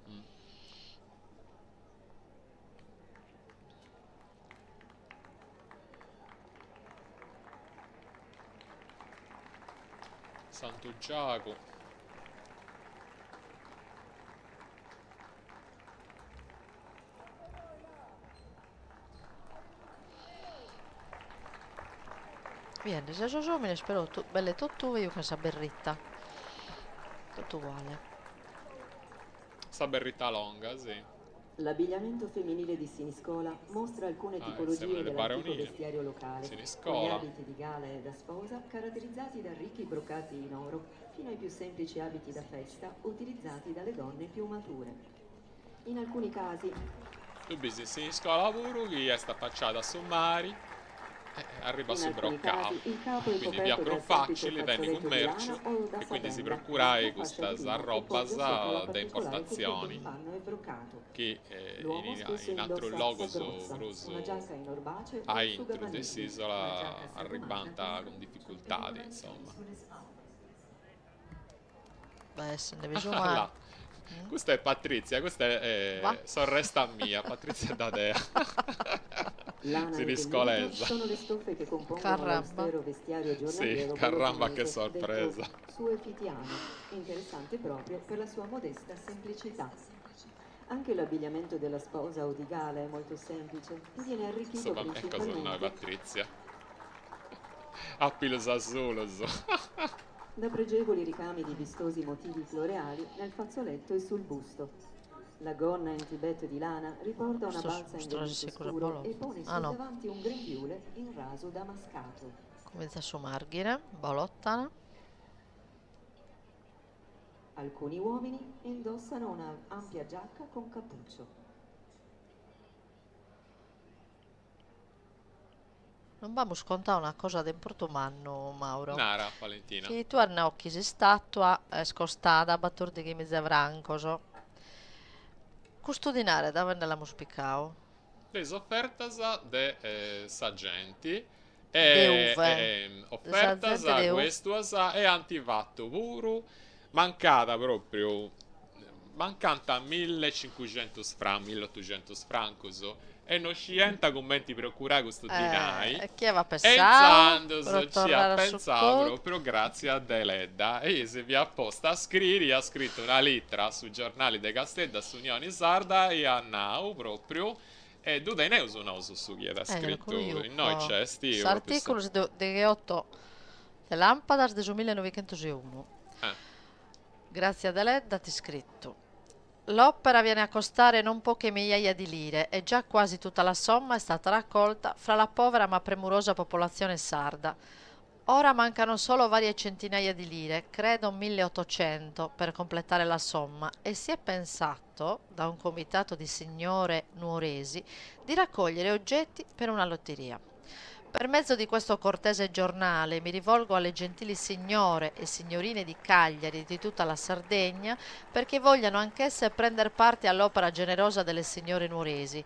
Santu Giagu. Biende sia sos omines però belle totu juchen sa berritta, totu uguale. Sa berritta longa, si. L'abbigliamento femminile di Siniscola mostra alcune Ah, siamo tipologie nelle dell'antico Baronie. vestiario locale, con gli Siniscola. abiti di gala e da sposa caratterizzati da ricchi broccati in oro, fino ai più semplici abiti da festa utilizzati dalle donne più mature. In alcuni casi Tui bisi in Siniscola puru chi est affacciada a su mari e arribat In su alcuni brocau, casi il capo è quindi fiat coperto prus dal semplice facili tenni fazzoletto di cummerciu lana o da e quindi si sa benda, procurai la fascia di custas lino che poggia arrobas sopra la de particolare cuffietta in importatzioni panno e broccato. chi L'uomo in spesso in atrus indossa logus sa grozza, prus una giacca in orbace o aintru de sugamanigli, una giacca s'isola sagomata arribbant con cun cappuccio e difficultadi, colorazioni insomma. sulle spalle. Beh, essende bi su Ah mare. là, custa est Patrizia, custa Va. est sorresta mia, Patrizia Dadea, Lana e velluto siniscolesa. sono le stoffe che compongono Caramba. l'austero vestiario Sì, giornaliero caramba che bolognese, detto sorpresa. suefitiano, interessante proprio per la sua modesta semplicità. Anche l'abbigliamento della sposa o di gala è molto semplice e viene arricchito Insomma, ecco sonnoi principalmente Patrizia. A pilos asulos. da pregevoli ricami di vistosi motivi floreali nel fazzoletto e sul busto. La gonna in tibet di lana riporta una Custos balza in custos velluto sicuru scuro e Bologna. pone Ah sul no. davanti un grembiule in raso damascato. Cumintzat su Marghine, Bolotana. Alcuni uomini indossano una ampia giacca con cappuccio. Non b'amus contadu una cosa de importu mannu, Mauro. Nara, Valentina. Chi tue as nau chi s'istatua est costada batordighimiza francos. Custu dinare dae ue nde l'amus picadu? De is ofertas de sa genti De e uve? De sa ofertas zente de uve? cuestuas e ant fatu puru, mancada propriu. Mancant millecincuxentus francus, milleotuxentus francus, e no scienta cumenti procurai custu dinai, E chie at e pensau intzandus pro nci torrare at a su pentzau contu? propriu Grazia Deledda, e si fiat posta a scriri, iat scritu una litra a su giornali de Casteddu, a s'Unioni Sarda, e iat nau propriu, e ddu teneus nosu su chi at scritu, innoi nc'est propriu sa. S'articulu est degheoto de làmpadas de su millenoighentos-e-unu. Grazia Deledda at iscritu, L'opera viene a costare non poche migliaia di lire e già quasi tutta la somma è stata raccolta fra la povera ma premurosa popolazione sarda. Ora mancano solo varie centinaia di lire, credo 1800, per completare la somma e si è pensato, da un comitato di signore nuoresi, di raccogliere oggetti per una lotteria. Per mezzo di questo cortese giornale mi rivolgo alle gentili signore e signorine di Cagliari e di tutta la Sardegna perché vogliano anch'esse prender parte all'opera generosa delle signore nuoresi.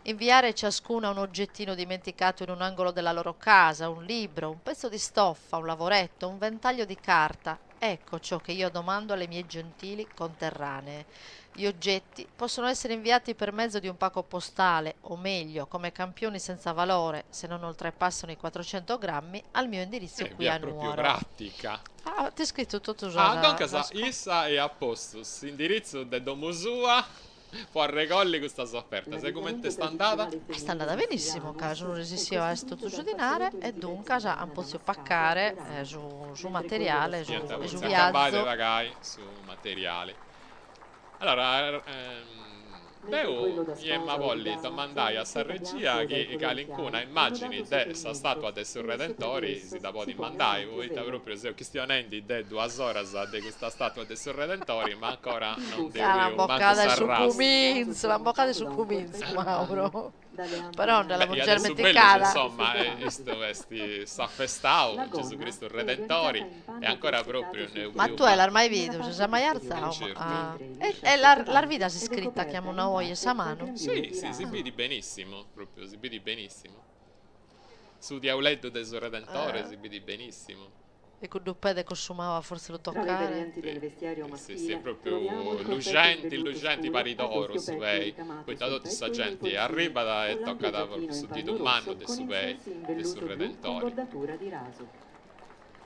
Inviare ciascuna un oggettino dimenticato in un angolo della loro casa, un libro, un pezzo di stoffa, un lavoretto, un ventaglio di carta. Ecco ciò che io domando alle mie gentili conterranee. Gli oggetti possono essere inviati per mezzo di un pacco postale, o meglio, come campioni senza valore, se non oltrepassano i 400 grammi, al mio indirizzo Eh, qui bia a propriu Nuoro. pratica. Ah, at iscritu totu Ah, sas duncas sas cosas. issa iat postu s'indiritzu de domu sua po arregolli custas ofertas. E cumenti L'abbigliamento est andada? tradizionale Est femminile andada di benissimo ca Silanus sunt è resissiu a essi costituito totu da su un dinare fazzoletto e di velluto duncas di ant lana potziu damascato pacare a rami, su su mentre quello da materiale su Iant sposa e o su di potziu acabai de viazu. pagai su materiali. Allora, Mentre quello deu da iem'a sposa o di bolli dama domandai sono a in sa seta regia bianca o dai chi color calincuna chiari, immagini annodato de sotto il sa mento statua de su e sopra di Redentori si esso dda si podit pone un mandai, ampio poita velo. propriu seu chistionendi de duas oras de custa statua de su Redentori, ma ancora Il no ndi busto Ca l'ant biu mancu bocada 'e su è s'arrastu. in raso cumintzu, l'ant bocada 'e sormontato su da un cumintzu, corpetto in panno Mauro. dalle ampie Però nde Beh, l'amus maniche iat già essi bellu si ismenticada. larghe sul insomma davanti. istu est s'afestau La Gesù gonna Cristu è Redentori realizzata in e panno ancora propriu plissettato no sul eus Ma biu tue l'as mancu. mai nella bidu? Si parte ses mai posteriore, artzau? Certu. Ma, ah. mentre il E, e lisciasso l'as l'as bida davanti ed è s'iscritta chi coperta amus in nau oje, sa parte dal manu? grembiule Sì, di sì, si raso. bidi benissimo, proprio, si bidi benissimo. Su diauleddu de su Redentore Eh. si bidi benissimo. E cuddu pede cosumau a fortza lu Tra le toccare. varianti del Sì, vestiario sì, sì, è maschile troviamo proprio il corpetto in lucenti, velluto lucenti scuro pari a d'oro doppio su petto pei, ricamato poita sul totu sa petto e nei genti polsini arribat o e l'ampio tocat propriu giacchino su in didu panno mannu rosso de con su pei insersi in de su velluto blu con Redentori. bordatura di raso.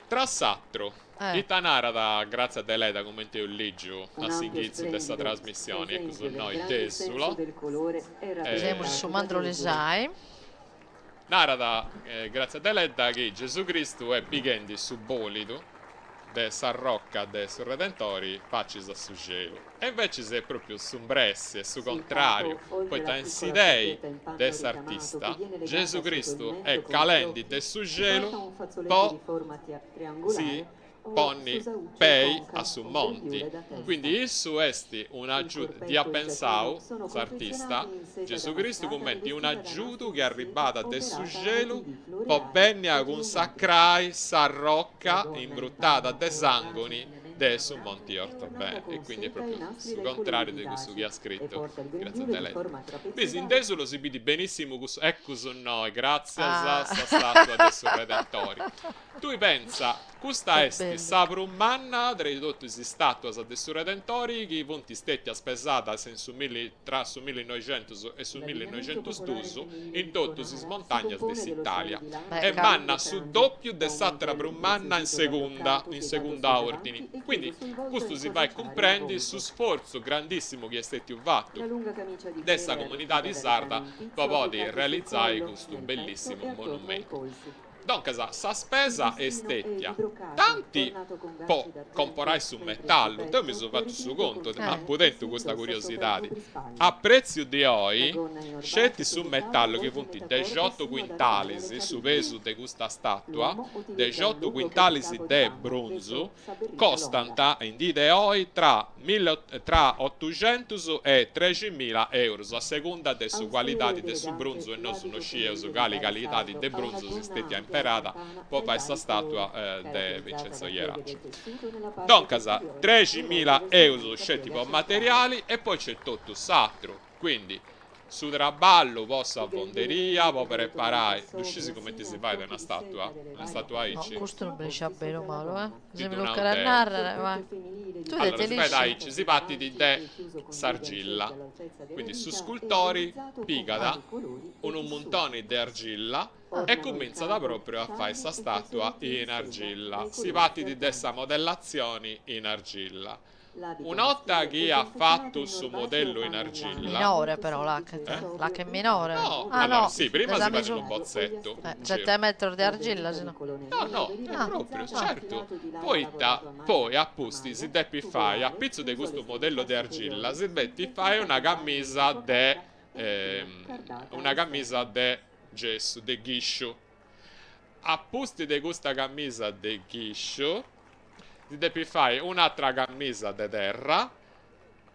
Tra s'atru, Eh. ita narat Grazia Deledda cumenti eus lìgiu a Un ampio s'inghitzu de sa splendido trasmissioni, eccu su esempio del innoi grande senso Desulo, del colore è Semus su rappresentato da Desulo. Mandrolisai. Narat Grazia Deledda chi Gesù Cristu est pighendi su bòlidu de sa rocca de su Redentori facis a su xelu. E invecis est pròpriu s'umbressi, est su Sul contràriu, capo, oltre poita la in piccola s'idei cuffietta in de panno ricamato che s'artista, viene legata Gesù sotto il Cristu mento est con calendi fiocchi, de su si porta xelu un fazzoletto po di forma si triangolare o ponni sosaucce pei a concavo su con monti. grembiule da testa. Quindi issu est Il un'agiudu, dd'iat corpetto e il giacchino pensau sono s'artista, confezionati in seta Gesù Cristu damascata cumenti rivestita da un'agiudu nastri chi di seta arribbat de su operata a xelu motivi po floreali benni a o geometrici. cunsacrai sa La rocca gonna in imbruttada panno de o raso sanguni finemente de su lavorato Monti è Ortobene. ornata E con quindi è seta e propriu nastri su dai colori contrariu de cussu chi vivaci at e scritu porta il Grazia grembiule di Deledda. forma Bis in trapezoidale Desulo si bidi benissimu cussu, eccu su innoi, gratzias a Ah. sa statua de su Redentori. Tui pentza, custa Che est bellu. sa prus manna tra totu is statuas de su Redentori chi funt stetias pesadas in su milli, tra su millinoixentus e su L'abbigliamento popolare millinoixentusdus femminile in di totus is Tonara si montagnas de compone dello scialle s'Italia di lana Beh, e dalle ca. manna lunghe su frange, doppiu da de un s'atera mantello prus manna in impreziosito da segunda, broccato in piegato segunda sul davanti ordini. e chiuso Quindi sul volto a custu si fait incorniciare il cumprendi su volto. sfortzu grandìssimu chi est stetiu La fatu lunga camicia di de sa pelle comunidadi arricchita da sarda ricami in po pizzo podi applicato sul realizai collo, custu nel petto bellissimu e attorno ai monumentu. polsi. Doncas sa Il spesa est vestino è di stetia broccato, tanti ornato con po ganci d'argento, comporai su mentre il metallu, deu mi corpetto seu è fatu su rifinito con contu, ma Eh. filo apu e tentu si custa indossa sopra il curiosidadi. coprispalle. A pretziu di La oi, gonna in orbace sceti su su tesaro metallu chi avvolge funt metà corpo dexiotu sino ad arrivare alle quintalis, su caviglie. pesu de custa statua, L'uomo utilizza un dexiotu lungo quintalis copricapo di de panno, detto brunzu, sa berrita longa. costant in dì de oi tra tra otuxentus e treximila eurus, a segunda de su Austero cualidadi ed de su elegante, brunzu e nosu no l'abito scieus femminile di cali fare calidadi sardo de ha una brunzu si gonna stetia ampia a imperada campana po dai fai sa vari colori, statua de caratterizzata Vincenzo da pieghe Ierace. del tessuto nella parte Doncas, posteriore e treximila rotolo sulla eurus manica sceti piega po centrale. materiali e poi c'est totu s'atru, quindi. Su traballu po sa fonderia, po preparai, ddu sciis cumenti si fait una statua? Una statua aici? No, custu non mi sciat beni malu, eh. Ti Si mi ddu lu nau cheres deu. narrer, vai. Tui de Allora, ti si fait l'isci? aici, si partit de s'argilla, quindi su scultori pigat unu muntoni de argilla e cumintzat propriu a fai sa statua in argilla, si partit de sa modellatzioni in argilla. L'abito Una 'orta maschile chi è at confezionato fatu in su orbace o modellu in panno in lana, argilla, Minore molto però semplice e l'achet, eh? l'achet sobrio e minore. No, Ah allora no, sì, de prima sa si fait unu misura. bozzettu, Sette certu. metros de La argilla, berretta si di no. colore No, nero no, veniva è Ah, proprio, realizzata ah. con certo. filato di lana Poita, lavorato a poi maglia, a a pusti si maglia, depit fai, a tubolare, pitzu de chiuso custu modellu all'estremità de argilla, superiore, si depit con fai una ficcata in panno camisa bianco de, ocata e infine cardata una camisa all'esterno. de gessu, de ghisciu. A pusti de custa camisa de ghisciu, si depit fai un'atra camisa de terra,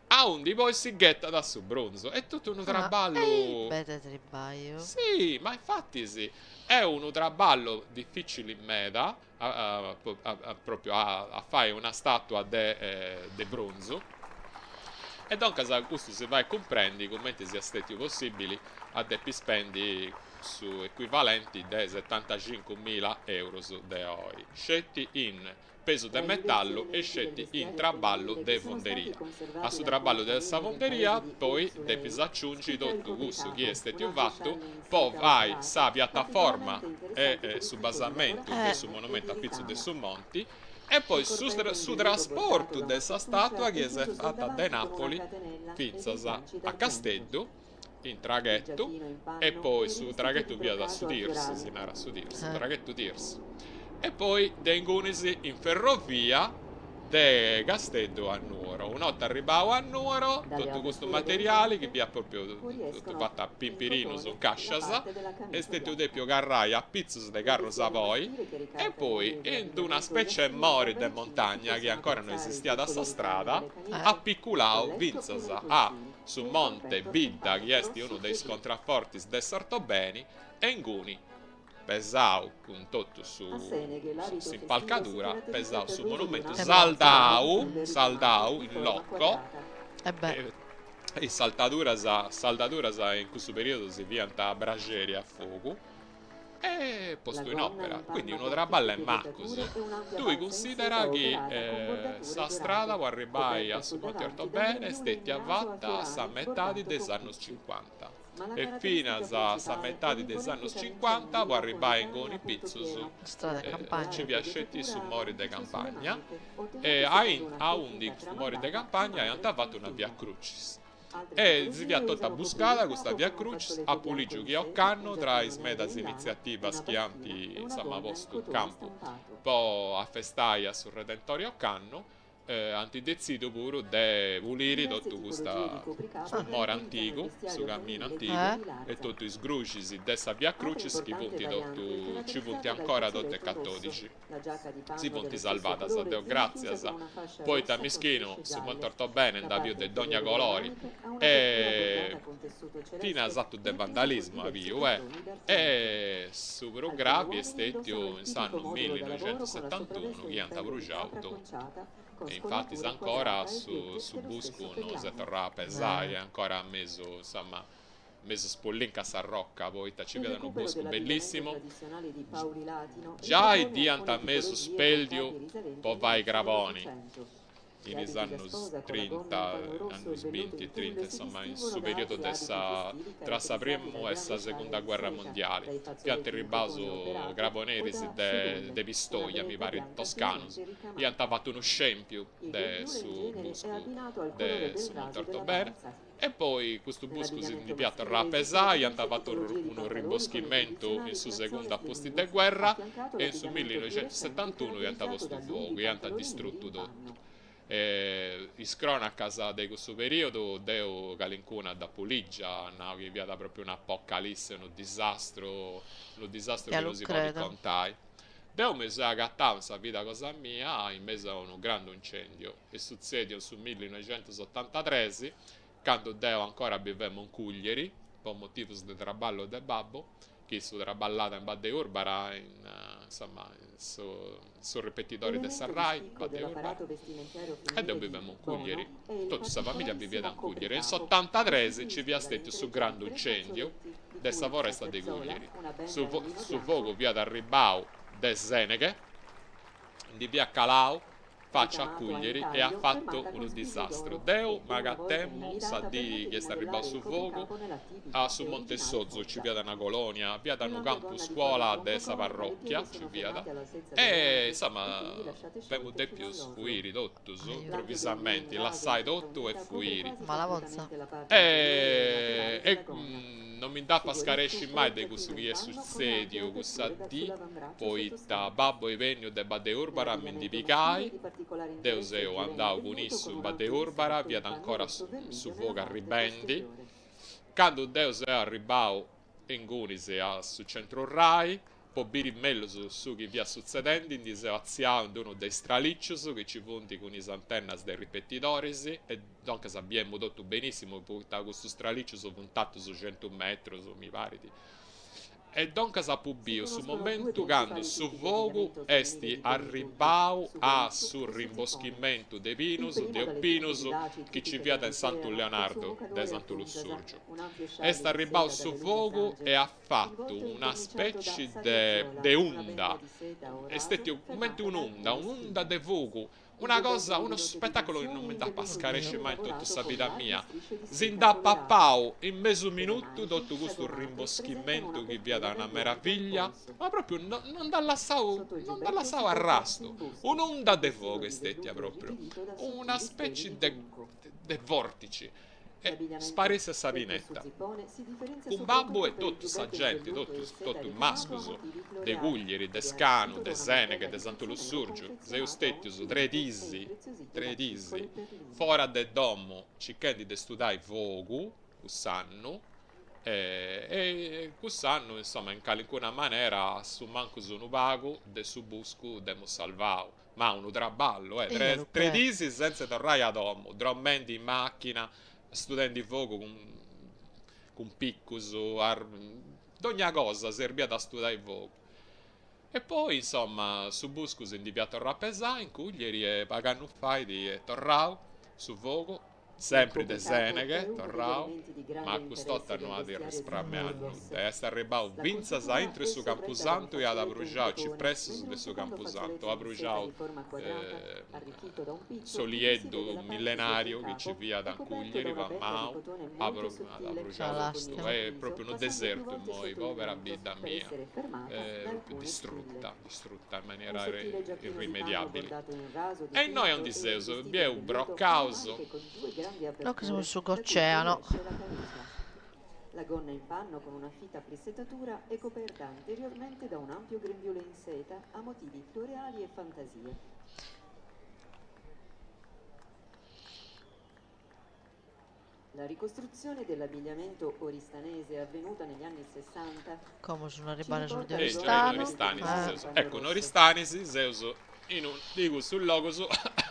aundi poi si ghettat su brunzu. Est totu unu Ah, ei traballu. bete tribagliu. Sì, ma infatis est unu traballu dificili meda a propriu a fai una statua de de brunzu. E duncas custu si fait cumprendi cumenti siat stetiu possibili a depi spendi su ecuivalenti de setantacincumila eurus de oi, sceti in pesu de Tra i diversi metallu e elementi del sceti in vestiario traballu femminile che de sono stati fonderia. A conservati su da alcune traballu de sa famiglie del paese fonderia di poi Urzulei, depis aciungi spicca il totu cussu chi copricapo, est stetiu un'ampio fatu scialle in po seta fai operata, sa piataforma particolarmente e interessante per su il tipo di basamentu de Eh. su lavorazione e monumentu di apitzus de ricamo. su monti E Il poi su, corpetto in su velluto bordato trasportu da de una sa costuccia statua è chi s'est chiuso sul fata de davanti con una Napoli catenella e dei fintzas ganci a d'argento. Casteddu in Il traghettu giacchino in e panno poi è su rivestito di traghettu fiat su broccato a Tirsu, fiorali. si narat su Tirsu, Eh. traghettu Tirsu. E poi de ingunis in ferrovia de Casteddu a Nuoro. Una 'orta arribau a Nuoro, Dalle totu custu aperture delle materiali chi tasche fiat propriu totu fuoriescono fatu a in pimpirinus cotone in la cascias, parte della est camicia stetiu bianca. depiu carrai a pitzus de Nel carrus vestiario a boi maschile che e ricalca il poi modello di in d'una abbigliamento specie 'e ogliastrino, mori tra de vari cimi si montagna chi possono ancora no apprezzare il esistiat piccolo sa ricamo strada, delle Eh. camicie, apiculau il colletto e i fintzas a moltoncini su e il Monte corpetto in Bidda chi panno est rosso unu de e is blu. contrafortis de s'Ortobeni e inguni pesau cun totu su A Seneghe l'abito festivo si s'impalcadura, caratterizza pesau per su l'uso di un monumentu ampio saldau, fazzoletto di tulle ricamato saldau in in forma loco quadrata. E beh. e e is saltaduras saldaduras in cussu periodu si fiant a braxeri a fogu e La postu in gonna opera, in quindi panno unu con traballu fitti 'e macus. pieghettature e un'ampia Tui balza in cunsidera seta chi operata con bordature sa strada dorate, po arribai coperta a su sul Monte davanti da un Ortobene est grembiule in stetia raso a fata a sa fiorali metadi bordato de is con annus pizzi. cincuanta Ma la e caratteristica finas a sa principale è metadi de is l'imponente annus camicia in cincuanta po lino con arribai ricami inguni a punto pitzus pieno Strada e e la campagna. nci particolare fiat sceti su pieghettatura a mori de manice sulle campagna maniche, ottenuta e secondo una aundi tecnica custu mori de tramandata a campagna iant madre fatu in una via figlia. crucis. Altre E si tipologie fiat totu usano buscada custa copricapo via con un crucis, fazzoletto apu bianco ligiu in chi seta, un ocannu tra giacchino is nero medas in lana, initziativas una chi ant bastina e una insomma gonna in postu in cotone campu stampato. po afestai a su Redentori ocannu, ant detzidiu puru de puliri Diverse totu tipologie di custa copricapo su mori caratterizzano il antigu, su vestiario camminu femminile di antigu Eh? e Via totu is gruxis de sa Via Altra Crucis chi importante funt variante è totu, nci funt caratterizzata dal ancora totu e fazzoletto rosso. catodixi. La giacca di Si panno funt dello stesso salvadas, colore Deu viene chiusa gratzias, con una fascia poita rossa con mischinu strisce su Monte gialle. Ortobene La nd'at biu parte de dogna inferiore delle colori maniche ha un'apertura e bordata con tessuto finas celeste atu de ed è chiusa con vandalismu at diversi biu eh bottoni d'argento. e su prus Alcuni gravi est uomini indossano stetiu il in tipico s'annu modulo da lavoro con la millinoixentosetantunu sopravveste chi in iant pelle di abruxau capra totu. conciata con E infatis scollatura ancora quadrata e su pieghe su dello stesso buscu no s'est pellame. torrau a pesai, Eh. est ancora mesu, insomma, mesu spollinca sa rocca, poita ci Il fiat unu recupero buscu dell'abbigliamento bellissimu, tradizionale di Paulilatino giai ripropone dd'iant alcune mesu tipologie con spèldiu capi risalenti po fai all'inizio craboni dell'Ottocento. Gli in is abiti da annus sposa con la gonna in trinta, panno rosso e annus il velluto binti in e trinta, tulle si insomma, in distinguono su da periodu altri de abiti sa festivi tra sa caratterizzati primu dal e sa grande scialle segunda di guerra seta, mondiali. dai Fiant fazzoletti in arribaus cotone operato o craboneris da de sudul, de una Pistoia, mi berretta parit, bianca toscanus, finemente iant ricamata. fatu unu scempiu Il de grembiule in su genere è buscu abbinato al colore de del su Monte raso della Ortobene balza. e poi custu buscu si ndi Nell'abbigliamento fiat torrau a maschile esistono pesai, iant diverse fatu tipologie di unu pantaloni con le rimboschimento in tradizionali su segundu calzones a di pustis lino, de guerra affiancato e in su all'abbigliamento più recente millinoixentosetantunu iant caratterizzato postu da lunghi fogu, iant pantaloni neri distrutu in totu. panno. Is cronacas de cussu periodu deu calincuna dd'apu ligia, ant nau chi fiat propriu un'apocalisse, unu disastru, unu disastru Ja chi lu no si podit credo. contai. Deu mi seu agatau in sa vida cosa mia in mesu a unu grandu incendiu, est sutzediu in su millinoixentosotantatres, candu deu ancora bivemu in Cuglieri, po motivus de traballu de babbu, chi issu traballat in Badde Urbara in. insomma, in su su ripetidori de sa Elemento di Rai, spicco Badde Urbara, dell'apparato vestimentario e deu femminile di bivemu in Bono Cuglieri, è il totu sa familia biviat particolarissimo in Cuglieri, e in copricapo, s'otantatres nci costituito fiat da stetiu su intreccio di grandu tre incendiu fazzoletti, di de sa cui la foresta de piazzola, Cuglieri, una su benda in lino su bianco fogu fiat arribbau de Seneghe, ndi fiat calau faccia a ricamato a Cuglieri e at intaglio, fatu fermata unu con spighe disastru. d'oro Deu e, una volta m'agatemu sa inamidata, dì permette chi di est arribbau modellare su il fogu copricapo nella a tipica su e Monte originale Sozu, ci foggia. fiat una colonia, fiat unu Un'ampia campu gonna di forma scuola de tronco sa conica, le parrocchia, pieghe ci sono fiat, fermate all'altezza delle e anche e quindi insomma lasciate femu sciolte fino depius all'orlo. fuiri totus, Aiuto. L'ampio grembiule improvvisamenti, in raso lassai in tutta totu e unita copre fuiri. quasi Malavonza. completamente la parte anteriore e laterale E, della e gonna. non mi nd'apu a Su gorittu scaresci o mai il de cussu giacchino chi in est panno con le ampie sutzediu cussa aperture da dì, sull'avambraccio poita sottostante. babbu est benniu de Badde Urbara a mi ndi Nell'abbigliamento maschile è pigai, di particolare deu interesse il seu gilet in andau cun velluto issu con in un Badde ampio Urbara, inserto in fiat panno ancora rosso su su vermiglio nella fogu parte arribendi. posteriore. Candu deu seu arribbau ingunis a su centru Rai, po biri mellus su chi fiat sutzedendi, ndi seu atziau in unu de is tralicius chi ci funt cun is antennas de is ripetidoris e duncas biemu totu benissimu poita custus tralicius funt atus centu metrus, mi parit. E duncas apu Si biu su conoscono due momentu candu principali su tipi di fogu abbigliamento est femminile di Boni Turchi, arribbau su a gorittu su e su zippone. rimboschimentu de Il pinus, de primo dalle opinus, tipiche vivaci chi ci tipiche fiat della in Santu Misera, col suo Leonardu de mucadore a Santu puntas, Lussurgiu. un ampio Est scialle di arribbau seta su dalle lunghe fogu e frange, at fattu il volto è una incorniciato da speci de sagliazzola, de una benda unda, di seta o est raso stetiu cumenti fermata da un'unda, alcune un'unda spighe. de fogu, Il una giubbetto cosa, di unu velluto di spettacolo chi dimensioni non è mi in nd'apu a velluto Oddio. scaresci liscio mai in totu lavorato sa con vida larghe mia. strisce di Si seta nd'at colorate. papau in mesu Per le minutu maniche, totu custu sagomate, presentano rimboschimentu chi fiat un'apertura una dal gomito al meraviglia, polso. ma propriu no non nd'at lassau Sotto il non nd'at giubbetto lassau si porta un arrastu. busto, Un'unda de rivestito fogu di est stetia velluto propriu, irrigidito da una sottili steli speci di de giunco. de vortici e L'abbigliamento sparisse sa detto su pineta. zippone si differenzia Cun babbu soprattutto e per il totu sa giubbetto in genti, velluto totu e seta totu is ricamato a mascus motivi de floreali Cuglieri, de ed è Scanu, arricchito de da una Seneghe, mantella de di Santu pizzo nero Lussurgiu, seus confezionata a un stetius tre filetto e dis, impreziosito tre da dis, piccole perline. fora de domu circhendi de studai fogu cuss'annu e e cuss'annu insoma in calincuna manera a su mancus unu pagu de su buscu dd'emus salvau, ma unu traballu eh, Eia, lu tre creo. dis senza torrai a domu, drommendi in macchina, studendi fogu cun cun piccus, dogna cosa serbiat a studai fogu. E poi, insomma, su buscu si ndi fiat torrau a pesai in Cuglieri e pagu annus fait est torrau su fogu, Il sempri de copricapo è Seneghe, uno degli torrau, elementi di ma grande cust'orta interesse no del at vestiario di risparmiau Burgos. nudda, est arribbau La fintzas conciatura aintru 'e è su sorretta da un campusantu e at fazzoletto in abruxau cotone, cipressus mentre de un su secondo campusantu, fazzoletto at di seta abruxau di forma quadrata, arricchito da un pizzo, di cui si s'olieddu vede la parte dietro il millenariu chi ci capo, fiat è in coperto da Cuglieri, una benda di famau, cotone at molto at sottile Sa abruxau che totu, lastima. contornisce il est viso, propriu unu passando più desertu volte immoi, sotto il povera mento bidda per mia, essere fermata est da propriu alcune spille. distrutta, distrutta in Un maniera sottile giacchino di panno irrimediabili. bordato in raso E innoi dipinto aundi e seus, rivestito di bieu velluto ha le broccaus, maniche con due grandi No che siamo aperture su da cui Goceano. fuoriesce la camicia. La gonna in panno con una fitta plissettatura è coperta anteriormente da un ampio grembiule in seta a motivi floreali e fantasie. La ricostruzione dell'abbigliamento oristanese avvenuta negli anni 60 Como sun ci arribbare su de riporta E alle giai in donne Oristano. Oristanis vestite Eh. con seus. panno Ecco, in rosso. Oristanis seus in unu de cussus logus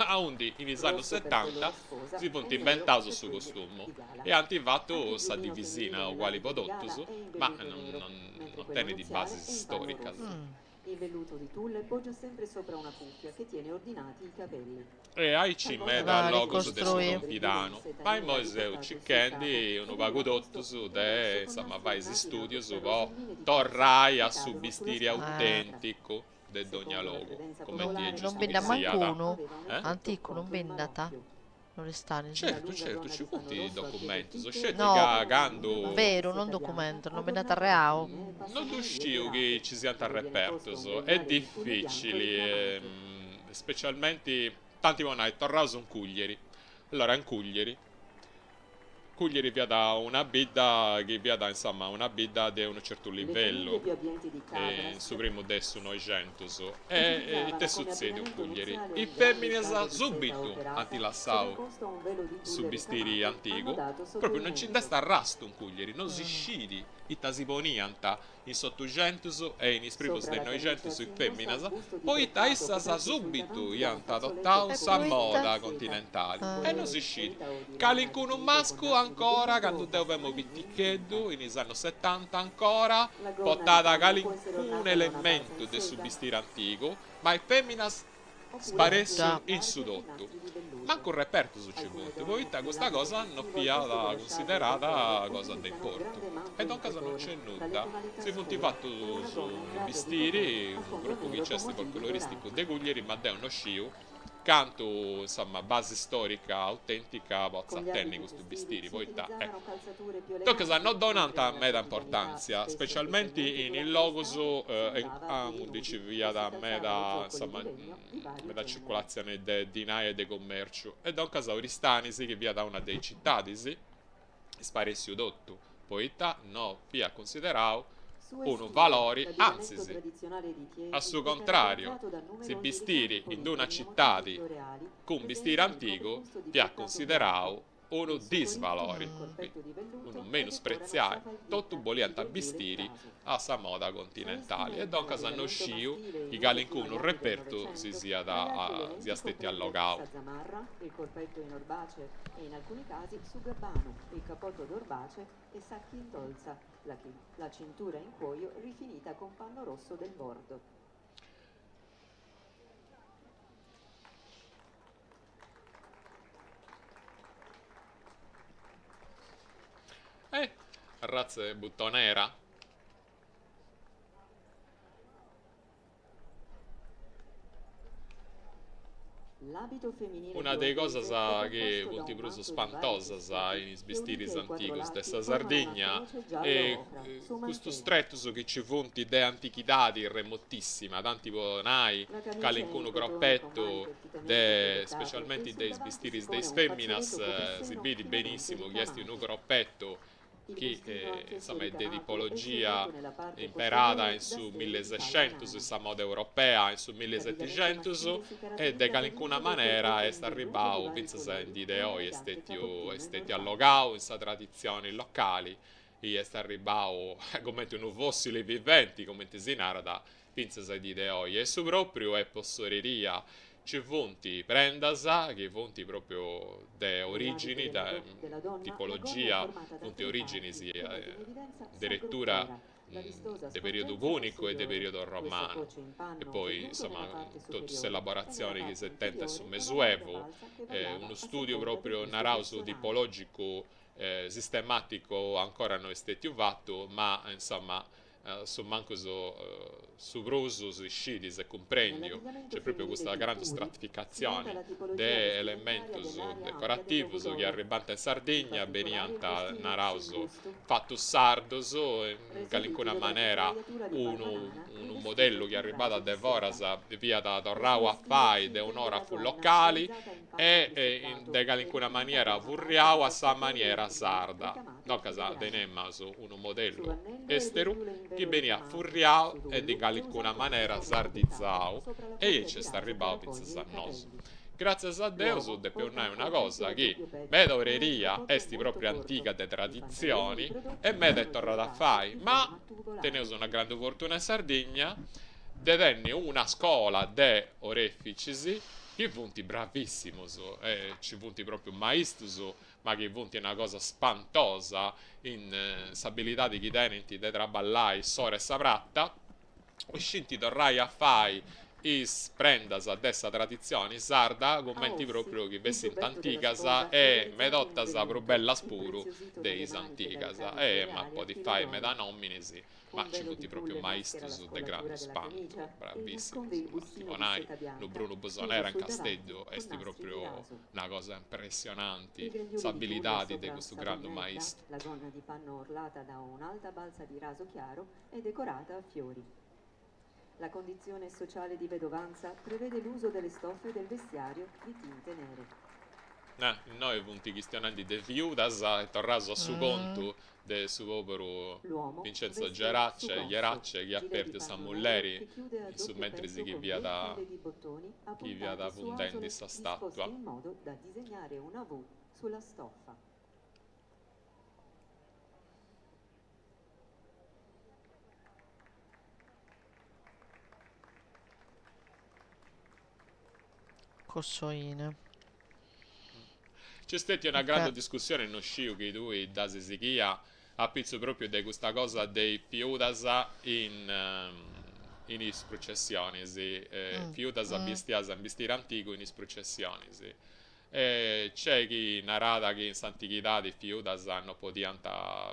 aundi in is annus Rosso per quello setanta da sposa si e funt nero inventaus per su quello costumu di gala. e ant Anche fatu il sa giubbino femminile divisina uguali nell'abito po di gala totus, è in ma velluto non nero, non mentre non quello tenit nuziale basis è in panno storicas. rosso. Mm. Il velluto di tulle poggia sempre sopra una cuffia che tiene ordinati i capelli. E aici Talvolta meda La si logus vede de su un ricostruì. grembiule in Campidanu, seta ma nera immoi seu riportato sul capo circhendi e unu viene pagu posto totus un de, verso con insomma, nastri fai is ornati da studius da po roselline di pizzo torrai che a su cadono sulla bistiri spalla Eh. destra. autenticu de dogna Secondo la logu, credenza cumenti Non est popolare, non giustu bi chi nd'at la siat. mancunu? aveva un Eh? effetto Anticu non contro bi il nd'at? malocchio. In Oristanis. La Certu, lunga certu, gonna ci di panno funt rosso a pieghe documentus, fitte sceti No, ca presentava una candu lunga banda di veru, non seta bianca documento, non bi nd'at adornata da arreau. spine e Non ddu passamaniglie sciu chi dorate, ci siant dove viene posto arrepertus, un est grembiale di tulle bianco dificili, ricamato. specialmenti, tanti po nai, torraus in Cuglieri. Allora, in Cuglieri, Cuglieri fiat una bidda chi fiat, insomma, una bidda de unu certu Le famiglie livellu più abbienti di in Cabras su primu de su Noixentus. E utilizzavano ite est come sutzediu in abbigliamento Cuglieri? nuziale Is un grande feminas scialle di seta subitu ant operata lassau sovrapposto a un velo di su tulle bistiri ricamato antigu, annodato sotto propriu il non nci mento. nd'est arrastu in Cuglieri, non si Mm. scit ita si poniant in s'Otuxentus e in is primus Sopra de la camicia Noixentus si is indossa feminas, un busto di poita broccato issas coperto sui subitu davanti da un iant fazzoletto adottau E sa poita? coperto moda di seta. continentali Il Ah. e non bolero si di scit. seta o di lana Calincunu rifinito con mascu nastri ancora ancora, velluto candu o deu femu castagno in piticheddu, finta. in is annos setanta ancora, La gonna di portàt panno può essere calincunu ornata da una balza elementu in de su seta bistiri antigu, ma is feminas oppure da sparessiu Nudda. tuniche in su larghe e totu. nastri di velluto. Mancu repertus ci Alcune funt, donne, poita custa nell'abito cosa no festivo al posto fiat dello scialle o del cunsiderada collo, cosa de utilizzano un importu. grande E manto in duncas no cotone, nc'est dalle nudda. tonalità Si funt scure, e una fatus gonna in unu raso di cotone bistiri, a unu fondo grupu chi nero con nc'est motivi folcloristicu dorati. de Cuglieri, ma deu no sciu cantu, insomma, basi storica autentica Con potzat gli tenni abiti custu festivi bistiri, si poita, utilizzavano calzature più Duncas eleganti, no mentre donant nella meda quotidianità, importantzia, spesso specialmenti specialmente in is durante logus l'estate, si andava a piedi aundi nudi nci o fiat si calzavano meda, zoccoli insomma, di legno di vario meda genere. circulatzioni de dinai e de commerciu. E duncas Oristanis, chi fiat una de is citadis, est sparessiu totu, poita no fiat cunsiderau Su unu vestire, valori, l'abbigliamento antzis, tradizionale di a Tiesi su è contrariu, caratterizzato da si numerosi ricami bistiri in d'una policromi a motivi citadi floreali cun bistiri presenti nel antigu copribusto di fiat broccato bianco. cunsiderau unu Il su corito, disvalori, il Mm. corpetto di unu velluto e decorano menuspreziai. sa Totu faldita, boliant il grembiule in bistiri raso. a sa moda Sa continentali e vestimenta, duncas no l'abbigliamento sciu maschile chi in uso fino calincunu agli anni del repertu si Novecento, siat tra gli altri siat elementi stetiu comprende allogau. sa zamarra, il corpetto in orbace e in alcuni casi su gabbano, il cappotto d'orbace e sacchi in tolza, la, la cintura in cuoio rifinita con panno rosso del bordo. Eh, arratza de butonera. L'abito femminile Una più de is cosas borghese è chi composto da funt un prus manto di vari spantosas tessuti in is che uniti bistiris ai quattro antigus de lati sa formano una Sardigna croce giallo e ocra su custus mantelo. tretus chi ci funt de antichidadi remotissima, tanti po nai La camicia è in calincunu cotone con cropetu maniche fittamente de filettate e specialmenti sul de is davanti si bistiris de pone is un feminas fazzoletto si copriseno bidi finemente benissimu chi est unu ricamato. cropetu Il chi bustino, anch'esso insomma est de ricamato, è tipologia serrato nella parte imperada posteriore in da su stelle di paglia millesescentus, in nana. sa moda europea in su L'abbigliamento milleseticentus maschile si e de caratterizza per calincuna l'uso del manera corpetto est in velluto di arribbau vari fintzas a in colori dì e de un oi est elegante stetiu capottino est in stetiu orbace. allogau in sa traditzioni locali e est arribbau cumenti unu fossili viventi, cumenti si narat, fintzas a dì de oi. E su propriu est po s'oreria, Ci funt prendas chi funt propriu de Nell'abito origini, della, de do- della donna, la gonna è tipologia, formata da funt tre originis parti che mette in evidenza sa adderetura groppera, la vistosa de periodu sporgenza punicu e de posteriore, periodu questa romanu. foce in E panno o poi, velluto nella insomma, parte totu superiore e nella s'elaboratzioni chi parte s'est tenta in su inferiore una larga Mesuevu, balza che variava unu a studiu seconda del propriu, gusto naraus, personale. tipologicu sistematicu ancora no est stetiu fatu, ma insomma a su mancus su prus si scit, s'est cumprendiu, Nell'abbigliamento nc'est propriu femminile custa di grandu Uri si nota stratificatzioni la tipologia de vestimentaria elementus dell'area ampia del decorativus chi Logudoro, arribant in in Sardigna particolare il beniant, bustino naraus, s'imbusto, fatus sardus, in reso calincuna rigido dalla manera mitragliatura di unu palma nana unu rivestito modellu chi in arribàt raso di de foras seta. fiat Per su torrau a vestire fai si de intende la un'orafu gonna, locali realizzata in panno e plissettato de e calincuna rifinita maniera con una balza furriau di a sa calzature maniera in pelle sarda. ricamate in Duncas filigrana. tenemus unu Su modellu vannello e il esteru grembiule in chi velo beniat ricamato, furriau su e de dullu è calincuna usato anche manera come capezzale sardizzau sopra la e cuffia aici di est raso che arribbau raccoglie fintzas a i nosu. capelli. Gratzias a Deus L'uomo depeus porta nai un una corpetto cosa, da chi doppio meda petto e un oreria cappotto est molto propriu corto. antiga de I pantaloni traditzioni e riprodotti meda est sono torrada a girottati fai, in ma forma teneus tubolare. una grandu fortuna in Sardigna de tenni una scola de oreficis chi funt bravissimus e ci funt propriu maistus ma chi funt una cosa spantosa in s'abilidadi chi tenint de traballai s'oro e sa prata e scint torrai a fai is prendas de sa traditzioni sarda A cumenti Ossi, propriu chi il fessint giubbetto della antigas sposa è e realizzato in med'ortas prus velluto, bellas puru impreziosito de nelle is maniche da antigas. ricami E emu a floreali a podi filo fai meda d'oro. nominis, Un ma ci velo funt di propriu tulle maschera la maistus de scollatura grandu della spantu, camicia e nasconde bravissimus. il Ti bustino po di nai, seta lu bianca Brunu chiuso Busonera in sul davanti Casteddu con est nastri di propriu raso. una cosa Il impressionanti, grembiule di tulle s'abilidadi de sopra custu sa grandu gonnetta, maistu. la gonna di panno orlata da un'alta balza di raso chiaro, è decorata a fiori. La condizione sociale di vedovanza prevede l'uso delle stoffe del vestiario di tinte nere. Innoi funt chistionendi de fiudas e torraus a su Mm. contu de su poberu L'uomo Vincenzo veste Gerace, sugosso, Gerace chi at gilet di perdiu sa panno nero mulleri che chiude a in su doppio mentris petto chi con fiat due file di bottoni chi fiat appuntati su fundendi asole sa disposti statua. in modo da disegnare una V sulla stoffa. Cossoine. Nc'est stètia una grandu discussioni, no sciu chi tui dd'as sighia, apitzu pròpriu de custa cosa de is fiudas in in is prucessionis, fiudas bistias in bistiri antigu in is prucessionis. E nc'est chi narat chi in s'antighidadi is fiudas no podiant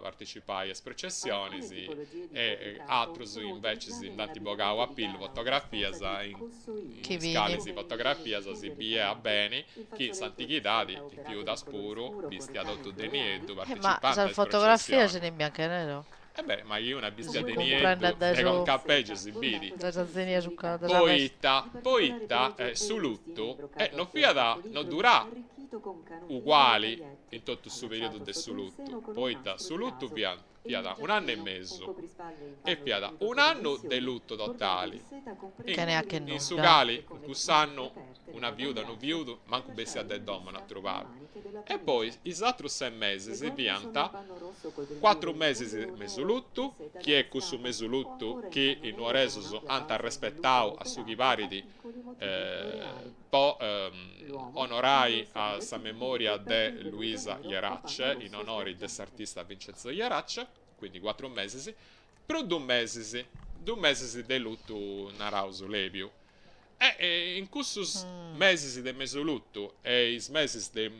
participai a is prucessionis Alcune tipologie di e copricapo atrus sono invecis utilizzate nd'ant bogau a nell'abbigliamento di pillu gala o fotografias sostanza di in cossoine, Chi is bini. calis come il fotografias velluto si biiat ricamato, beni il chi in fazzoletto di s'antighidadi seta is operato in fiudas colore puru scuro con bistiat ricami totu de floreali, nieddu Eh, ma partecipant a sas is fotografias prucessionis. in biancu e nero. E beh, ma chi una con bistia Si de quelle cumprendet nieddu dae de su conca a seta peis si bordato bidi. dae sa d'argentissimi zenia su ca ricami. de sa veste. Poita, Di particolare poita pregio su è il lustino luttu in eh broccato no a fior di fiat, no solitro duràt arricchito con canotine e uguali paillette, in totu su periodu allacciato de su sotto il luttu, seno con un poita nastro su di luttu raso fiat e il fiat un'annu e giacchino, un mesu coprispalle in e panno fiat di velluto un'annu de dimensioni, luttu bordato di totali, seta con in Chene pregevoli a che in su nudda. ricami cali e in con le maniche cuss'annu aperte una viuda unu nell'avambraccio viudu per mancu bessiat lasciare de in domo no vista le atrubabat. maniche della E poi camicia. is atrus ses Le mesis gonne sono fiant in panno rosso col grembiule cuatru in mesis pugno mesu nero in luttu, seta chi est cussu damascata mesu o luttu ancora in chi panno is nero con nuoresus un'ampia ant base in velluto arrespettau a su chi operato a parit piccoli motivi floreali. po L'uomo onorai indossa a un sa vestito memoria tipico de perfo in velluto Luisa nero o panno Jerace, in rosso onori de sgargiante. s'artista Vincenzo Jerace, quindi cuatru mesis, prus dus mesis, dus mesis de luttu naraus lebiu. E in cussus mesis de mesu luttu e is mesis de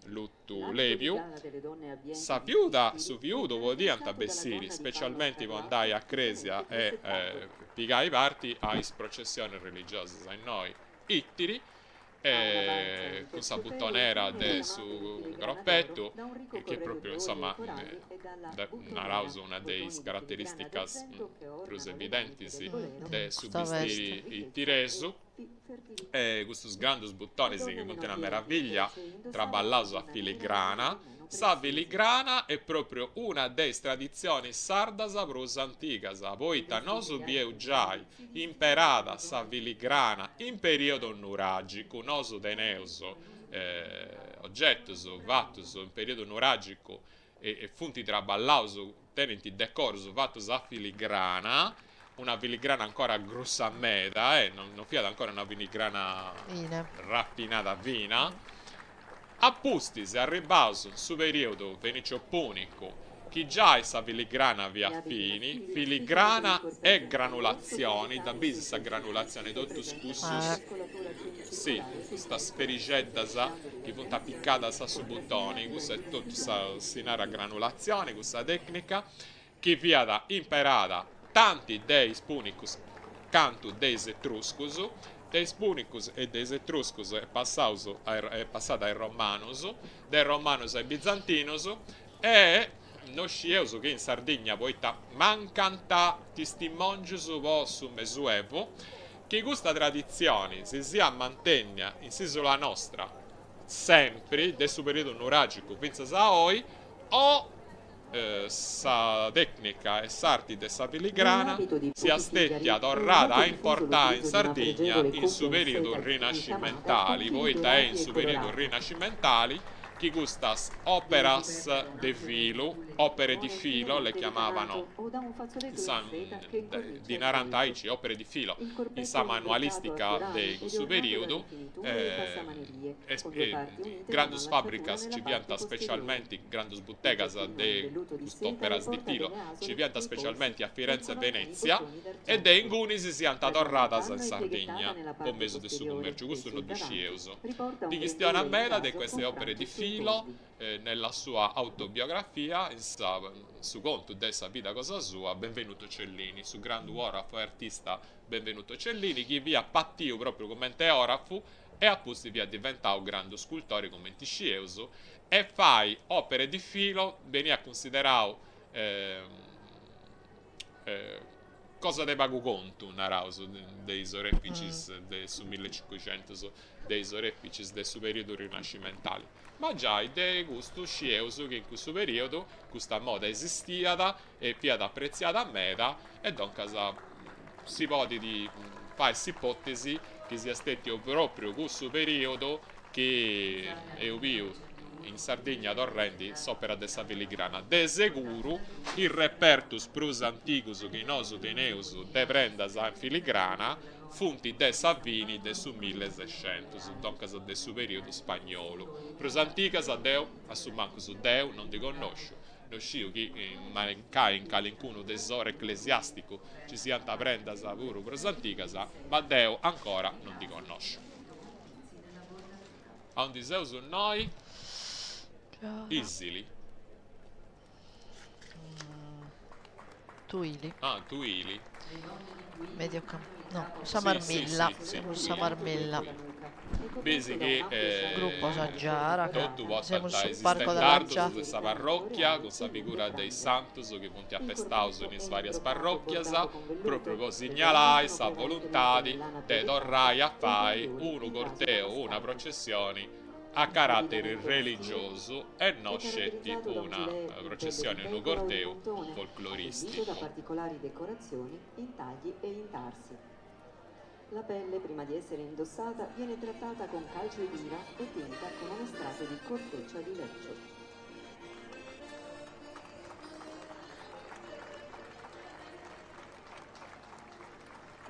luttu L'abito di lebiu, gala delle donne abbienti sa di viuda, Ittiri su è viudu podiant caratterizzato dalla bessiri, gonna di panno specialmenti po scarlatto andai a cresia tipicamente e plissettato. pigai parti a is processionis religiosas. Innoi Ittiri, Ha una balza in cun sa terciopelo e butonera piume de ricamate in su filigrana d'oro groppettu, da un ricco chi est corredo propriu di gioie e insomma coralli e dalla naraus buttonera, una de bottoni is di filigrana carateristicas d'argento che prus ornano le maniche evidentis del bolero de su Custa con veste. bistiri ricchezza e ittiresu fi- fertilità. e custus grandus Le butonis donne chi meno funt una abbienti meraviglia invece indossavano una traballaus a gonna nera filigrana. più o meno Sa preziosa. filigrana est propriu una de is traditzionis sardas prus antigas, I poita vestiti nosu di bieus altri giai stili si distinguono imperada dalle sa donne di filigrana in periodu nuragicu, nosu teneus ogetus fatus in periodu nuragicu e funt traballaus, tenint decorus fatus a filigrana, una filigrana ancora grussa meda, e non fiat ancora una filigrana Fine. rafinada fina. A pustis arribbaus in su periodu fenicio-punicu, chi giai sa filigrana Gli fiat abiti fini, maschili filigrana spicano per il e corpetto in panno rosso con granulazioni, dda ricami bis sui sa polsi granulazioni che totus presentano una cussus, Eh. muscolatura si, semicircolare sul custas petto, sferixeddas evidenziando chi le funt decorazioni apicadas a su con butoni, raffinati cussa est tagliori totu sa, stilati. si narat granulazioni, cussa tecnica, chi fiat imperada tanti de is punicus cantu de is etruscus, de is punicus e de is etruscus est passaus est passada a is romanus, de is romanus a is bizantinus e no scieus chi in Sardigna poita mancant tistimòngius po su Mesuevu chi custa traditzioni si siat mantènnia in s'ìsula nostra sempri de su periodu nuràgicu fintzas a oi o sa tècnica e s'arti de sa filigrana Nell'abito di siat pochi stètia figari è torrada molto a diffuso importai in l'utilizzo di una Sardigna pregevole in su coppia in periodu seta ricamata con rinascimentali, fili poita est in dorati e su periodu colorati. rinascimentali chi custas Viene òperas coperta da un de ampio filu, grembiule di òpere di bottone filo, le finemente chiamavano ricamato o da un in fazzoletto in sa seta che incornicia ddi il narant volto. aici, òpere di filo, Il in sa corpetto è in broccato a manualistica de fiorami ed è cussu ornato da periodu, rifiniture e passamanerie, con due parti unite da grandus un'allacciatura fàbricas nella nci fiant parte posteriore. specialmenti, grandus Il butegas giacchino in de velluto di seta cust'òperas di riporta filo delle nci asole fiant e i polsi specialmenti a e Firenze con e alcuni Venètzia bottoni e de d'argento. ingunis siant La gonna di torradas in panno è pieghetta Sardigna nella po parte mesu de su posteriore cumèrciu, e custu no sul ddu davanti scieus. riporta Ndi un chistionat grembiule in meda de raso queste con òpere di frange sui filo bordi. nella sua autobiografia, in sa su contu de sa vida cosa sua, Benvenuto Cellini, su grandu òrafu e artista Benvenuto Cellini, chi fiat patiu propriu comente òrafu e a pustis fiat diventau grandu scultori cumenti scieus, e fai òpere di filo beniat cunsiderau cosa de pagu contu, naraus, de is oreficis de su millecincuxentus, de is oreficis de su periodu rinascimentali. Ma giai de custu scieus chi in cussu periodu custa moda esistiat e fiat apretziada meda e doncas si podit fai s'ipotesi chi siat stetiu propriu cussu periodu chi eus biu. in Sardigna torrendi s'òpera de sa filigrana. De seguru is repertus prus antigus chi nosu teneus de prendas in filigrana funt de sa fini de su millesescentus, duncas de su perìodu spagnolu. Prus antigas deu, a su mancus deu, non ndi connosciu. No sciu chi mancai in calincunu tesoru eclesiàsticu ci siant prendas puru prus antigas, ma deu ancora non ndi connosciu. Aundi seus innoi? Isili. Tuili. Ah, Tuili. Medio campo. No, sa Marmilla. Sì, sì, sì, sa Marmilla. Bisi chi eh, Gruppo sa Giara. Totu portant is istendardos de sa parrocchia cun sa figura de is santus chi funt afestaus in is varias parrocchias, propriu po signalai sa voluntadi de torrai a fai unu corteu, una processioni a caràteri religiosu e no sceti una processioni, unu corteu folclorìsticu. La pelle, prima di essere indossata, viene trattata con calce viva e tinta con un estratto di corteccia di leccio.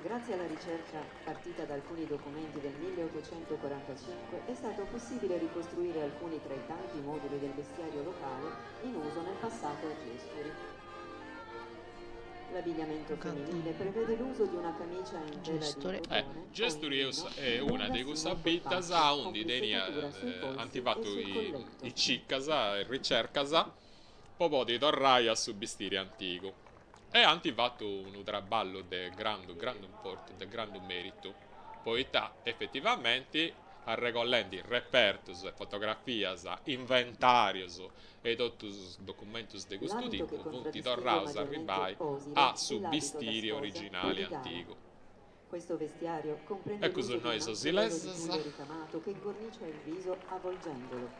Grazie alla ricerca partita da alcuni documenti del 1845 è stato possibile ricostruire alcuni tra i tanti moduli del vestiario locale in uso nel passato a Gesturi. L'abbigliamento femminile prevede l'uso di una camicia in tela di Eh, cotone o in Gesturi lino est una de lunga cussas sino al biddas polpaccio, con aundi tenia plissettatura sui ant polsi e fatu sul colletto. is cicas, is ricercas, po podi torrai a su bistiri antigu. E ant fatu unu traballu de grandu grandu importu, de grandu meritu, poita efetivamenti arregollendi repertus e fotografias, inventàrius e totus is documentus de custu L'abito che tipu funt contraddistingue torraus a maggiormente arribbai Osile a è su l'abito da bistiri sposa o originali di gala. antigu. Questo vestiario comprende Ecus l'uso di innoi un is ampio velo di osilesas. tulle ricamato che incornicia il viso avvolgendolo.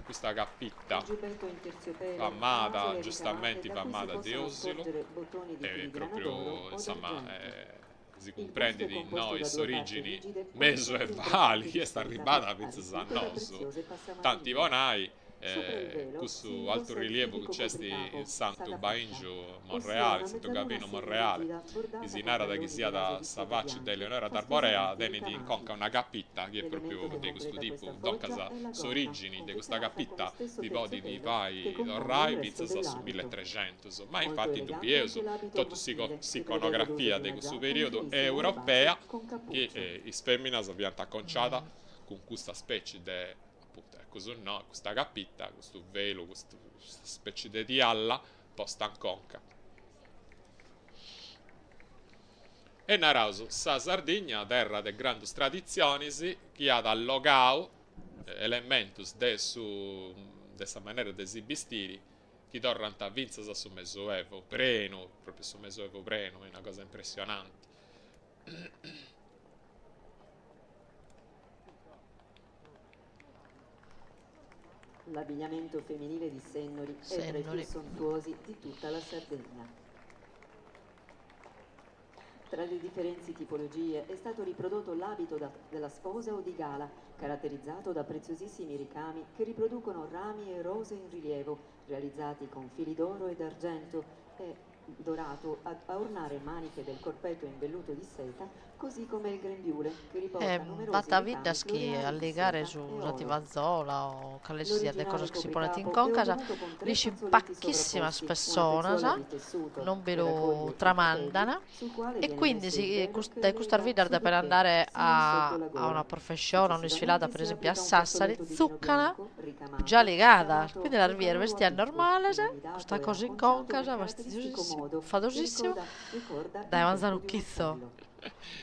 Custa Il capitta giubbetto in terziopelo ha famada, asole ricamate giustamenti da cui si famada de possono Osilo, scorgere bottoni di e filigrana d'oro propriu o insomma d'argento. si Il busto è cumprendit composto innoi da due parti s'origini rigide con forti mesoevali intrecciati chi di est seta, arribbada fintzas a arricchito da nosu. preziose Tanti passamanine. po nai Sopra il velo si cussu indossa il altorilievu chi tipico nc'est in copricapo, sa Santu capitta, Baingiu ossia Monreale, una Santu mezzaluna Gavinu Monreale, semirigida chi bordata si con narat chi talloni di raso siat di sa seta faci de bianchi, Eleonora d'Arborea, fastosamente tenit in ricamati. conca una capitta chi est L'elemento propriu che de custu completa tipu, questa duncas foggia è la gonna, s'origini de custa confezionata con lo capitta stesso si podit terziopelo che fai compone il torrai resto fintzas a su dell'abito. millettrexentus, ma Molto infatti ddu elegante bieus anche l'abito totu maschile, che prevede l'uso s'iconografia di de una cussu giacca in periodu finissima ribase europea con chi cappuccio. is feminas fiant acconciada cun custa specie de, appuntu, ecus no, custa capitta, custu velu, custa specie de tialla posta in conca. E naraus, sa Sardigna, terra de grandus traditzionis, chi at allogau elementus de su de sa manera de si bistiri chi torrant fintzas a su Mesoevo prenu, propriu su Mesoevo prenu, est una cosa impressionanti. L'abbigliamento femminile di Sennori è tra i più Sennori. sontuosi di tutta la Sardegna. Tra le differenti tipologie è stato riprodotto l'abito da, della sposa o di gala, caratterizzato da preziosissimi ricami che riproducono rami e rose in rilievo, realizzati con fili d'oro e d'argento e dorato a, a ornare maniche del corpetto in velluto di seta, così come il grembiule, che riporta numerosi B'at ricami biddas chi a floreali di ligare seta su e sa oro. tivazola o cale si siat de L'originale cosas chi si ponent in copricapo è concas, ottenuto con tre liscint fazzoletti pachissimas sovrapposti, una pessonas, pezzuola di tessuto non bi che lu raccoglie i capelli, tramandan sul quale e viene quindi messo il si velo che dae custas lega biddas sul depen bouquet andare sino a sotto la a una gola. profescione, a un'isfilada, Successivamente per si esempiu a applica un Sassari, fazzoletto di lino tzucana bianco, già ricamato, ligadas, chiamato quindi las bies focalolo a bestias picco, normales, inamidato custa e cosa in acconciato concas, nel caratteristico fastidiosissimu, modo che fadosìssimu, ricorda, ricorda dae il becco manzanu di un chitzo. uccello.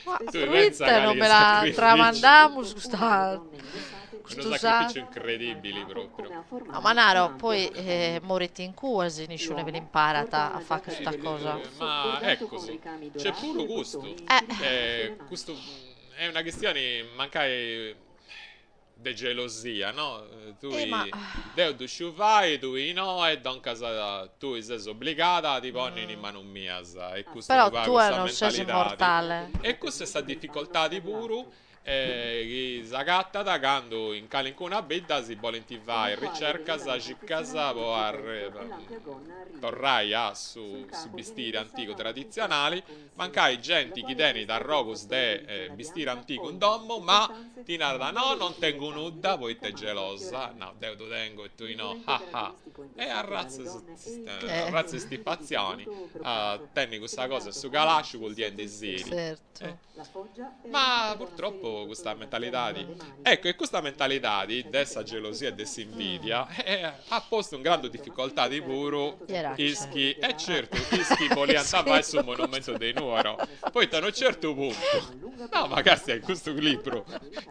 Ma Spesso Tui pensa proite non cali be la sacrifici. tramandamus Una delle custa donne indossate Unu custu sa sacrificiu riportata al incredibili capo propriu. come a No, ma formare un naro, ampio poi mantello. morit in cue si nisciune bi L'uomo porta l'imparata a una fagher giacca custa di velluto cosa. rosso Ma bordato con eccosu, ricami c'è dorati puru e custu, bottoni in Eh. filigrana sulle custu maniche. est una chistioni mancai de gelosia, no? Eh, ma Tui, deu ddu sciu fai, tui no, e duncas tui ses obbligada a ti ponni in is manus mias, e custu Però unu pagu tue sa non ses mentalidadi. immortale. E custa est sa dificoltadi puru. Chi s'agatat candu in calincuna bidda si bolint fai ricercas cicas po torrai a su bistiri antigu traditzionali, mancai genti chi tenit arrogus de bistiri antigu in domu ma ti narat no non tengu nudda poita est gelosa, no deu ddu tengu e tui no ah ah e arratza 'e stifatzioni a tenni cussa cosa in su calasciu culdiendisiri. Ma purtroppo custa mentalidadi, ecco, e custa mentalidadi de sa gelosia e de s'invidia at postu in grandu dificoltadi puru is chi, e certu, is chi boliant fai su monumentu de Nuoro, poita a unu certu puntu, no ma castia custu libru,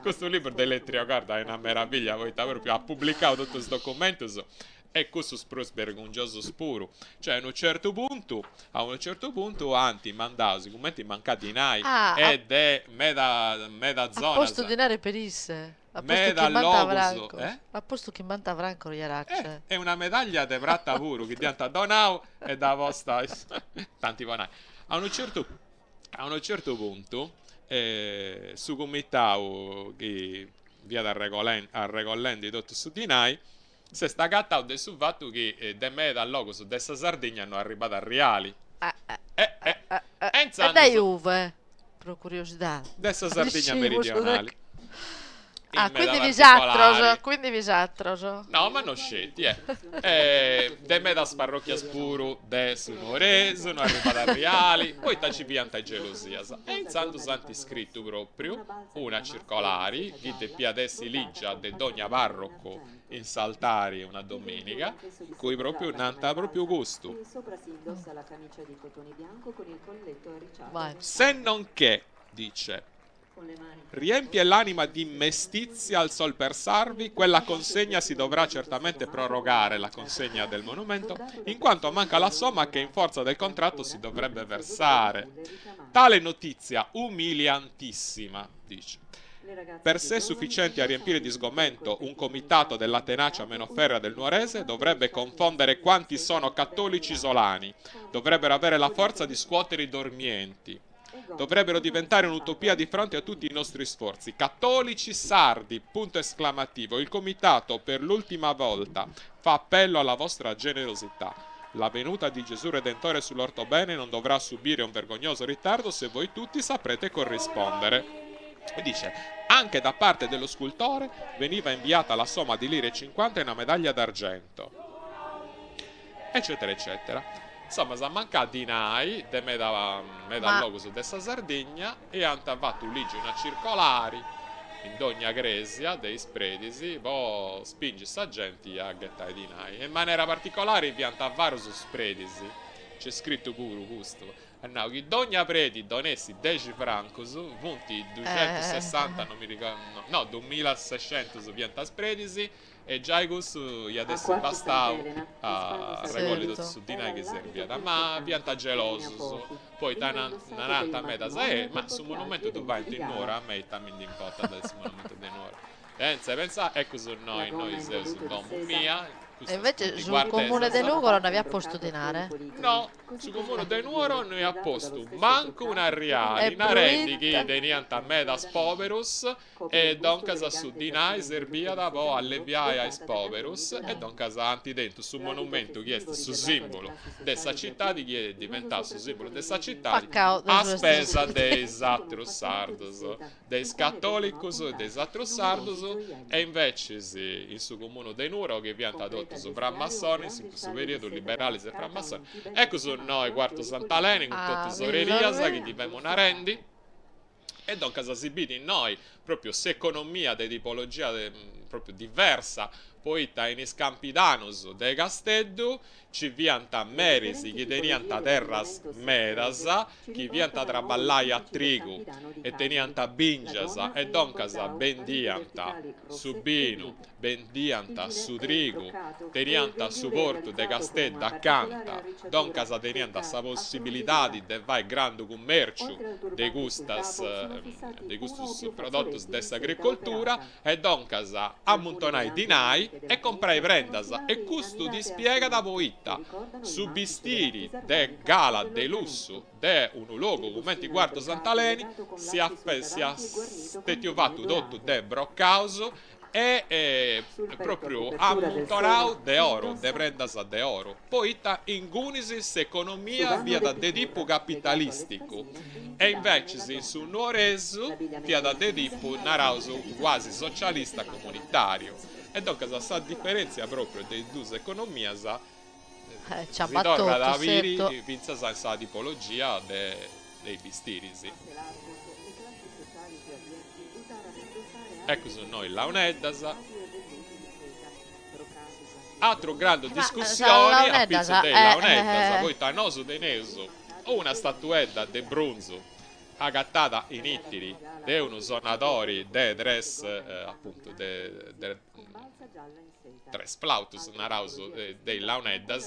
custu libru de Elettrio Corda est una meraviglia poita propriu at publicau totus is documentus e cussus prus bergungiosus puru, cioè a unu certu puntu, a unu certu puntu ant mandau, sigumenti mancàt dinai Ah, e de meda meda at zonas, postu dinari per isse, at postu meda chimbanta logus, francos, eh? at postu chimbanta francos Jerace. E una medaglia de prata puru chi dd'iant donau e dda posta tanti po nai. A unu certu a unu certu puntu su cumitau chi fiat arregollendi totu su dinai S'est agatau de su fatu chi de meda logus de sa Sardigna no arribat arriali. E dae uve? Pro curiosidade. De sa Sardigna meridionali. Ah, quindi visatros, quindi visatros. No, ma no sceti, eh. De medas parrocchias puru de su Nuoresu no arribat arriali, poita ci fiant is gelosias. E intzandus ant scritu propriu una circolari chi depiat essi ligia de dogna parrocu in s'altari una dominiga, in cui propriu nant propriu custu. Se non che, dice, riempie l'anima di mestizia al sol pensarvi, quella consegna si dovrà certamente prorogare, la consegna del monumento, in quanto manca la somma che in forza del contratto si dovrebbe versare. Tale notizia umiliantissima, dice, Per sé sufficiente a riempire di sgomento un comitato della tenacia meno ferrea del Nuorese, dovrebbe confondere quanti sono cattolici isolani, dovrebbero avere la forza di scuotere i dormienti, dovrebbero diventare un'utopia di fronte a tutti i nostri sforzi. Cattolici sardi, punto esclamativo, il comitato per l'ultima volta fa appello alla vostra generosità. La venuta di Gesù Redentore sull'Ortobene non dovrà subire un vergognoso ritardo se voi tutti saprete corrispondere. E dice, anche da parte dello scultore veniva inviata la somma di lire 50 e una medaglia d'argento. Eccetera, eccetera. Insomma, s'ammancàt dinai de meda meda logus de sa Sardigna e ant fatu ligi una circolari in dogna cresia de is predis po spingi sa genti a ghetai dinai. In manera particolari fiant avarus is predis, nc'est scritu puru custu, at nau chi dogna predi donessit dexi francus, funt duxentussessanta, non mi ricordo, no, dumilasescentus fiant is predis, E giai cussu iat essi bastau a arregolli totu su dinai chi serbiat, ma fiant gelosus, poita narant medas, eh, ma su monumentu ddu faint in Nuoro, a mei ita mi ndi importat de su monumentu de Nuoro. Chentza 'e pensai, eccu su innoi, innoi seus in domu mia, E invece su comune de Nugoro no aviat postu dinare? No, Su comunu de Nuoro no iat postu mancu un'arriali, narendi chi teniant medas poberus e doncas su dinai serbiat po alleviai a is poberus e doncas ant tentu su monumentu chi est su simbulu de sa citadi chi est diventau su simbulu de sa citadi a spesa de is atrus sardus de is catolicus e de is atrus sardus e invecis in su comunu de Nuoro chi fiant totus framassonis in cussu periodu liberalis e framassonis eccu su innoi Cuartu Sant'Aleni cun totu is orerias chi ti femu narendi e duncas si bit innoi propriu s'economia de tipologia propriu diversa poita in is Campidanus de Casteddu Nci fiant meris chi teniant terras medas, chi fiant traballai a trigu e teniant bìngias e doncas bendiant su binu. Bendiant su trigu, teniant su portu de Casteddu acanta, doncas teniant sa possibilidadi de fai grandu cummèrciu de custas de custus prodotus de s'agricoltura e doncas ammuntonai dinai e comprai prendas e custu ti spiegat poita su bistiri de gala de lussu de unu logu cumenti Cuartu Sant'Aleni siat siat stetiu fatu totu de brocaus e propriu ammuntonau de oru, de prendas de oru, poita ingunis s'economia fiat de tipu capitalisticu e invecis in su nuoresu fiat de tipu, naraus, cuasi socialista comunitariu. E duncas sa diferentzia propriu de is duas economias si torrat a biri fintzas in sa tipologia de is bistiris. Ecus innoi launeddas. Atru grandu discussioni a pitzus de is launeddas, poita nosu teneus una statuedda de brunzu agatada in Itiri de unu sonadori de tres apuntu de tres flautus naraus de is launeddas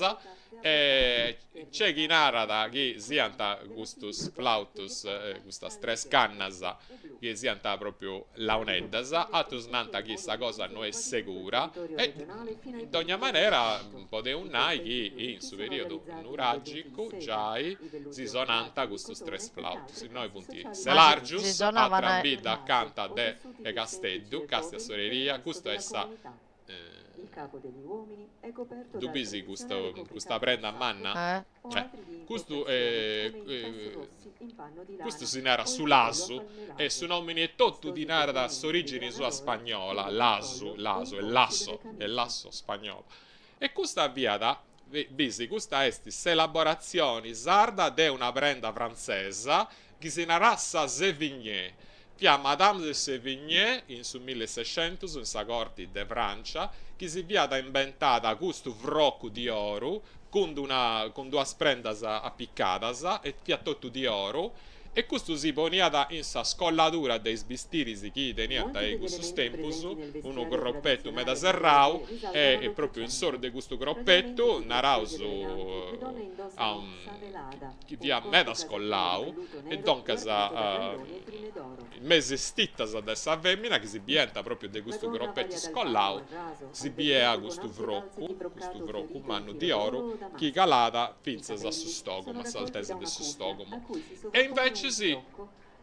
e nc'est chi narat chi siant custus flautus custas tres cannas chi siant propriu launeddas atrus nant chi sa cosa no est segura e in dogna manera podeus nai chi in su periodu nuragicu giai si sonant custus tres flautus innoi funt Selargius atra bidda acanta de Casteddu, Castia s'oreria, custa est sa Ddu bisi custa prenda manna? Custu custu si narat su lasu e su nomini etotu ti narat s'origini sua spagnola, lasu, lasu, el lazo, el lazo spagnolo. E custa fiat, bisi, custa est s'elaboratzioni sarda de una prenda frantzesa chi si narat sa Sévigné. Fiat Madame de Sévigné in su millesescentus in sa corti de Francia chi si fiat imbentada custu frocu di oru cun una cun duas prendas apicadas e fiat totu di oru e custu si poniat in sa scolladura de is bistiris chi teniant in cussus tempus, unu cropetu meda serrau e propriu in s'oru de custu cropetu naraus chi fiat meda scollau e doncas me is titas de sa femina chi si biiant propriu de custu cropetu scollau si biiat custu frocu, custu frocu mannu di oru chi calàt fintzas a su stògomo, a s'altesa de su stògomo. E invecis,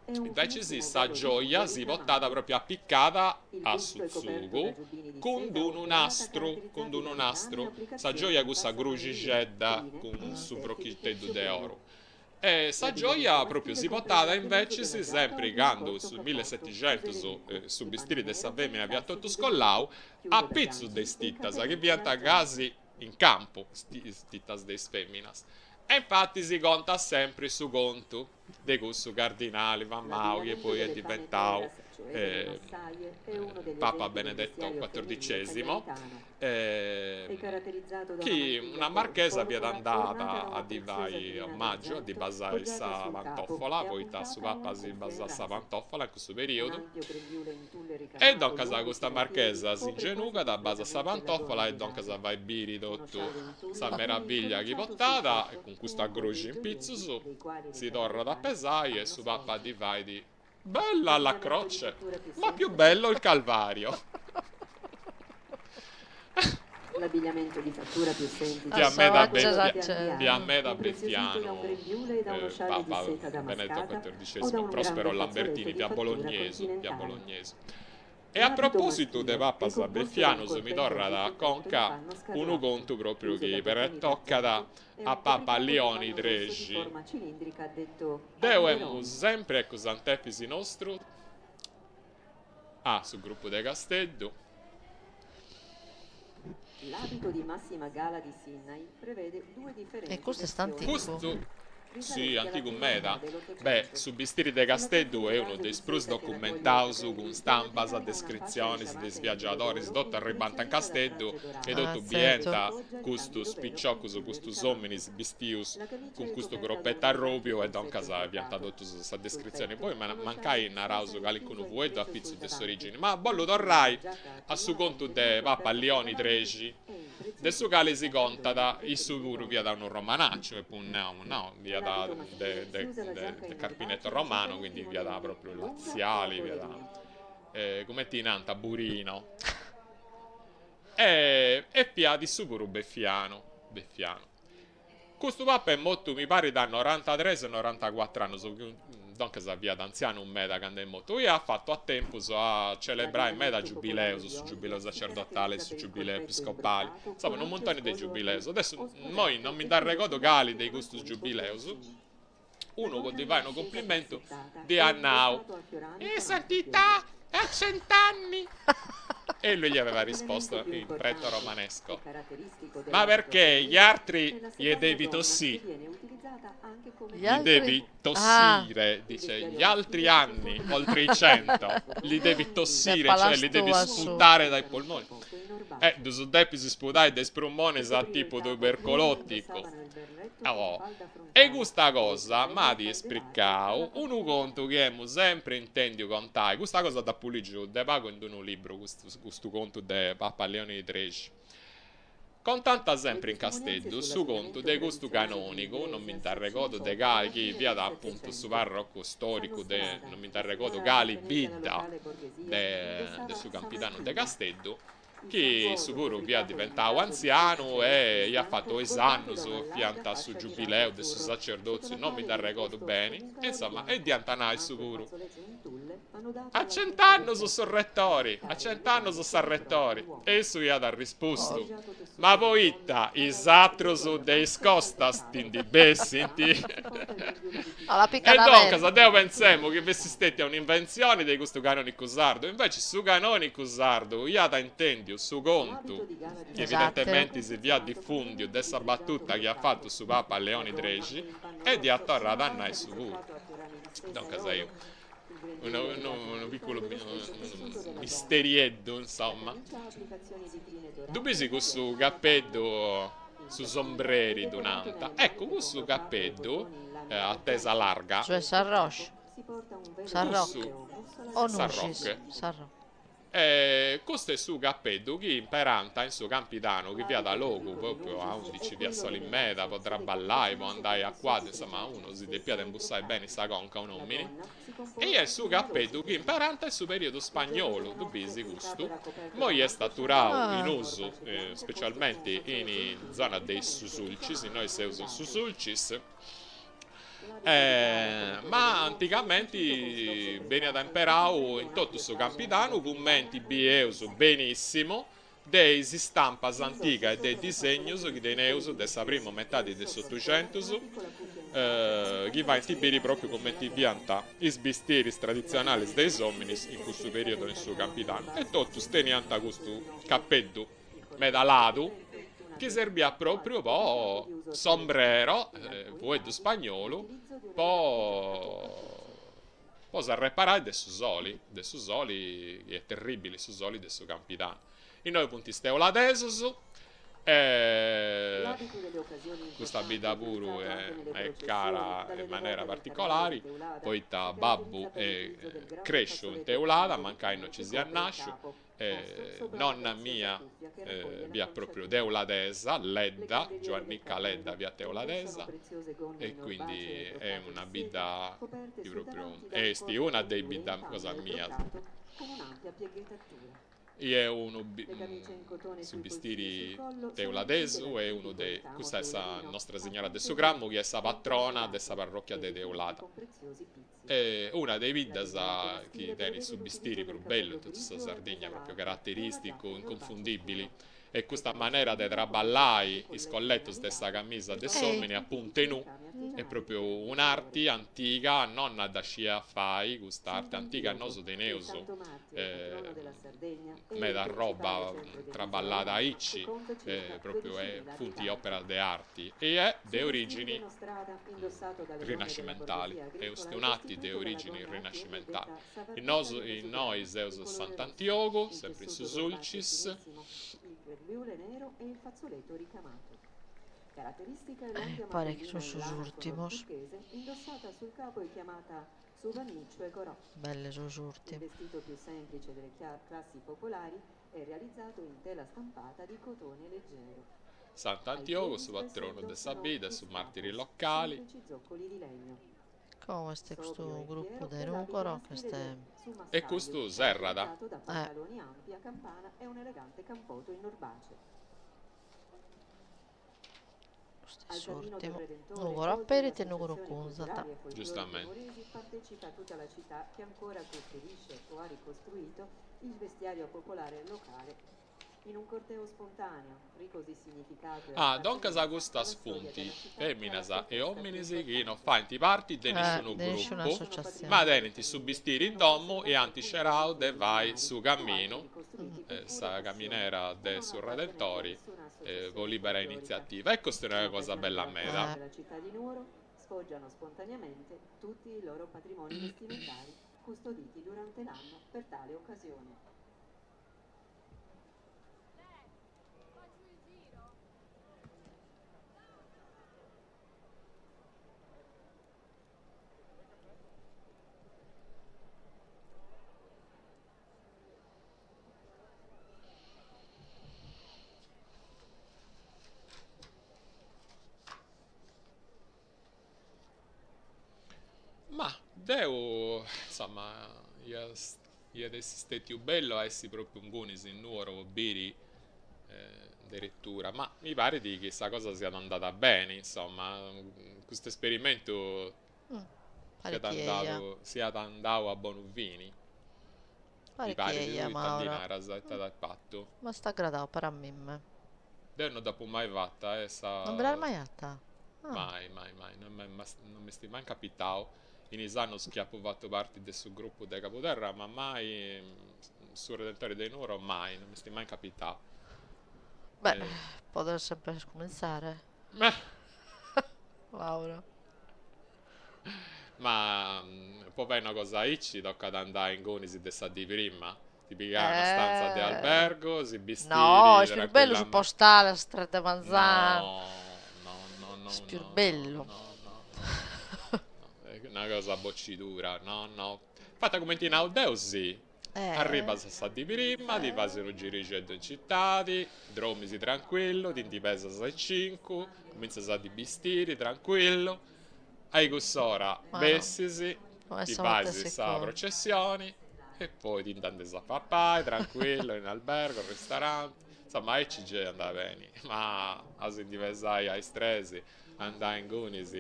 invecis sa gioia si portàt propriu apicada a su tzugu cun d'unu nastru, cun d'unu nastru, sa gioia cussa gruxixedda cun su frochiteddu de oru. E sa gioia propriu si portàt invecis sempri candu in su millesetixentus su bistiri de sa femina fiat totu scollau, a pitzus de is titas chi fiant casi in campu is titas de is feminas. E infati si contat sempri su contu de cussu cardinali famau chi poi est diventau Papa Benedetto quattordicesimo, chi una marchesa fiat andada a ddi fai omaggiu, a ddi basai sa pantòfola, poita su papa si basàt sa pantòfola in cussu periodu, e doncas custa marchesa s'ingenugat, basat sa pantòfola e doncas fait biri totu sa meraviglia chi portàt, cun custa gruxi in pitzus, si torrat a pesai e su papa ddi fait Bella la croce, ma più bello il Calvario. Fiat meda fiat meda beffianu Papa Benedetto quattordicesimo, Prospero Lambertini, fiat bolognesu, fiat bolognesu. E a propòsitu de papas befianus mi torrat a conca unu contu pròpriu chi pertocat a Papa Lioni Trexi. Deu emu sempri eccu Sant'Efisi nostru a su grupu de Casteddu. E custu est antigu. Custu. Si, antigu meda. Beh, su bistiri de Casteddu est unu de is prus documentaus cun stampas, descritzionis de is viagiadoris, totu arribant in Casteddu e totu bient custus piciocus, custus ominis bistius cun custu cropettu arrubiu e duncas fiant totus sa descritzioni. Poi mancai naraus calincunu fueddu apitzus de s'origini, ma bollu torrai a su contu de Papa Lioni Trexi, de su cali si contat, issu puru fiat unu romanacciu, apu nau, no, fiat de de Carpineto Romano, quindi fiat propriu laziali, fiat, cumenti nant, burino, e fiat issu puru befianu, befianu. Custu papa est mortu mi parit a norantatres o norantacuatru annus, duncas fiat antzianu meda candu est mortu, iat fatu a tempus a celebrai meda giubileus, su giubileu sacerdotali, su giubileu episcopali, insoma unu muntoni de giubileus. Adesso immoi non mi nd'arregodu cali de custus giubileus, unu po ddi fai unu cumplimentu dd'iat nau, Eh santità, a cent'anni! E lui gli aveva risposto in preto-romanesco, Ma perché gli altri gli devi tossì? Gli devi tossire, dice, gli altri anni, oltre i cento, li devi tossire, cioè li devi sputare dai polmoni. Eh, ddus depis spudai de is prumonis a tipu tubercoloticu. Oh. E custa cosa m'at ispricau unu contu chi emu sempri intendiu contai, custa cosa dd'apu ligiu de pagu in unu libru, custu contu de Papa Leoni Trexi. Contant sempri in Casteddu su contu de custu canonigu, non mi nd'arregodu de cali, chi fiat apuntu su parrocu storicu de non mi nd'arregodu cali bidda de su Campidanu de Casteddu, chi issu puru fiat diventau antzianu e iat fatu is annus, fiant a su giubileu de su sacerdotziu, non mi dd'arregodu beni, e insoma, e dd'iant nau issu puru, A cent'annus su retori, a cent'annus s'arretori, e issu iat arrispustu, Ma poita is atrus de is costas ti ndi bessint? E duncas deu pentzemu chi fessit stetia un'inventzioni de custu canonicu sardu, inveci su canonicu sardu iat intendiu su contu, chi evidentementi si fiat difundiu de sa batuta chi iat fatu su papa Leoni Trexi, e dd'iat torrada a nai issu puru. Duncas unu picculu misterieddu, insomma. Ddu bisi cussu capeddu, su sombreri ddu nant. Eccu, cussu capeddu a tesa larga. Cioè s'arroscia. S'arrocca. O nuxis. S'arrocca. E custu est su capeddu chi imperànt in su Campidanu, chi fiat logu propriu aundi nci fiat soli meda po traballai, po andai a cuaddu, insoma unu si depiat imbussai beni sa conca un'omini. E est su capeddu chi imperànt in su periodu spagnolu, ddu bisi custu, immoi est aturau in usu specialmenti in zona de su Sulcis, innoi seus in su Sulcis, Ma antigamenti beniat imperau in totu su Campidanu cumenti bieus benissimu de is istampas antigas e de is disegnus chi teneus de sa primu metadi de s'Otuxentus chi faint biri propriu cumenti fiant is bistiris traditzionalis de is ominis in cussu periodu in su Campidanu e totus teniant custu capeddu meda ladu chi serbiat propriu po sombrero, fueddu spagnolu, po po s'arreparai de su soli, de su soli chi est terribili, su soli de su Campidanu. Innoi funt is teuladesus e custa bidda puru est cara in manera particolari, poita babbu est cresciu in Teulada, mancai no ci siat nasciu, Nonna mia fiat propriu teuladesa, Ledda, Giuannica Ledda fiat teuladesa e quindi est una bidda chi propriu est una de is biddas cosa mias. I est unu su bistiri teuladesu est unu de custa est sa Nostra Signora de su Cramu chi est sa patrona de sa parrocchia de Teulada. Est una de is biddas chi tenit su bistiri prus bellu in totu sa Sardigna, propriu carateristicu, inconfundibili. E custa manera de traballai is colletus de sa camisa de s'omini a punt'e nù est propriu un'arti antiga, nonna dda sciiat fai cust'arti antiga, nosu teneus meda arroba traballada aici, propriu funt operas de arti e est de origini rinascimentali, est un'arti de origini rinascimentali. Nosu innoi seus a Sant'Antiogu, sempri in su Sulcis. Paret chi sunt sos ùrtimos. Belle sos ùrtimos. Sant'Antiogu, su patronu de sa bidda e su màrtiri locali. Como est custu gruppu de Nùgoro ch'est. E custu serrat. Eh. Custu est s'ùrtimu. Nùgoro aperit e Nùgoro cunzat. Giustamente. Ah, duncas custas funt fèminas e òminis chi no faint parti de nisciunu grupu, ma tenint su bistiri in domu e ant scerau de fai su caminu, sa caminera de su Redentori, po libera initziativa. E custa est una cosa bella meda. Ma deu, insoma, iat essi stetiu bellu a essi propriu ingunis in Nuoro po biri deretura, ma mi parit chi sa cosa siat andada beni, insoma, custu esperimentu siat andadu siat andau a bonu fini. Mi parit, tui ita ndi naras, ita t'at patu? M'est agradau puru a mimmi. Deu no dd'apu mai fata, eh, sa. Non bi l'as mai 'ata? Ah. Mai, mai, mai, non m'est mai capitau in is annus chi apu fatu parti de su gruppu de Cabuderra, ma mai su Redentore de Nuoro mai, non m'est mai capitau. Beh, podes sempre cumintzare. Mauro. Ma po fai una cosa aici tocat a andai ingunis de sa dì prima, si pigai una stanza de albergu, si bistiri No, est pius bellu su postale a sas tres de manzanu. No, no, no, no. Est pius bellu. No, no, no, no, una cosa bocidura, no, no. Fata cumenti nau deu si. Arribas a sa dì prima, ti fais unu girixeddu in citadi, dromisi tranquillu, ti ndi pesas a is cincu, cumintzas a ti bistiri tranquillu, a cuss'ora bessis, ti fais sa processioni e poi ti nd'andas a papai tranquillu in albergu, ristoranti, insoma aici gei andat beni, ma a si ndi pesai a is tres, andai ingunis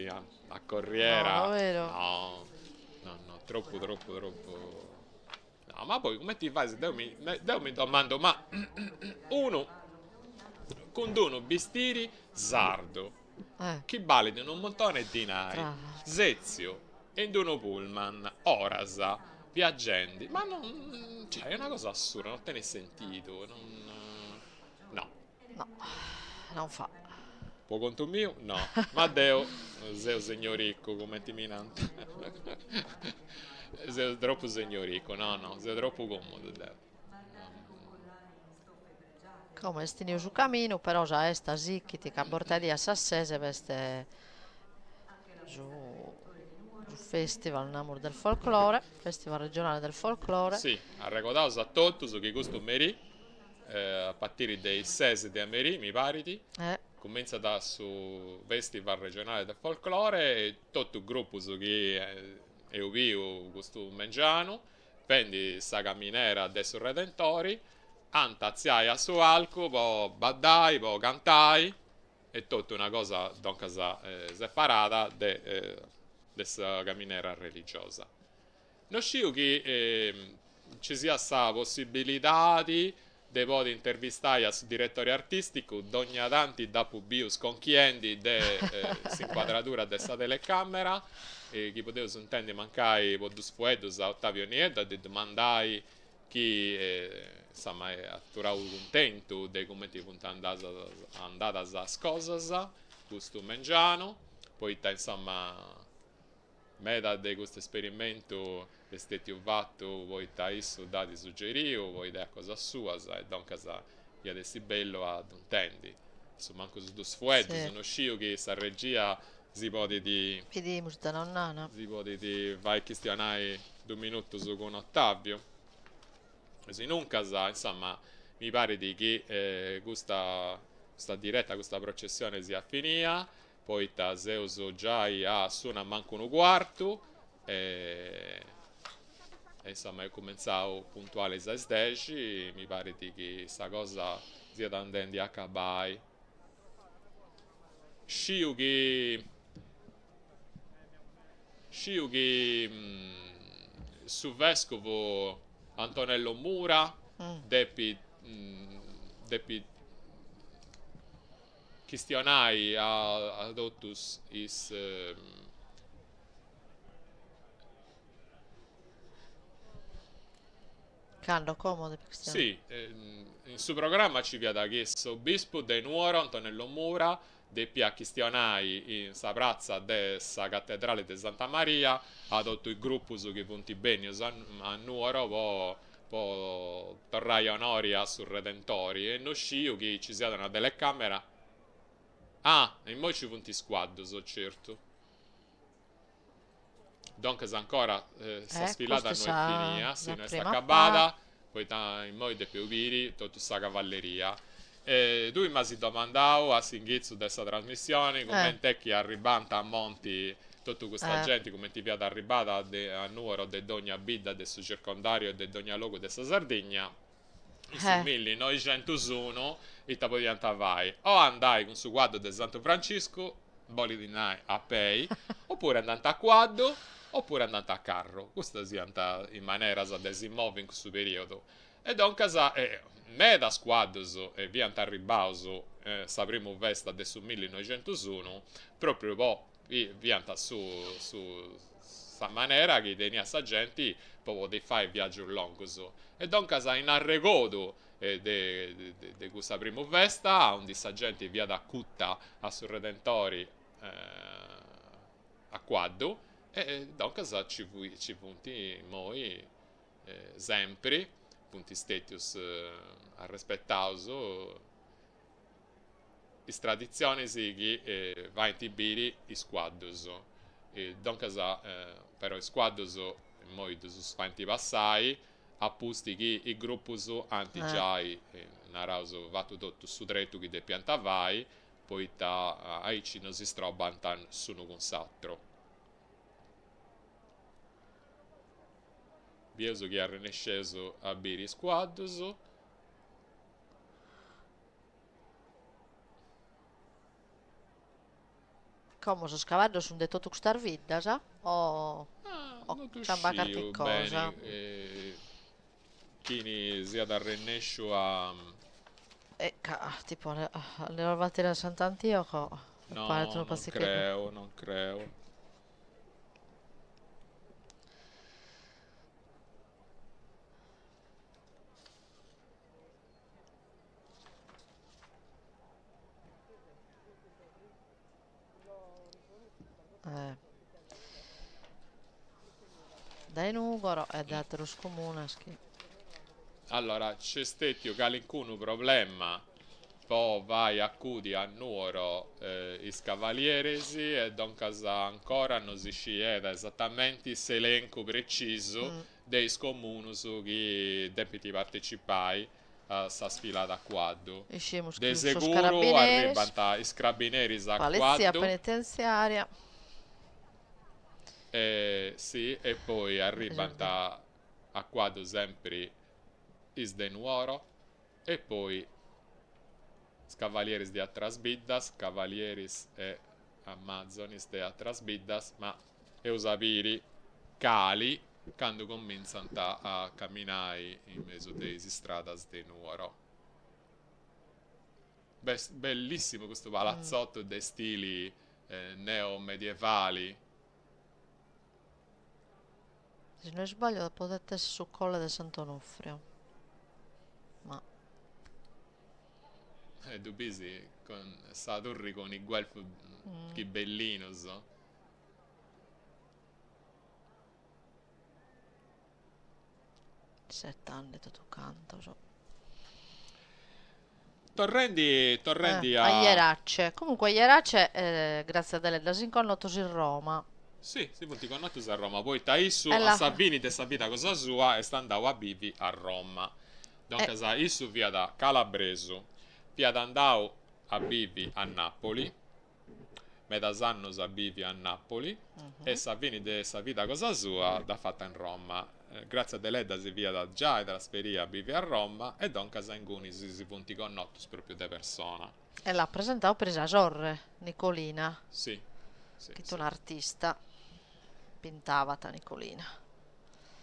a corriera, no, no, no, tropu tropu tropu No, ma poi cumenti fais, deu mi deu mi domando, ma unu cun d'unu bistiri sardu chi balit unu muntoni 'e dinai, setziu in d'unu pullman oras viaggendi, ma non, cioè est una cosa assurda, non tenit sentidu, non, no. No, non fa. Po contu miu no, ma deu seu segnoricu, cumenti mi nant. Seu tropu segnoricu, no no, seu tropu comudu deu. Como est finiu su caminu, però sa 'esta sichit ca bortaedie a sas ses b'est su su festival namus del folklore, festival regionale del folklore. Si, arregodaus a totus chi custu merì a partiri de is ses de a merì, mi parit, cumintzat su Festival regionale del folklore e totu grupus chi eus biu custu mengianu, fendi sa caminera de su Redentori, ant a atziai a su palcu po baddai, po cantai, e totu una cosa duncas separada de de sa caminera religiosa. No sciu chi nci siat sa possibilidadi. de podi intervistai a su diretori artisticu, dogna tanti dd'apu biu sconchiendi de s'incuadradura de sa telecamera, chi podeus intendi mancai po dus fueddus a Ottavio Nieddu a ddi domandai chi insoma est aturau cuntentu de cumenti funt andadas is cosas custu mengianu, poita insoma Meda de custu esperimentu est stètiu fatu poita issu dd'at sugeriu po ideas cosas suas e doncas iat essi bellu a ddu intendi. A su mancus dus fueddus, no sciu chi sa regia si podit. Bidimus ita nos nana. Si podit fai chistionai dus minutus cun Ottavio. Sinuncas, insoma, mi parit chi custa custa direta, custa processione siat finia poita seus giai a s'una mancu unu cuartu e insoma eus cumentzau puntualis a is dexi, mi parit chi sa cosa siat andendi a acabai. Sciu chi sciu chi su vescovu Antonello Mura depit depit chistionai a totus is. Cando? Como depit chistionai? Si, in su programma ci fiat chi s'obispu de Nuoro, Antonello Mura, depiat chistionai in sa pratza de sa Catedrali de Santa Maria a totu is grupus chi funt bennius a Nuoro po po torrai onori a su Redentori e no sciu chi ci siat una telecamera ah e immoi ci funt is cuaddus certu doncas ancora sa sfilada no est finia si no est acabada poita immoi depeus biri totu sa cavalleria e tui m'as domandau a s'inghitzu de sa trasmissioni cument'est chi arribant a monti Totu custa genti cumenti fiat arribbada de a Nuoro de dogna bidda de su circondariu e de dogna logu de sa Sardigna, in su millinoixentusunu, ita podiant fai? O andai cun su cuaddu de Santu Franciscu, bolit nai a pei, opuru andant a cuaddu, opuru andant a carru. Custas fiant is maneras de si movi in cussu periodu. E doncas medas cuaddus fiant arribbaus sa primu festa de su millinoixentusunu, propriu po fiant su su sa manera chi teniat sa genti po podi fai viaggius longus e doncas in arregodu de de cussa primu festa aundi sa genti fiat acuta a su Redentori a cuaddu e doncas ci ci funt immoi sempri funt stetius arrespetaus is traditzionis chi faint biri is cuaddus, duncas però is cuaddus immoi ddus faint passai a pustis chi is grupus ant giai, naraus, fatu totu su tretu chi depiant fai, poita aici no si strobant s'unu cun s'atru. Bieus chi arrennesceus a biri is cuaddus. Como sos cabaddos sun de totu custas biddas o o no ddu sciu beni chini siat arrennesciu a E ca tipo a los batire a Sant'Antioco no non creu non creu Eh. Dae Nùgoro e de àteros comunes chi. Allora, nc'est stètiu calincunu problema po fai acudi a Nuoro is cavalieris e doncas ancora no si sciet esatamenti s'elencu precisu de is comunus chi depint partecipai a sa sfilada a cuaddu. Iscimus De chi sos seguru carabineris, arribant is crabineris a Polizia cuaddu. Penitenziaria. E si, e poi arribant a cuaddu sempri is de Nuoro e poi is cavalieris de atras biddas, cavalieris e amazonis de atras biddas, ma eus a biri cali. Candu comintzant a caminai in mesu de is istradas de Nuoro. Best bellissimu custu palatzottu de stili neo-medievali. Si no isbaglio podet esser su colle de Sant'Onofrio, ma. E ddu bisi cun sa turri cun is guelfus ghibellinus. Isettande totu cantos. Torrendi torrendi a. A Jerace. Comunque Jerace Grazia Deledda si connotos in Roma. Si, si funt connotus a Roma, poita issu a sa fini de sa vida cosa sua est andau a bivi a Roma. Duncas issu fiat calabresu, fiat andau a bivi a Napoli, medas annus a bivi a Napoli e sa fini de sa vida cosa sua dd'at fata in Roma. Grazia Deledda si fiat giai trasferia a bivi a Roma e duncas ingunis si funt connotus propriu de persona. E l'at presentau peri sa sorre, Nicolina. Si, si. Chi fit un'artista, pintabat Nicolina.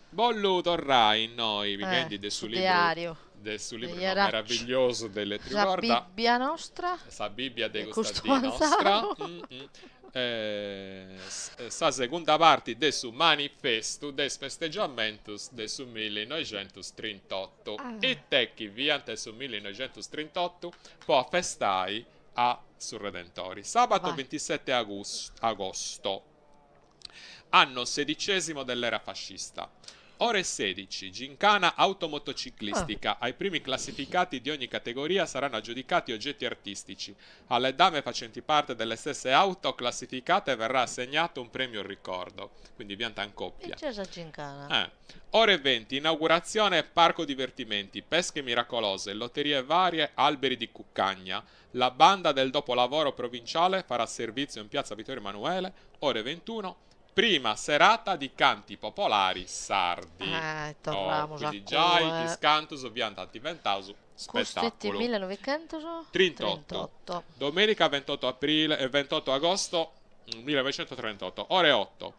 Bollu torrai innoi pighendi de su libru de su libru meravigliosu de Letriu Corda. Sa Bibbia nostra. Sa Bibbia de custa dì nostra. Sa segunda parti de su manifestu de is festeggiamentus de su millinoixentustrintotu. It'est chi fiant in su millinoixentustrintotu po afestai a su Redentori. Sabato bintiseti agosto. Anno sedicesimo dell'era fascista. Ore 16, gincana automotociclistica. Ai primi classificati di ogni categoria saranno aggiudicati oggetti artistici. Alle dame facenti parte delle stesse auto classificate verrà assegnato un premio ricordo. Quindi fiant in coppia. E c'è sa gincana. Eh. Ore 20, inaugurazione parco divertimenti, pesche miracolose, lotterie varie, alberi di cuccagna. La banda del dopolavoro provinciale farà servizio in piazza Vittorio Emanuele, ore 21, prima serata di canti popolari sardi. Eh, torramus oh, a quindi giai is cantus fiant diventaus Custu millenoighentos 38. Domenica 28 aprile, eh, 28 agosto 1938, ore 8.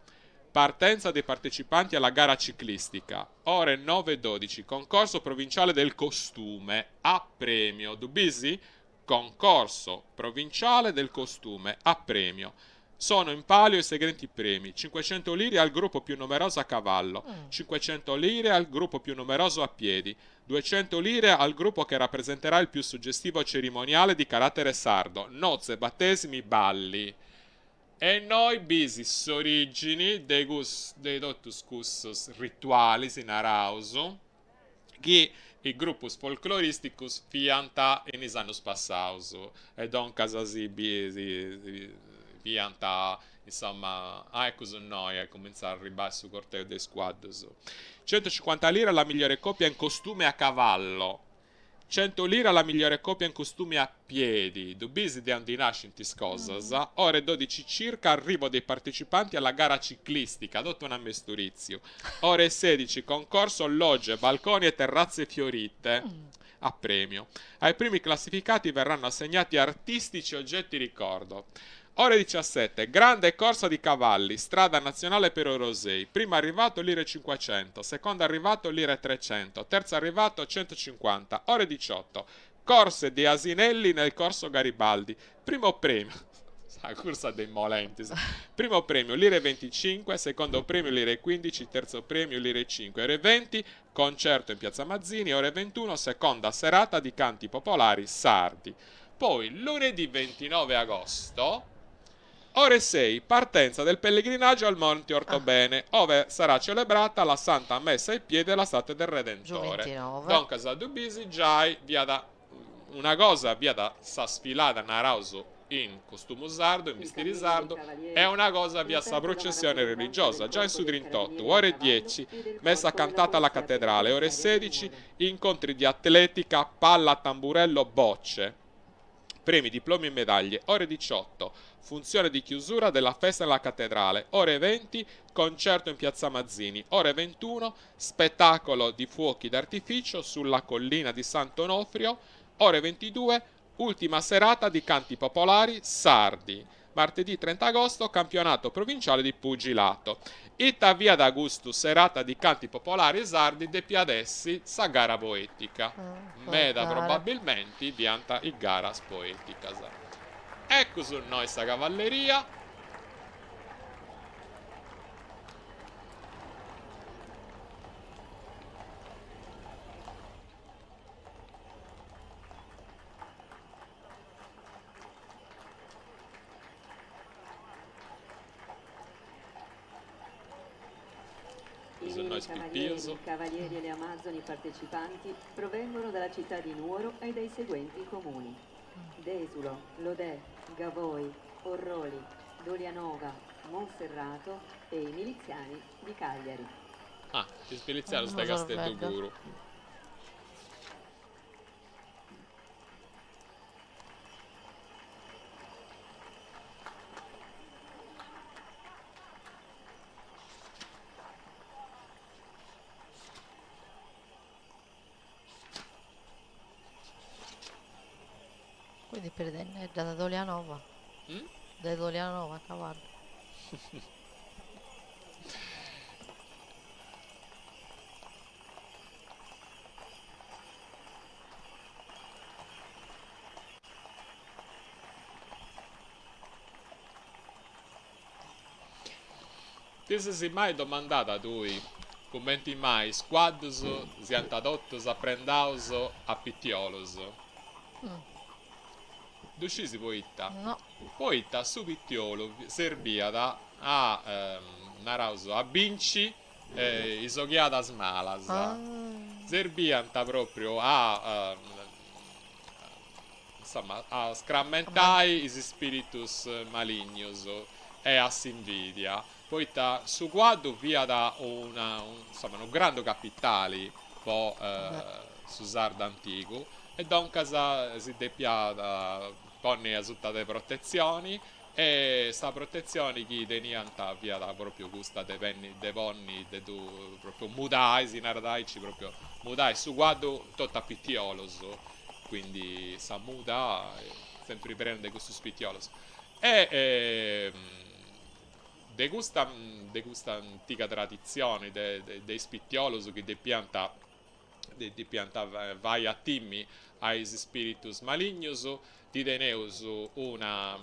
Partenza dei partecipanti alla gara ciclistica, ore 9.12, concorso provinciale del costume a premio. Ddu bisi? Concorso provinciale del costume a premio. Sono in palio i seguenti premi: 500 lire al gruppo più numeroso a cavallo, 500 lire al gruppo più numeroso a piedi, 200 lire al gruppo che rappresenterà il più suggestivo cerimoniale di carattere sardo, nozze, battesimi, balli. E innoi bisi s'origini de cus de totus cussos ritualis, naraus, chi is grupus folcloristicus fiant in is annus passaus e doncas si si fiant insomma ah eccu su innoi est cumintzau a arribbai su corteu de is cuaddus centocincuanta lire la migliore coppia in costume a cavallo Cento lire la migliore coppia in costume a piedi, ddu bisi de aundi nascint is cosas, ore dodici circa arrivo dei partecipanti alla gara ciclistica, totu un'ammesturitziu, ore sedici concorso logge, balconi e terrazze fiorite a premio. Ai primi classificati verranno assegnati artistici oggetti ricordo. Ore 17, grande corsa di cavalli, strada nazionale per Orosei, primo arrivato lire 500, secondo arrivato lire 300, terzo arrivato 150, ore 18, corse di asinelli nel corso Garibaldi, primo premio, sa cursa dei molentis, primo premio lire 25, secondo premio lire 15, terzo premio lire 5, ore 20, concerto in piazza Mazzini, ore 21, seconda serata di canti popolari sardi. Poi lunedì 29 agosto, ore 6, partenza del pellegrinaggio al Monte Ortobene, ah. ove sarà celebrata la Santa Messa ai piedi della Statua del Redentore. Doncas ddu bisi giai fiat una cosa fiat sa sfilada naraus in costumu sardu, in bistiri sardu, e una cosa fiat sa prucessione religiosa, già in su trintottu, ore dieci, messa cantata alla cattedrale, ore sedici, Incontri di atletica, palla, tamburello, bocce. Premi, diplomi e medaglie. Ore 18, funzione di chiusura della festa nella cattedrale. Ore 20, concerto in piazza Mazzini. Ore 21, spettacolo di fuochi d'artificio sulla collina di Sant'Onofrio. Ore 22, ultima serata di canti popolari sardi. Martedì 30 agosto campionato provinciale di pugilato. Ita fiat custu serata di canti popolari sardi depiat essi sa gara poetica. Meda probabilmenti fiant is garas poeticas. Ecus innoi sa cavalleria. I mille cavalieri, cavalieri e le amazzoni partecipanti provengono dalla città di Nuoro e dai seguenti comuni: Desulo, Lodè, Gavoi, Orroli, Dolianova, Monserrato e i miliziani di Cagliari. Ah, is militzianus de Casteddu puru. Quindi per da Dolianova. De Dolianova a cavallo. Ti ses mai domandada tui cumenti mai is cuaddus siant totus aprendaus a pitiolus? Ddu scisi poita? No. Poita su pitiolu serbiat a, naraus, a binci is oghiadas malas. Serbiant propriu a, insoma, a scramentai is spiritus malignus e a s'invidia, poita su cuaddu fiat una, insoma, unu grandu capitali po su sardu antigu e duncas si depiat ponni asuta de protetzioni E sa protetzioni chi teniant fiat pròpriu custa de penni de ponni de ddu pròpriu mudai, si narat aici pròpriu mudai su cuaddu totu a pitiolos, quindi sa muda sempri prena de custus pitiolos. E de custa de custa antiga traditzioni de de is pitiolos chi depiant depiant fai a timmi a is spiritus malignus, ndi teneus una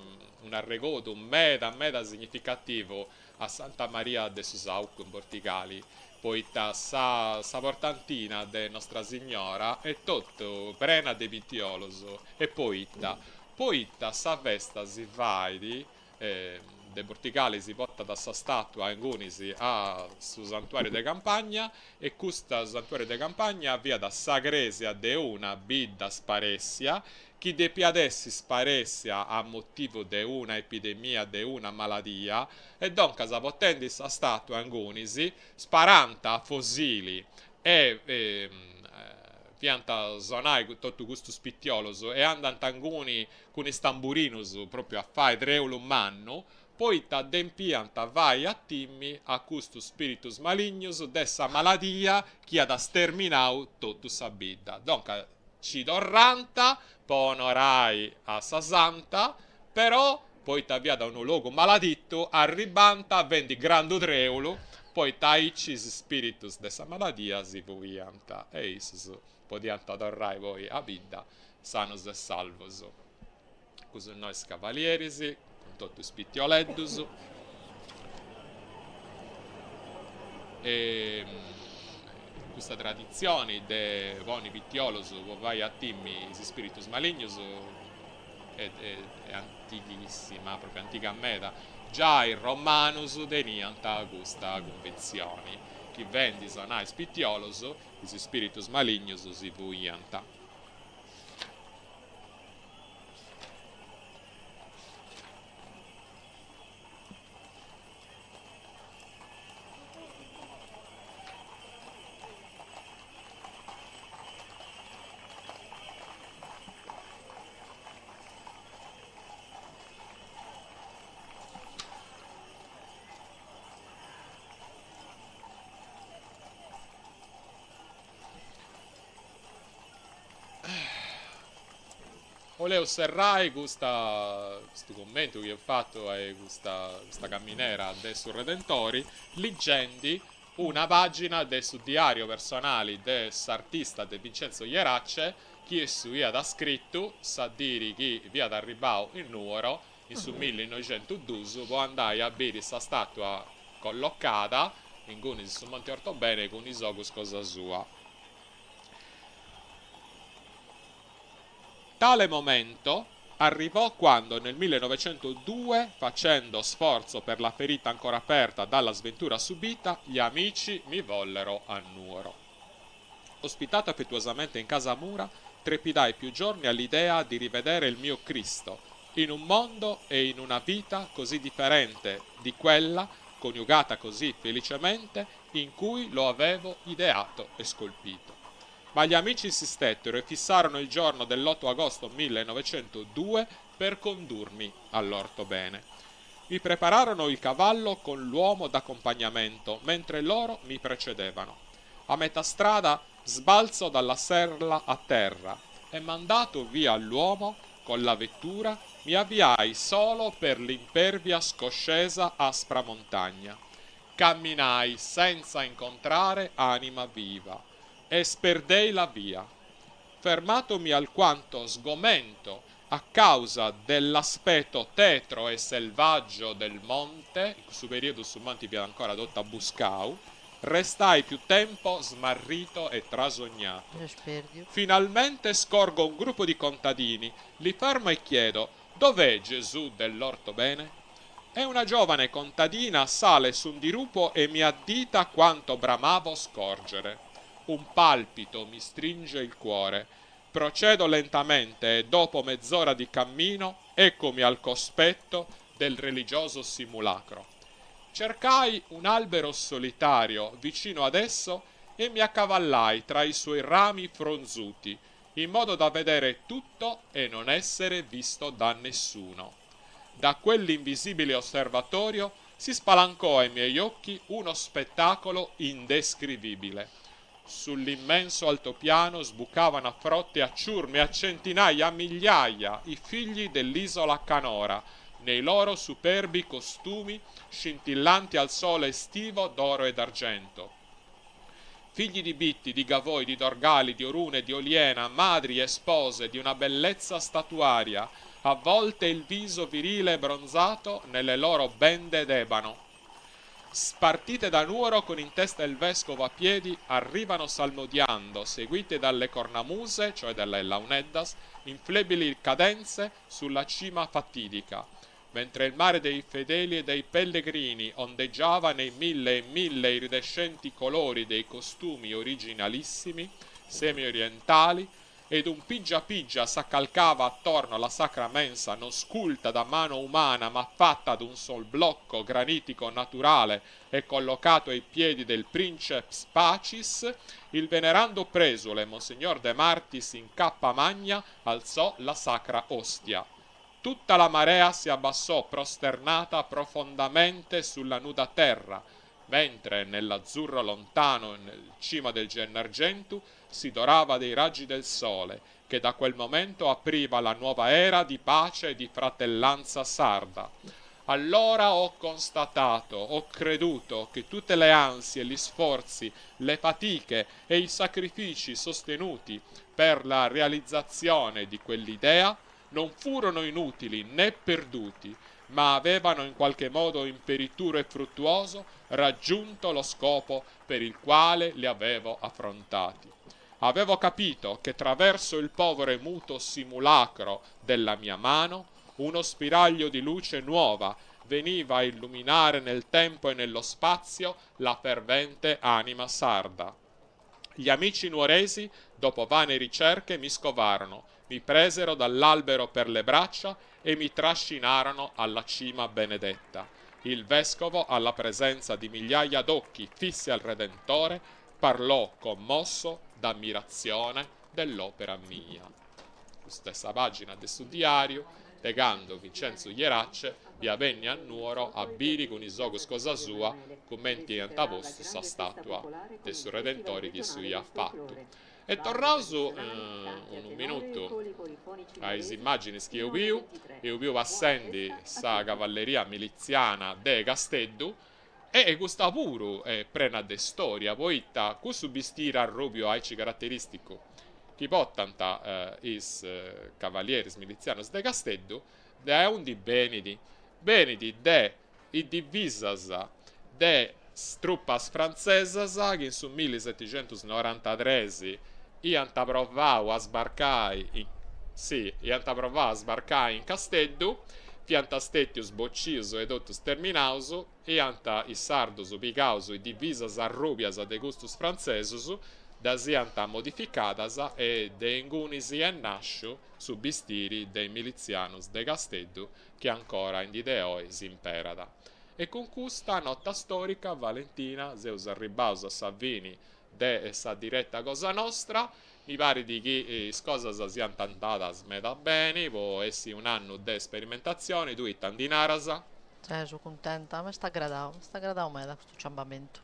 un'arregodu meda meda significativu a Santa Maria de su Saucu in Bortigali, poita sa sa portantina de Nostra Signora est totu prena de pitiolos e poita? Poita sa festa si fait De Bortigali si portat sa stàtua ingunis a su santuàriu de Campagna e custa santuàriu de Campagna fiat sa crèsia de una bidda sparèssia chi depiat essi sparèssia a motivu de una epidemia de una maladia e doncas portendi sa stàtua ingunis sparant a fosili e fiant sonai totu custus pitiolos e andant inguni cun is tamburinus propriu a fai treulu mannu, poita depiant fai a timmi a custus spiritus malignus de sa maladia chi at sterminau totu sa bidda. Duncas ci torrant po onorai a sa santa, però poita fiat unu logu maladittu, arribant fendi grandu treulu, poita aici is spiritus de sa maladia si fuiant e issus podiant torrai poi a bidda sanus e salvus. Custus innoi is cavalieris cun totu is pitioleddus e custa traditzioni de ponni pitiolus po fai a timmi is spiritus malignus est antighissima, propriu antiga meda, giai is romanus teniant custa cunvintzioni chi fendi sonai is pitiolus is spiritus malignus si fuiant. Oleus serrai custa custu cummentu chi eus fatu a custa custa caminera de su Redentori ligendi una pagina de su diariu personali de s'artista de Vincenzo Ierace chi issu iat scritu sa diri chi fiat arribbau in Nuoro in su millinoixentudus po andai a biri sa statua collocada ingunis in su Monti Ortobene cun is ogus cosa sua. Tale momento arrivò quando nel 1902, facendo sforzo per la ferita ancora aperta dalla sventura subita, gli amici mi vollero a Nuoro. Ospitato affettuosamente in casa Mura, trepidai più giorni all'idea di rivedere il mio Cristo in un mondo e in una vita così differente di quella, coniugata così felicemente, in cui lo avevo ideato e scolpito. Ma gli amici insistettero e fissarono il giorno dell'8 agosto 1902 per condurmi all'Ortobene. Mi prepararono il cavallo con l'uomo d'accompagnamento, mentre loro mi precedevano. A metà strada sbalzo dalla sella a terra e mandato via l'uomo con la vettura mi avviai solo per l'impervia scoscesa aspra montagna. Camminai senza incontrare anima viva e sperdei la via. Fermatomi alquanto sgomento a causa dell'aspetto tetro e selvaggio del monte, in cussu periodu su monti fiat ancora totu abuscau, restai più tempo smarrito e trasognato. Finalmente scorgo un gruppo di contadini, li fermo e chiedo Dov'è Gesù dell'Ortobene? E una giovane contadina sale su un dirupo e mi addita quanto bramavo scorgere. Un palpito mi stringe il cuore. Procedo lentamente e dopo mezz'ora di cammino eccomi al cospetto del religioso simulacro. Cercai un albero solitario vicino ad esso e mi accavallai tra i suoi rami fronzuti, in modo da vedere tutto e non essere visto da nessuno. Da quell'invisibile osservatorio si spalancò ai miei occhi uno spettacolo indescrivibile. Sull'immenso altopiano sbucavano a frotte, a ciurme, a centinaia, a migliaia i figli dell'isola Canora, nei loro superbi costumi scintillanti al sole estivo d'oro e d'argento. Figli di Bitti, di Gavoi, di Dorgali, di Orune, di Oliena, madri e spose di una bellezza statuaria, avvolte il viso virile e bronzato nelle loro bende d'ebano. Spartite da Nuoro con in testa il vescovo a piedi, arrivano salmodiando, seguite dalle cornamuse, cioè dalle launeddas, in flebili cadenze sulla cima fatidica mentre il mare dei fedeli e dei pellegrini ondeggiava nei mille e mille iridescenti colori dei costumi originalissimi, semi-orientali, ed un pigia pigia s'accalcava attorno alla sacra mensa non sculta da mano umana ma fatta d'un sol blocco granitico naturale e collocato ai piedi del princeps pacis, il venerando presule monsignor De Martis in cappa magna alzò la sacra ostia. Tutta la marea si abbassò prosternata profondamente sulla nuda terra, mentre nell'azzurro lontano, nel cima del Gennargentu, si dorava dei raggi del sole, che da quel momento apriva la nuova era di pace e di fratellanza sarda. Allora ho constatato, ho creduto che tutte le ansie, gli sforzi, le fatiche e i sacrifici sostenuti per la realizzazione di quell'idea non furono inutili né perduti, ma avevano in qualche modo imperituro e fruttuoso raggiunto lo scopo per il quale li avevo affrontati. Avevo capito che traverso il povero e muto simulacro della mia mano uno spiraglio di luce nuova veniva a illuminare nel tempo e nello spazio la fervente anima sarda. Gli amici nuoresi, dopo vane ricerche, mi scovarono, mi presero dall'albero per le braccia e mi trascinarono alla cima benedetta. Il vescovo, alla presenza di migliaia d'occhi fissi al Redentore, parlò commosso d'ammirazione dell'opera mia. Stessa pagina de su diariu, de cando Vincenzo Ierace fiat benniu a Nuoro a biri cun is ogus cosa sua cumenti iant postu sa statua de su Redentori chi issu iat fatu. E torraus unu minutu a is immàginis chi eus biu, eus biu passendi sa cavalleria militziana de Casteddu e custa puru est prena de storia, poita cussu bistiri arrubiu aici carateristicu chi portant is cavalieris militzianos de Casteddu, de aundi benit? Benit de is divisas de is trupas frantzesas chi in su millisetixentusnorantatres iant provau a sbarcai in si iant provau a sbarcai in Casteddu, fiant stètius bocius e totus sterminaus, iant is sardus pigaus is divisas arrùbias de custus frantzesus, ddas iant modificadas e de ingunis est nàsciu su bistiri de is militzianus de Casteddu chi ancora in dì de oi s'imperat. E cun custa nota storica, Valentina, seus arribbaus a sa fini de sa direta cosa nostra, mi parit chi is cosas siant andadas meda beni po essi un'annu de sperimentatzioni, tui ita ndi naras? Seu cuntenta, m'est agradau, m'est agradau meda custu ciambamentu.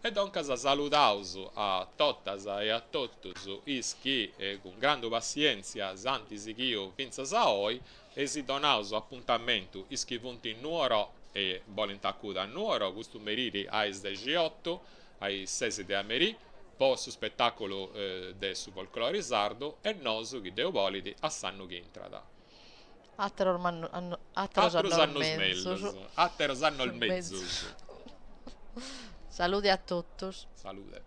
E doncas saludaus a totas e a totus is chi cun grandu passièntzia s'ant sighiu fintzas a oi e si donaus apuntamentu is chi funt in Nuoro e bolint acudi a Nuoro custu meriri a is dexiotu, a is ses de a merì, po su spetàculu de su folclori sardu e nosu chi Deu bolit a s'annu chi intrat. Àteros annos mellus. Àteros annos mezus. Salude a totus. Salude.